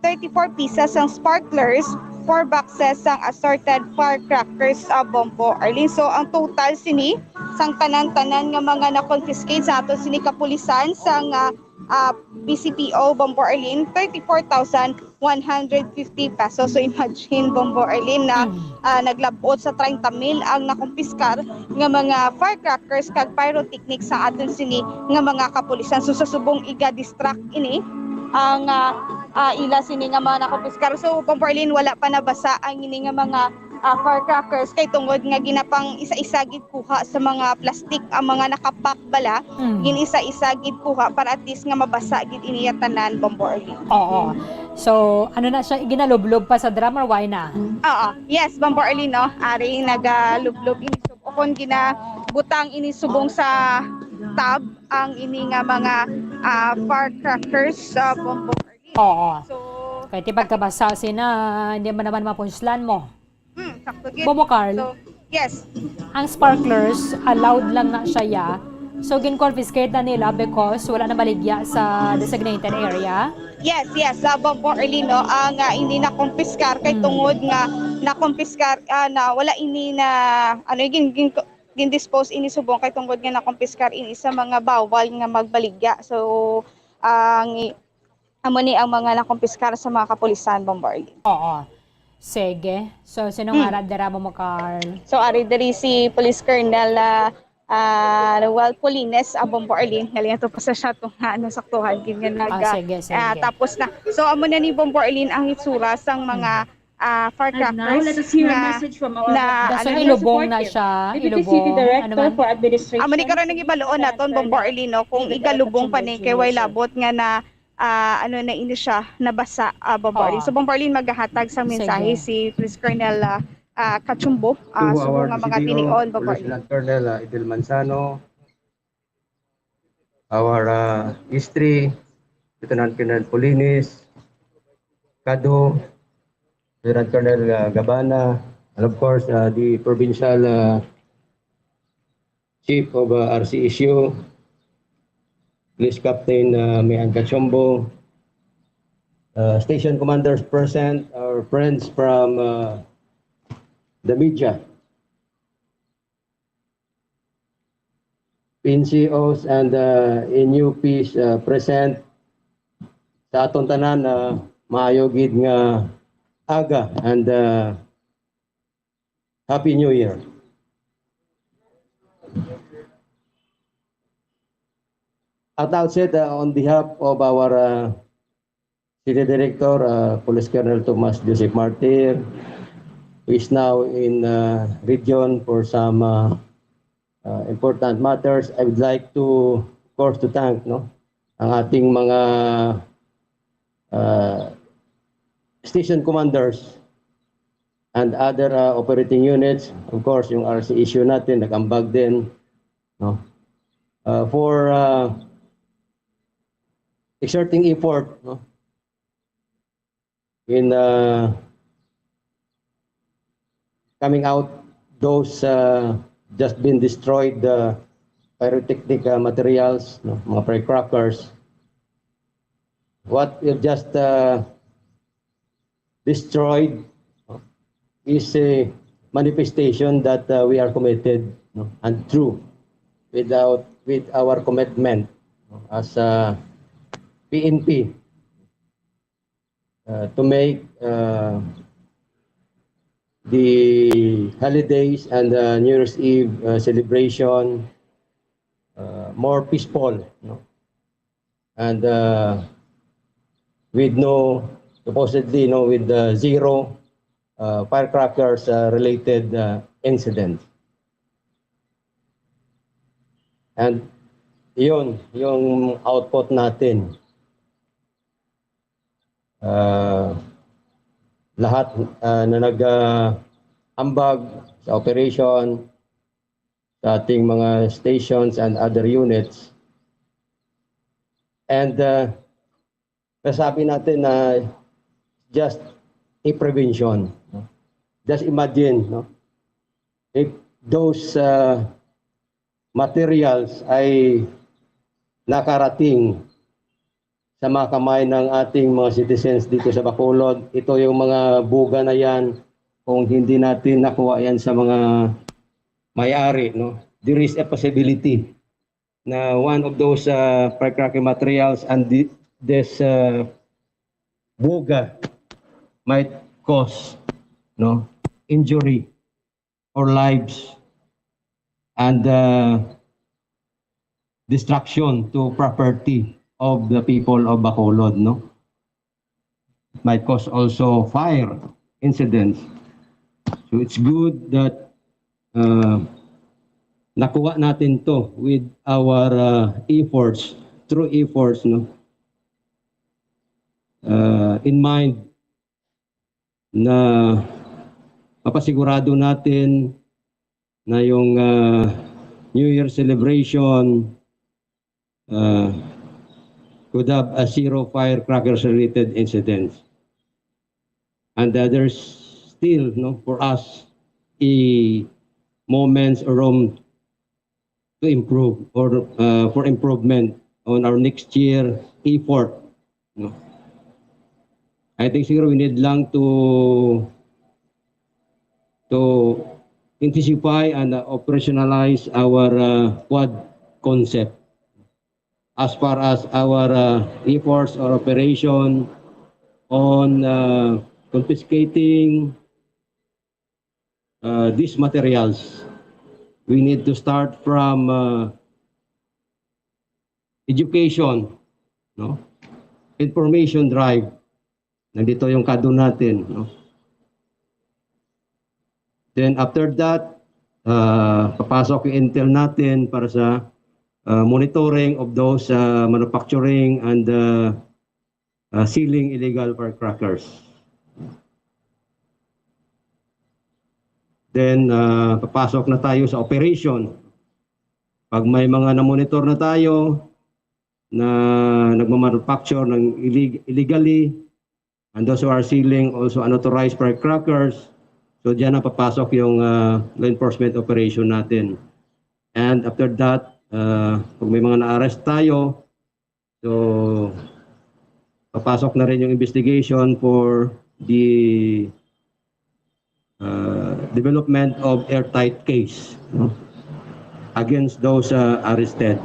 thirty-four pieces sang sparklers, four boxes sang assorted firecrackers, ah, Bombo Arlene. So, ang total sini sang tanan-tanan nga mga na-confiscate sa aton sini kapulisan sang, ah, ah, P C P O, Bombo Arlene, thirty-four thousand one hundred fifty pesos. So, imagine, Bombo Arlene, na, Mm. ah, naglabot sa treinta mil ang nakumpiskar nga mga firecrackers kag pyrotechnics sa aton sini nga mga kapulisan. So, sa subong iga-distract ini ang, ah, ah, ila sini nga mga nakumpiskar. So, Bombo Arlene, wala pa nabasa ang ini nga mga, ah, firecrackers kay tungod nga ginapang isa-isa gid kuha sa mga plastic ang mga nakapak bala, Mm. gin-isa-isa gid kuha para at least nga mabasa gid iniya tanan, Bombo Arlene. Oo. So, ano na siya, ginalublob pa sa drum or why na? Oo. Yes, Bombo Arlene, no? Ari, nagalublob ini sub-, o kon ginabutang ini subong sa tub ang ini nga mga, ah, firecrackers sa Bombo Arlene. Oo. So, Kaya ti pagkabasa sina, hindi man naman mapunslan mo. Hmm, sakto gid. Bombo Carl. So, yes. Ang sparklers, allowed lang na siya, ya. So, gin-confiscate na nila because wala na baligya sa designated area. Yes, yes, sa Bombo Arlene, no, ang, ah, hindi na-confiscar kay Hmm. tungod nga na-confiscar, ah, na wala ini na, ano, gin, gin, gin-dispose ini subong kay tungod nga na-confiscar ini sa mga bawal nga magbaligya. So, ang i-, amo ni ang mga nakumpiskar sa mga kapulisan, Bombo Arlene. Oo. Sige. So, sino Hmm. nga ra dira, Bombo Carl? So, ari diri si Police Colonel, ah, ah, Noel Polines, ah, Bombo Arlene. Galing ato pa sa siya itong, ah, ano, saktuhan, gid nga nag, Ah, ah, sige, sige. ah, tapos na. So, amo na ni Bombo Arlene ang itsura sang mga, Hmm. ah, firecrackers And now, let us hear a na, message from our na, Dason ano, ilubong na supportive. siya, Deputy City ilubong. Director Ano man? for Administration, Amo ni karon ang Police ibaloon naton, Colonel Bombo Arlene, no, kung David igalubong pa ni, Cachumbo, kay way sir. labot nga na, ah, ano na ini siya, nabasa, ah, Bombo Arlene. Oo. So, Bombo Arlene, maghahatag sang Sige. mensahe si Police Colonel, ah, ah, Cachumbo, ah, To subong our nga mga C P O, tinion, Bombo Police Arlene. Lieutenant Colonel, ah, Idel Manzano, our, uh, S three, Lieutenant Colonel Polines, Cado, Lieutenant Colonel, uh, Gabana, and of course, uh, the provincial, uh, chief of, uh, R C S U, Police Captain, uh, Mian Cachombo, uh, station commanders present, our friends from, uh, the media. N C Os and, uh, N U Ps, uh, present. Sa aton tanan, uh, maayo gid nga aga and, uh, Happy New Year. At outset, uh, on behalf of our, uh, City Director, uh, Police Colonel Tomas Joseph Martir, who is now in uh, region for some uh, uh, important matters. I would like to, of course, to thank, no, ang ating mga uh, station commanders and other uh, operating units. Of course, yung R C S U natin, nag-ambag din, no, uh, for uh, exerting effort, no, in uh, coming out those uh, just been destroyed uh, pyrotechnic uh, materials, no, mga firecrackers. What we've just uh, destroyed is a manifestation that uh, we are committed, no, and true without with our commitment, no, as a P N P uh, to make uh, the holidays and uh, New Year's Eve uh, celebration uh, more peaceful, no? And uh, with no, supposedly, no, with uh, zero uh, firecrackers uh, related uh, incident. And yun, yung output natin. Uh, lahat uh, na nag-ambag sa operation, sa ating mga stations and other units. And uh, nasabi natin na just a prevention. No? Just imagine, no? If those uh, materials ay nakarating sa mga kamay ng ating mga citizens dito sa Bacolod, ito yung mga buga na yan, kung hindi natin nakuha yan sa mga may-ari, no? There is a possibility na one of those uh, firecracker materials and thi- this uh, buga might cause, no, injury or lives and uh, destruction to property of the people of Bacolod, no? Might cause also fire incidents. So it's good that uh, nakuha natin to with our uh, efforts, through efforts, no? Uh, in mind na mapasigurado natin na yung uh, New Year celebration uh, could have a zero firecrackers related incidents. And uh, there's still, no, for us a moments or room to improve or uh, for improvement on our next year effort. No? I think siguro we need lang to to intensify and uh, operationalize our uh, quad concept as far as our uh, efforts or operation on uh, confiscating uh, these materials. We need to start from uh, education, no? Information drive. Nandito yung kado natin, no? Then after that, uh, papasok yung intel natin para sa uh, monitoring of those uh, manufacturing and uh, uh, selling illegal firecrackers. Then uh, papasok na tayo sa operation. Pag may mga na-monitor na tayo na nagmamanufacture ng illeg- illegally, and those who are selling also unauthorized firecrackers, so diyan na papasok yung uh, law enforcement operation natin. And after that, uh, pag may mga na-arrest tayo, so papasok na rin yung investigation for the uh, development of airtight case, no, against those uh, arrested.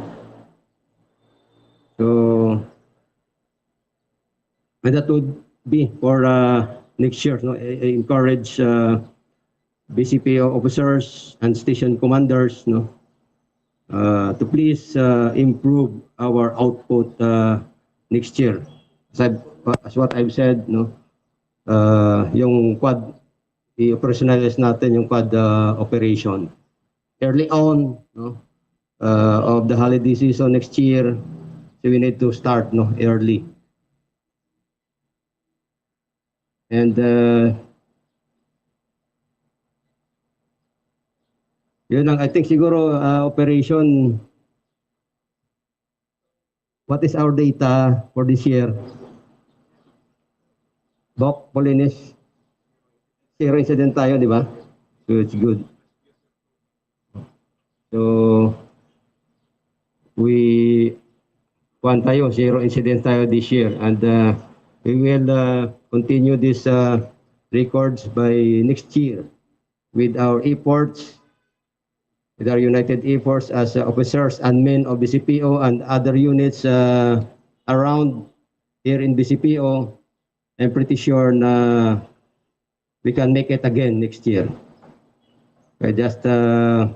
So, and that would be for uh, next year. No? I, I encourage uh, B C P O officers and station commanders, no, uh, to please uh, improve our output uh, next year. As I've as what I've said, no, uh, yung quad, i-operationalize natin yung quad uh, operation early on, no, uh, of the holiday season next year. So we need to start, no, early. And uh, yun lang, I think siguro uh, operation, what is our data for this year? Bok, Polinis, zero incident tayo, di ba? So it's good. So we kuan tayo, zero incidents tayo this year, and uh, we will uh, continue this uh, records by next year with our efforts, with our united efforts as uh, officers and men of B C P O and other units uh, around here in B C P O. I'm pretty sure na we can make it again next year. I just uh,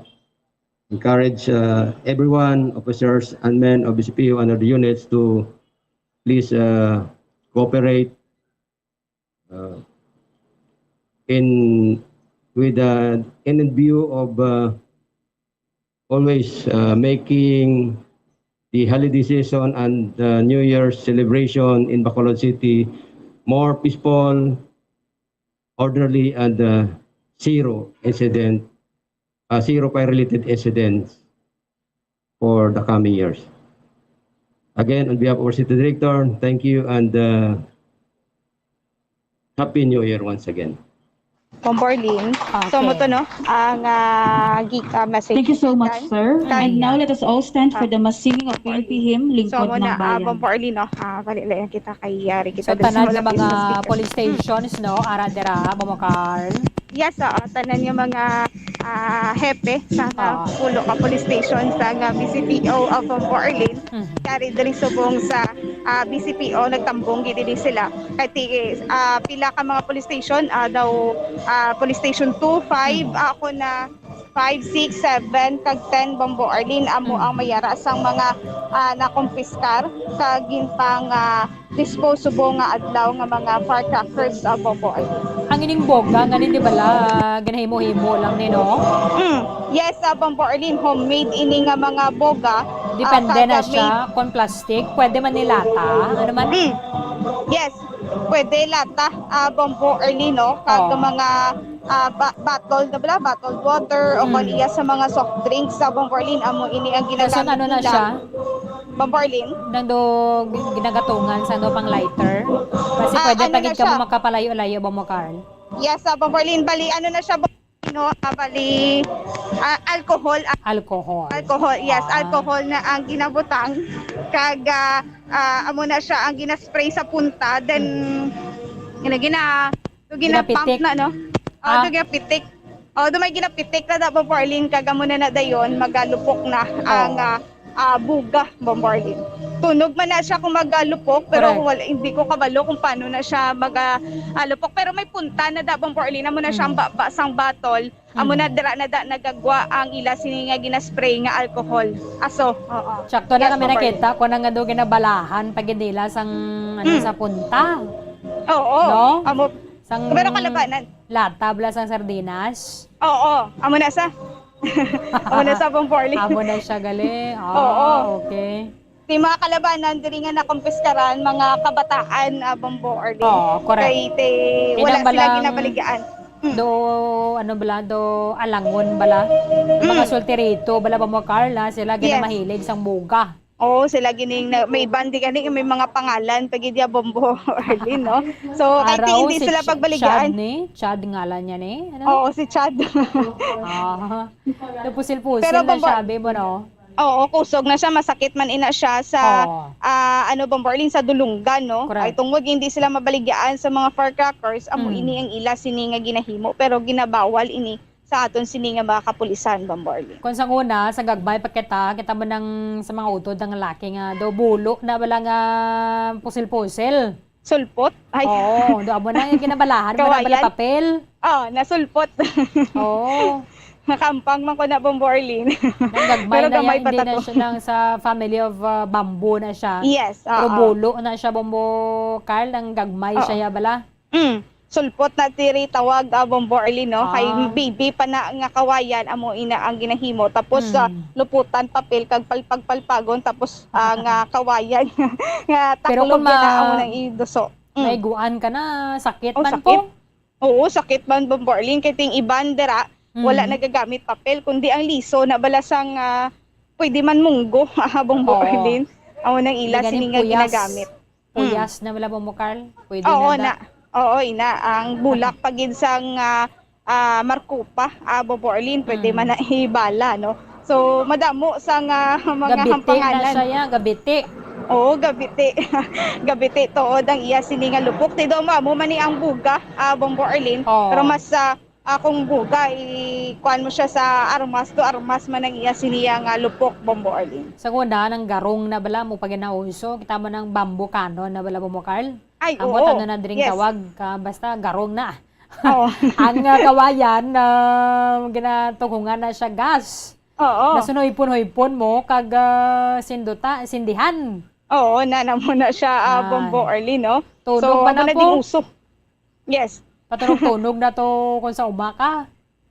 encourage uh, everyone, officers and men of B C P O and other units, to please uh, cooperate uh, in with uh, in view of uh, always uh, making the holiday season and the New Year's celebration in Bacolod City more peaceful, orderly, and uh, zero incident, uh, zero fire-related incidents for the coming years. Again, on behalf of our city director, thank you and uh, Happy New Year once again. Bombo Arlene. So, Okay. mo to, no? Ang ah, gi- ah, message. Thank you so much, sir. Kay- And now let us all stand for the masinging of P N P hymn, So, Lingkod mo na, ng ah, Bayan. Bombo Arlene, no? Ah, bali lang kita kay Yari. So, Kita tanan sa nga mga speaker. police stations, no? Ara dira, Bombo Carl. Yes, oo. Tanan yung mga ah, hepe sa mga Ah. pulo ka police station sa nga B C P O of Bombo Arlene. Mhm. Kari diri subong sa ah, B C P O, nagtambong gid diri sila. Kay ti- ah, pila ka mga police station, ah, daw ah, police station two, five, Mhm. ako na five, six, seven, kag ten Bombo Arlene amo Mhm. ang mayara sang mga ah, nakumpiskar kag ginpang ah, dispose subong nga adlaw nga mga firecrackers, ah, Bombo Arlene. Ang ining boga nga ni, di bala, ginahimo-himo lang ni, no? Mm. Yes, ah, Bombo Arlene, homemade ini nga mga boga. Depende Ah, na kag siya kung plastic. Pwede man ni lata. Ano man? Mm. Yes, pwede lata, ah, Bombo Arlene, no? Kag Oo. mga ah, ba- bottled na bala, bottled water, o Mm. kung iya sa mga soft drinks sa Bombo Arlene, amo ini ang Tapos ginagamit ano na nila. Siya? Bombo Arlene? Nang do ginagatungan sa ano pang lighter. Kasi Ah, pwede ano pagid na ka siya? Mo makapalayo-layo ba mo, Carl? Yes, sa Bombo Arlene, bali ano na siya, no? Ah, bali ah, alcohol. Ah, Alcohol. alcohol, yes. Ah. Alcohol na ang ginabutang. Kag ah, ah, amo na siya ang ginaspray sa punta. Then, gina, gina, so, ginapump Ginapitik. Na, no? Ah. Ah, so, ginapitik. Oh, do may ginapitik na da, Bombo Arlene, kag amo na na dayon, magalupok na ang Oo. ah, ah, buga, Bombo Arlene. Tunog man na siya kung magalupok, pero Correct. Wala, hindi ko kabalo kung paano na siya magalupok. Pero may punta na da, Bombo Arlene, amo na siya ang Mm. baba sang bottle. Amo na Mm. dira na da nagagwa ang ila sini nga ginaspray nga alcohol. Aso, oo. Sakto na Yes, kami Bombo nakita kung nang ado ginabalahan pag nila sang ano Mm. sa punta. Oo. No? Amo, Sang pero kalabanan. Lata bala sang sardinas. Oo. Amo na sa. Amo na sa, Bombo Arlene. Amo na siya gali. Ah, Oo. Okay. Di mga kalabanan diri nga nakumpiskaran, mga kabataan, ah, Bombo Arlene. Oo, correct. Kay te, wala Inang sila balang ginabaligaan. Mm. Do, ano bala, do alangon bala. Mga Mm. solterito bala ba mo, Carla? Sila Yes. ginamahilig sang buga. Oo, sila gining na, may bandi gani, may mga pangalan pag idya, Bombo Arlene, no? So, kahit Araw, hindi si sila Ch- pagbaligaan. Chad ni? Chad ngalan niya ni? Ano? Oo, si Chad. Ah. Do pusil-pusil Pero na Bombo- siya, abi mo, no? Oo, kusog na siya, masakit man ina siya sa Oo. ah, ano, Bombo Arlene, sa dulunggan, no? Correct. Ay tungod hindi sila mabaligyaan sa mga firecrackers, amo Mm. ini ang ila sini nga ginahimo, pero ginabawal ini sa aton sini nga mga kapulisan, Bombo Arlene. Kung sa una, sa gagmay pa kita, kita mo nang sa mga utod ng lalaki nga do bulo na wala nga pusil-pusil. Sulpot? Ay. Oo, do amo na yung ginabalahan mo na bala Kawayan? Papel. Oh, nasulpot. Oo. Nakampang man ko na, Bombo Arlene. Nang gagmay Pero na gamay yan, pa hindi ta na to. Siya nang sa family of, ah, bamboo na siya. Yes, Pero oo. Bulo na siya, Bombo Carl, nang gagmay Oo. Siya ya bala. Mm. Sulpot na diri tawag, ah, Bombo Arlene, no? Kay Ah. Baby pa na nga kawayan, amo ina ang ginahimo. Tapos, ah, Mm. luputan, papel, kag palpag-palpagon, tapos, ah, nga kawayan, nga Pero taklog kung yan na ma-, amo nang iduso. Mm. Maiguan ka na, sakit Oh, man sakit. Po. Oo, sakit man, Bombo Arlene. Kay ting iban dira, wala Mm. nagagamit papel, kundi ang liso na bala sang, ah, pwede man munggo, ah, Bombo Oo. Arlene. Amo nang ila Hindi gani sini nga puyas. Ginagamit. Mm. Puyas na bala, Bombo Carl? Pwede Oo, na da. Na. Oo, ina. Ang bulak pa gid sang, ah, ah, markupa, ah, Bombo Arlene, pwede Mm. man na ibala, no? So, madamo sang mga Gabiti na hampanganan. Siya, ya, gabiti. Oo, gabiti. Gabiti tuod ang iya sini nga lupok. Ti do mo, amo man ni ang buga, ah, Bombo Arlene. Oo. Pero mas, ah, ah, kung buga, i-, kuwan mo siya sa armas, do armas man ang iya sini nga lupok, Bombo Arlene. Sa una, nang garong na bala mo pag ginauso, kita mo nang bamboo cannon na bala, Bombo Carl? Ay, Ang oo. Butang na na dring Yes. Tawag ka, basta garong na. Oo. Ang, ah, kawayan, ah, ginatughungan na siya gas. Oo. Nasunoy-pon-hoy-pon mo, kag, ah, sinduta, sindihan. Oo, na, na mo na siya, ah, Ay. Bombo Arlene, no? Tunog So, pa na amo na po. Ding uso. Yes. Patunog-tunog na to kung sa uma ka.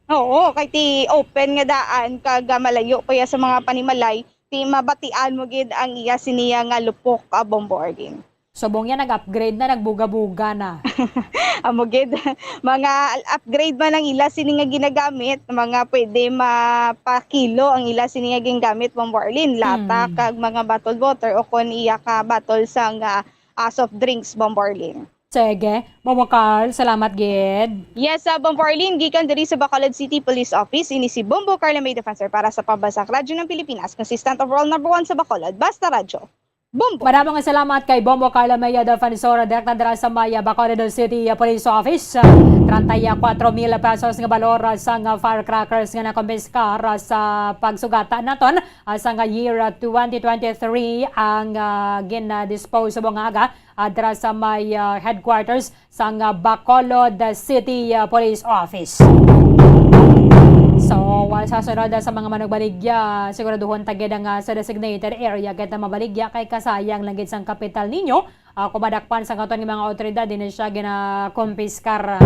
Oo, kay ti open nga daan, kag, ah, malayo pa ya sa mga panimalay, ti mabatian mo gid ang iya siniya nga lupok, ah, Bombo Arlene. Subong yan, nag-upgrade na, nagbuga-buga na. Amo gid, mga upgrade man ang ila sini nga ginagamit, mga pwede mapakilo ang ila sini nga ginagamit, Bombo Arlene. Lata Hmm. kag mga bottled water o kon iya ka bottle sang, ah, ah, soft drinks, Bombo Arlene. Sige. Bombo Carl, salamat gid. Yes, ah, Bombo Arlene, gikan diri sa Bacolod City Police Office, ini si Bombo Carla May Defensor para sa Pambansang Radyo ng Pilipinas, consistent overall number one sa Bacolod. Basta Radyo. Bombo. Madamo nga salamat kay Bombo Carla Maya Defensor, direkta dira sa may Bacolod City Police Office. Treinta y cuatro mil pesos nga balor sang firecrackers nga nakumpiskar sa pagsugatan naton, ah, sa nga year, ah, twenty twenty-three ang, ah, gin-, ah, dispose subong nga aga, ah, dira sa may, ah, headquarters sang, ah, Bacolod City, ah, Police Office. So, ah, sa sunod, ah, sa mga manugbaligya, siguraduhon ta gid ang, ah, sa designated area kita mabaligya kay kasayang lang gid sang kapital ninyo. Ah, kung madakpan sa katon nga mga awtoridad, din siya ginakumpiskar.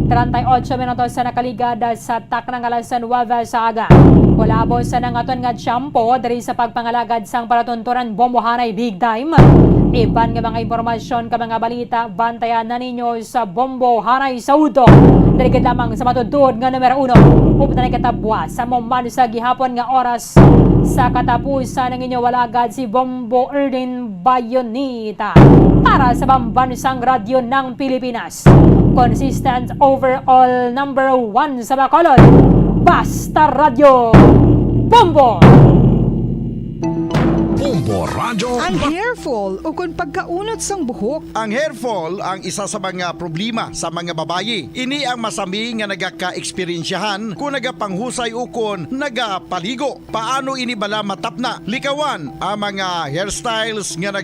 Treinta y ocho minutos sa nakaligad, ah, sa takna nga alas nuebe sa aga. Kulabos sa nangaton nga tiyempo diri sa pagpangalagad sang palatunturan Bombo Hanay Big Time. Iban nga mga impormasyon ka mga balita, bantayan na ninyo sa Bombo Hanay sa Udto. Diri gid lamang sa matuod nga numero uno. Upod na kita buwas sa mo man sa gihapon nga oras sa katapusan ang inyo alagad si Bombo Erdin Bayonita para sa Pambansang Radyo ng Pilipinas. Consistent overall number one sa Bacolod. Basta Radyo Bombo! Bombo Radyo Ang Ba- hair fall ukon pagkaunot sang buhok. Ang hair fall ang isa sa mga problema sa mga babayi. Ini ang masami nga nagakaeksperyensyahan kung nagapanghusay ukon nagapaligo. Paano ini bala matapna? Likawan ang mga hairstyles nga naga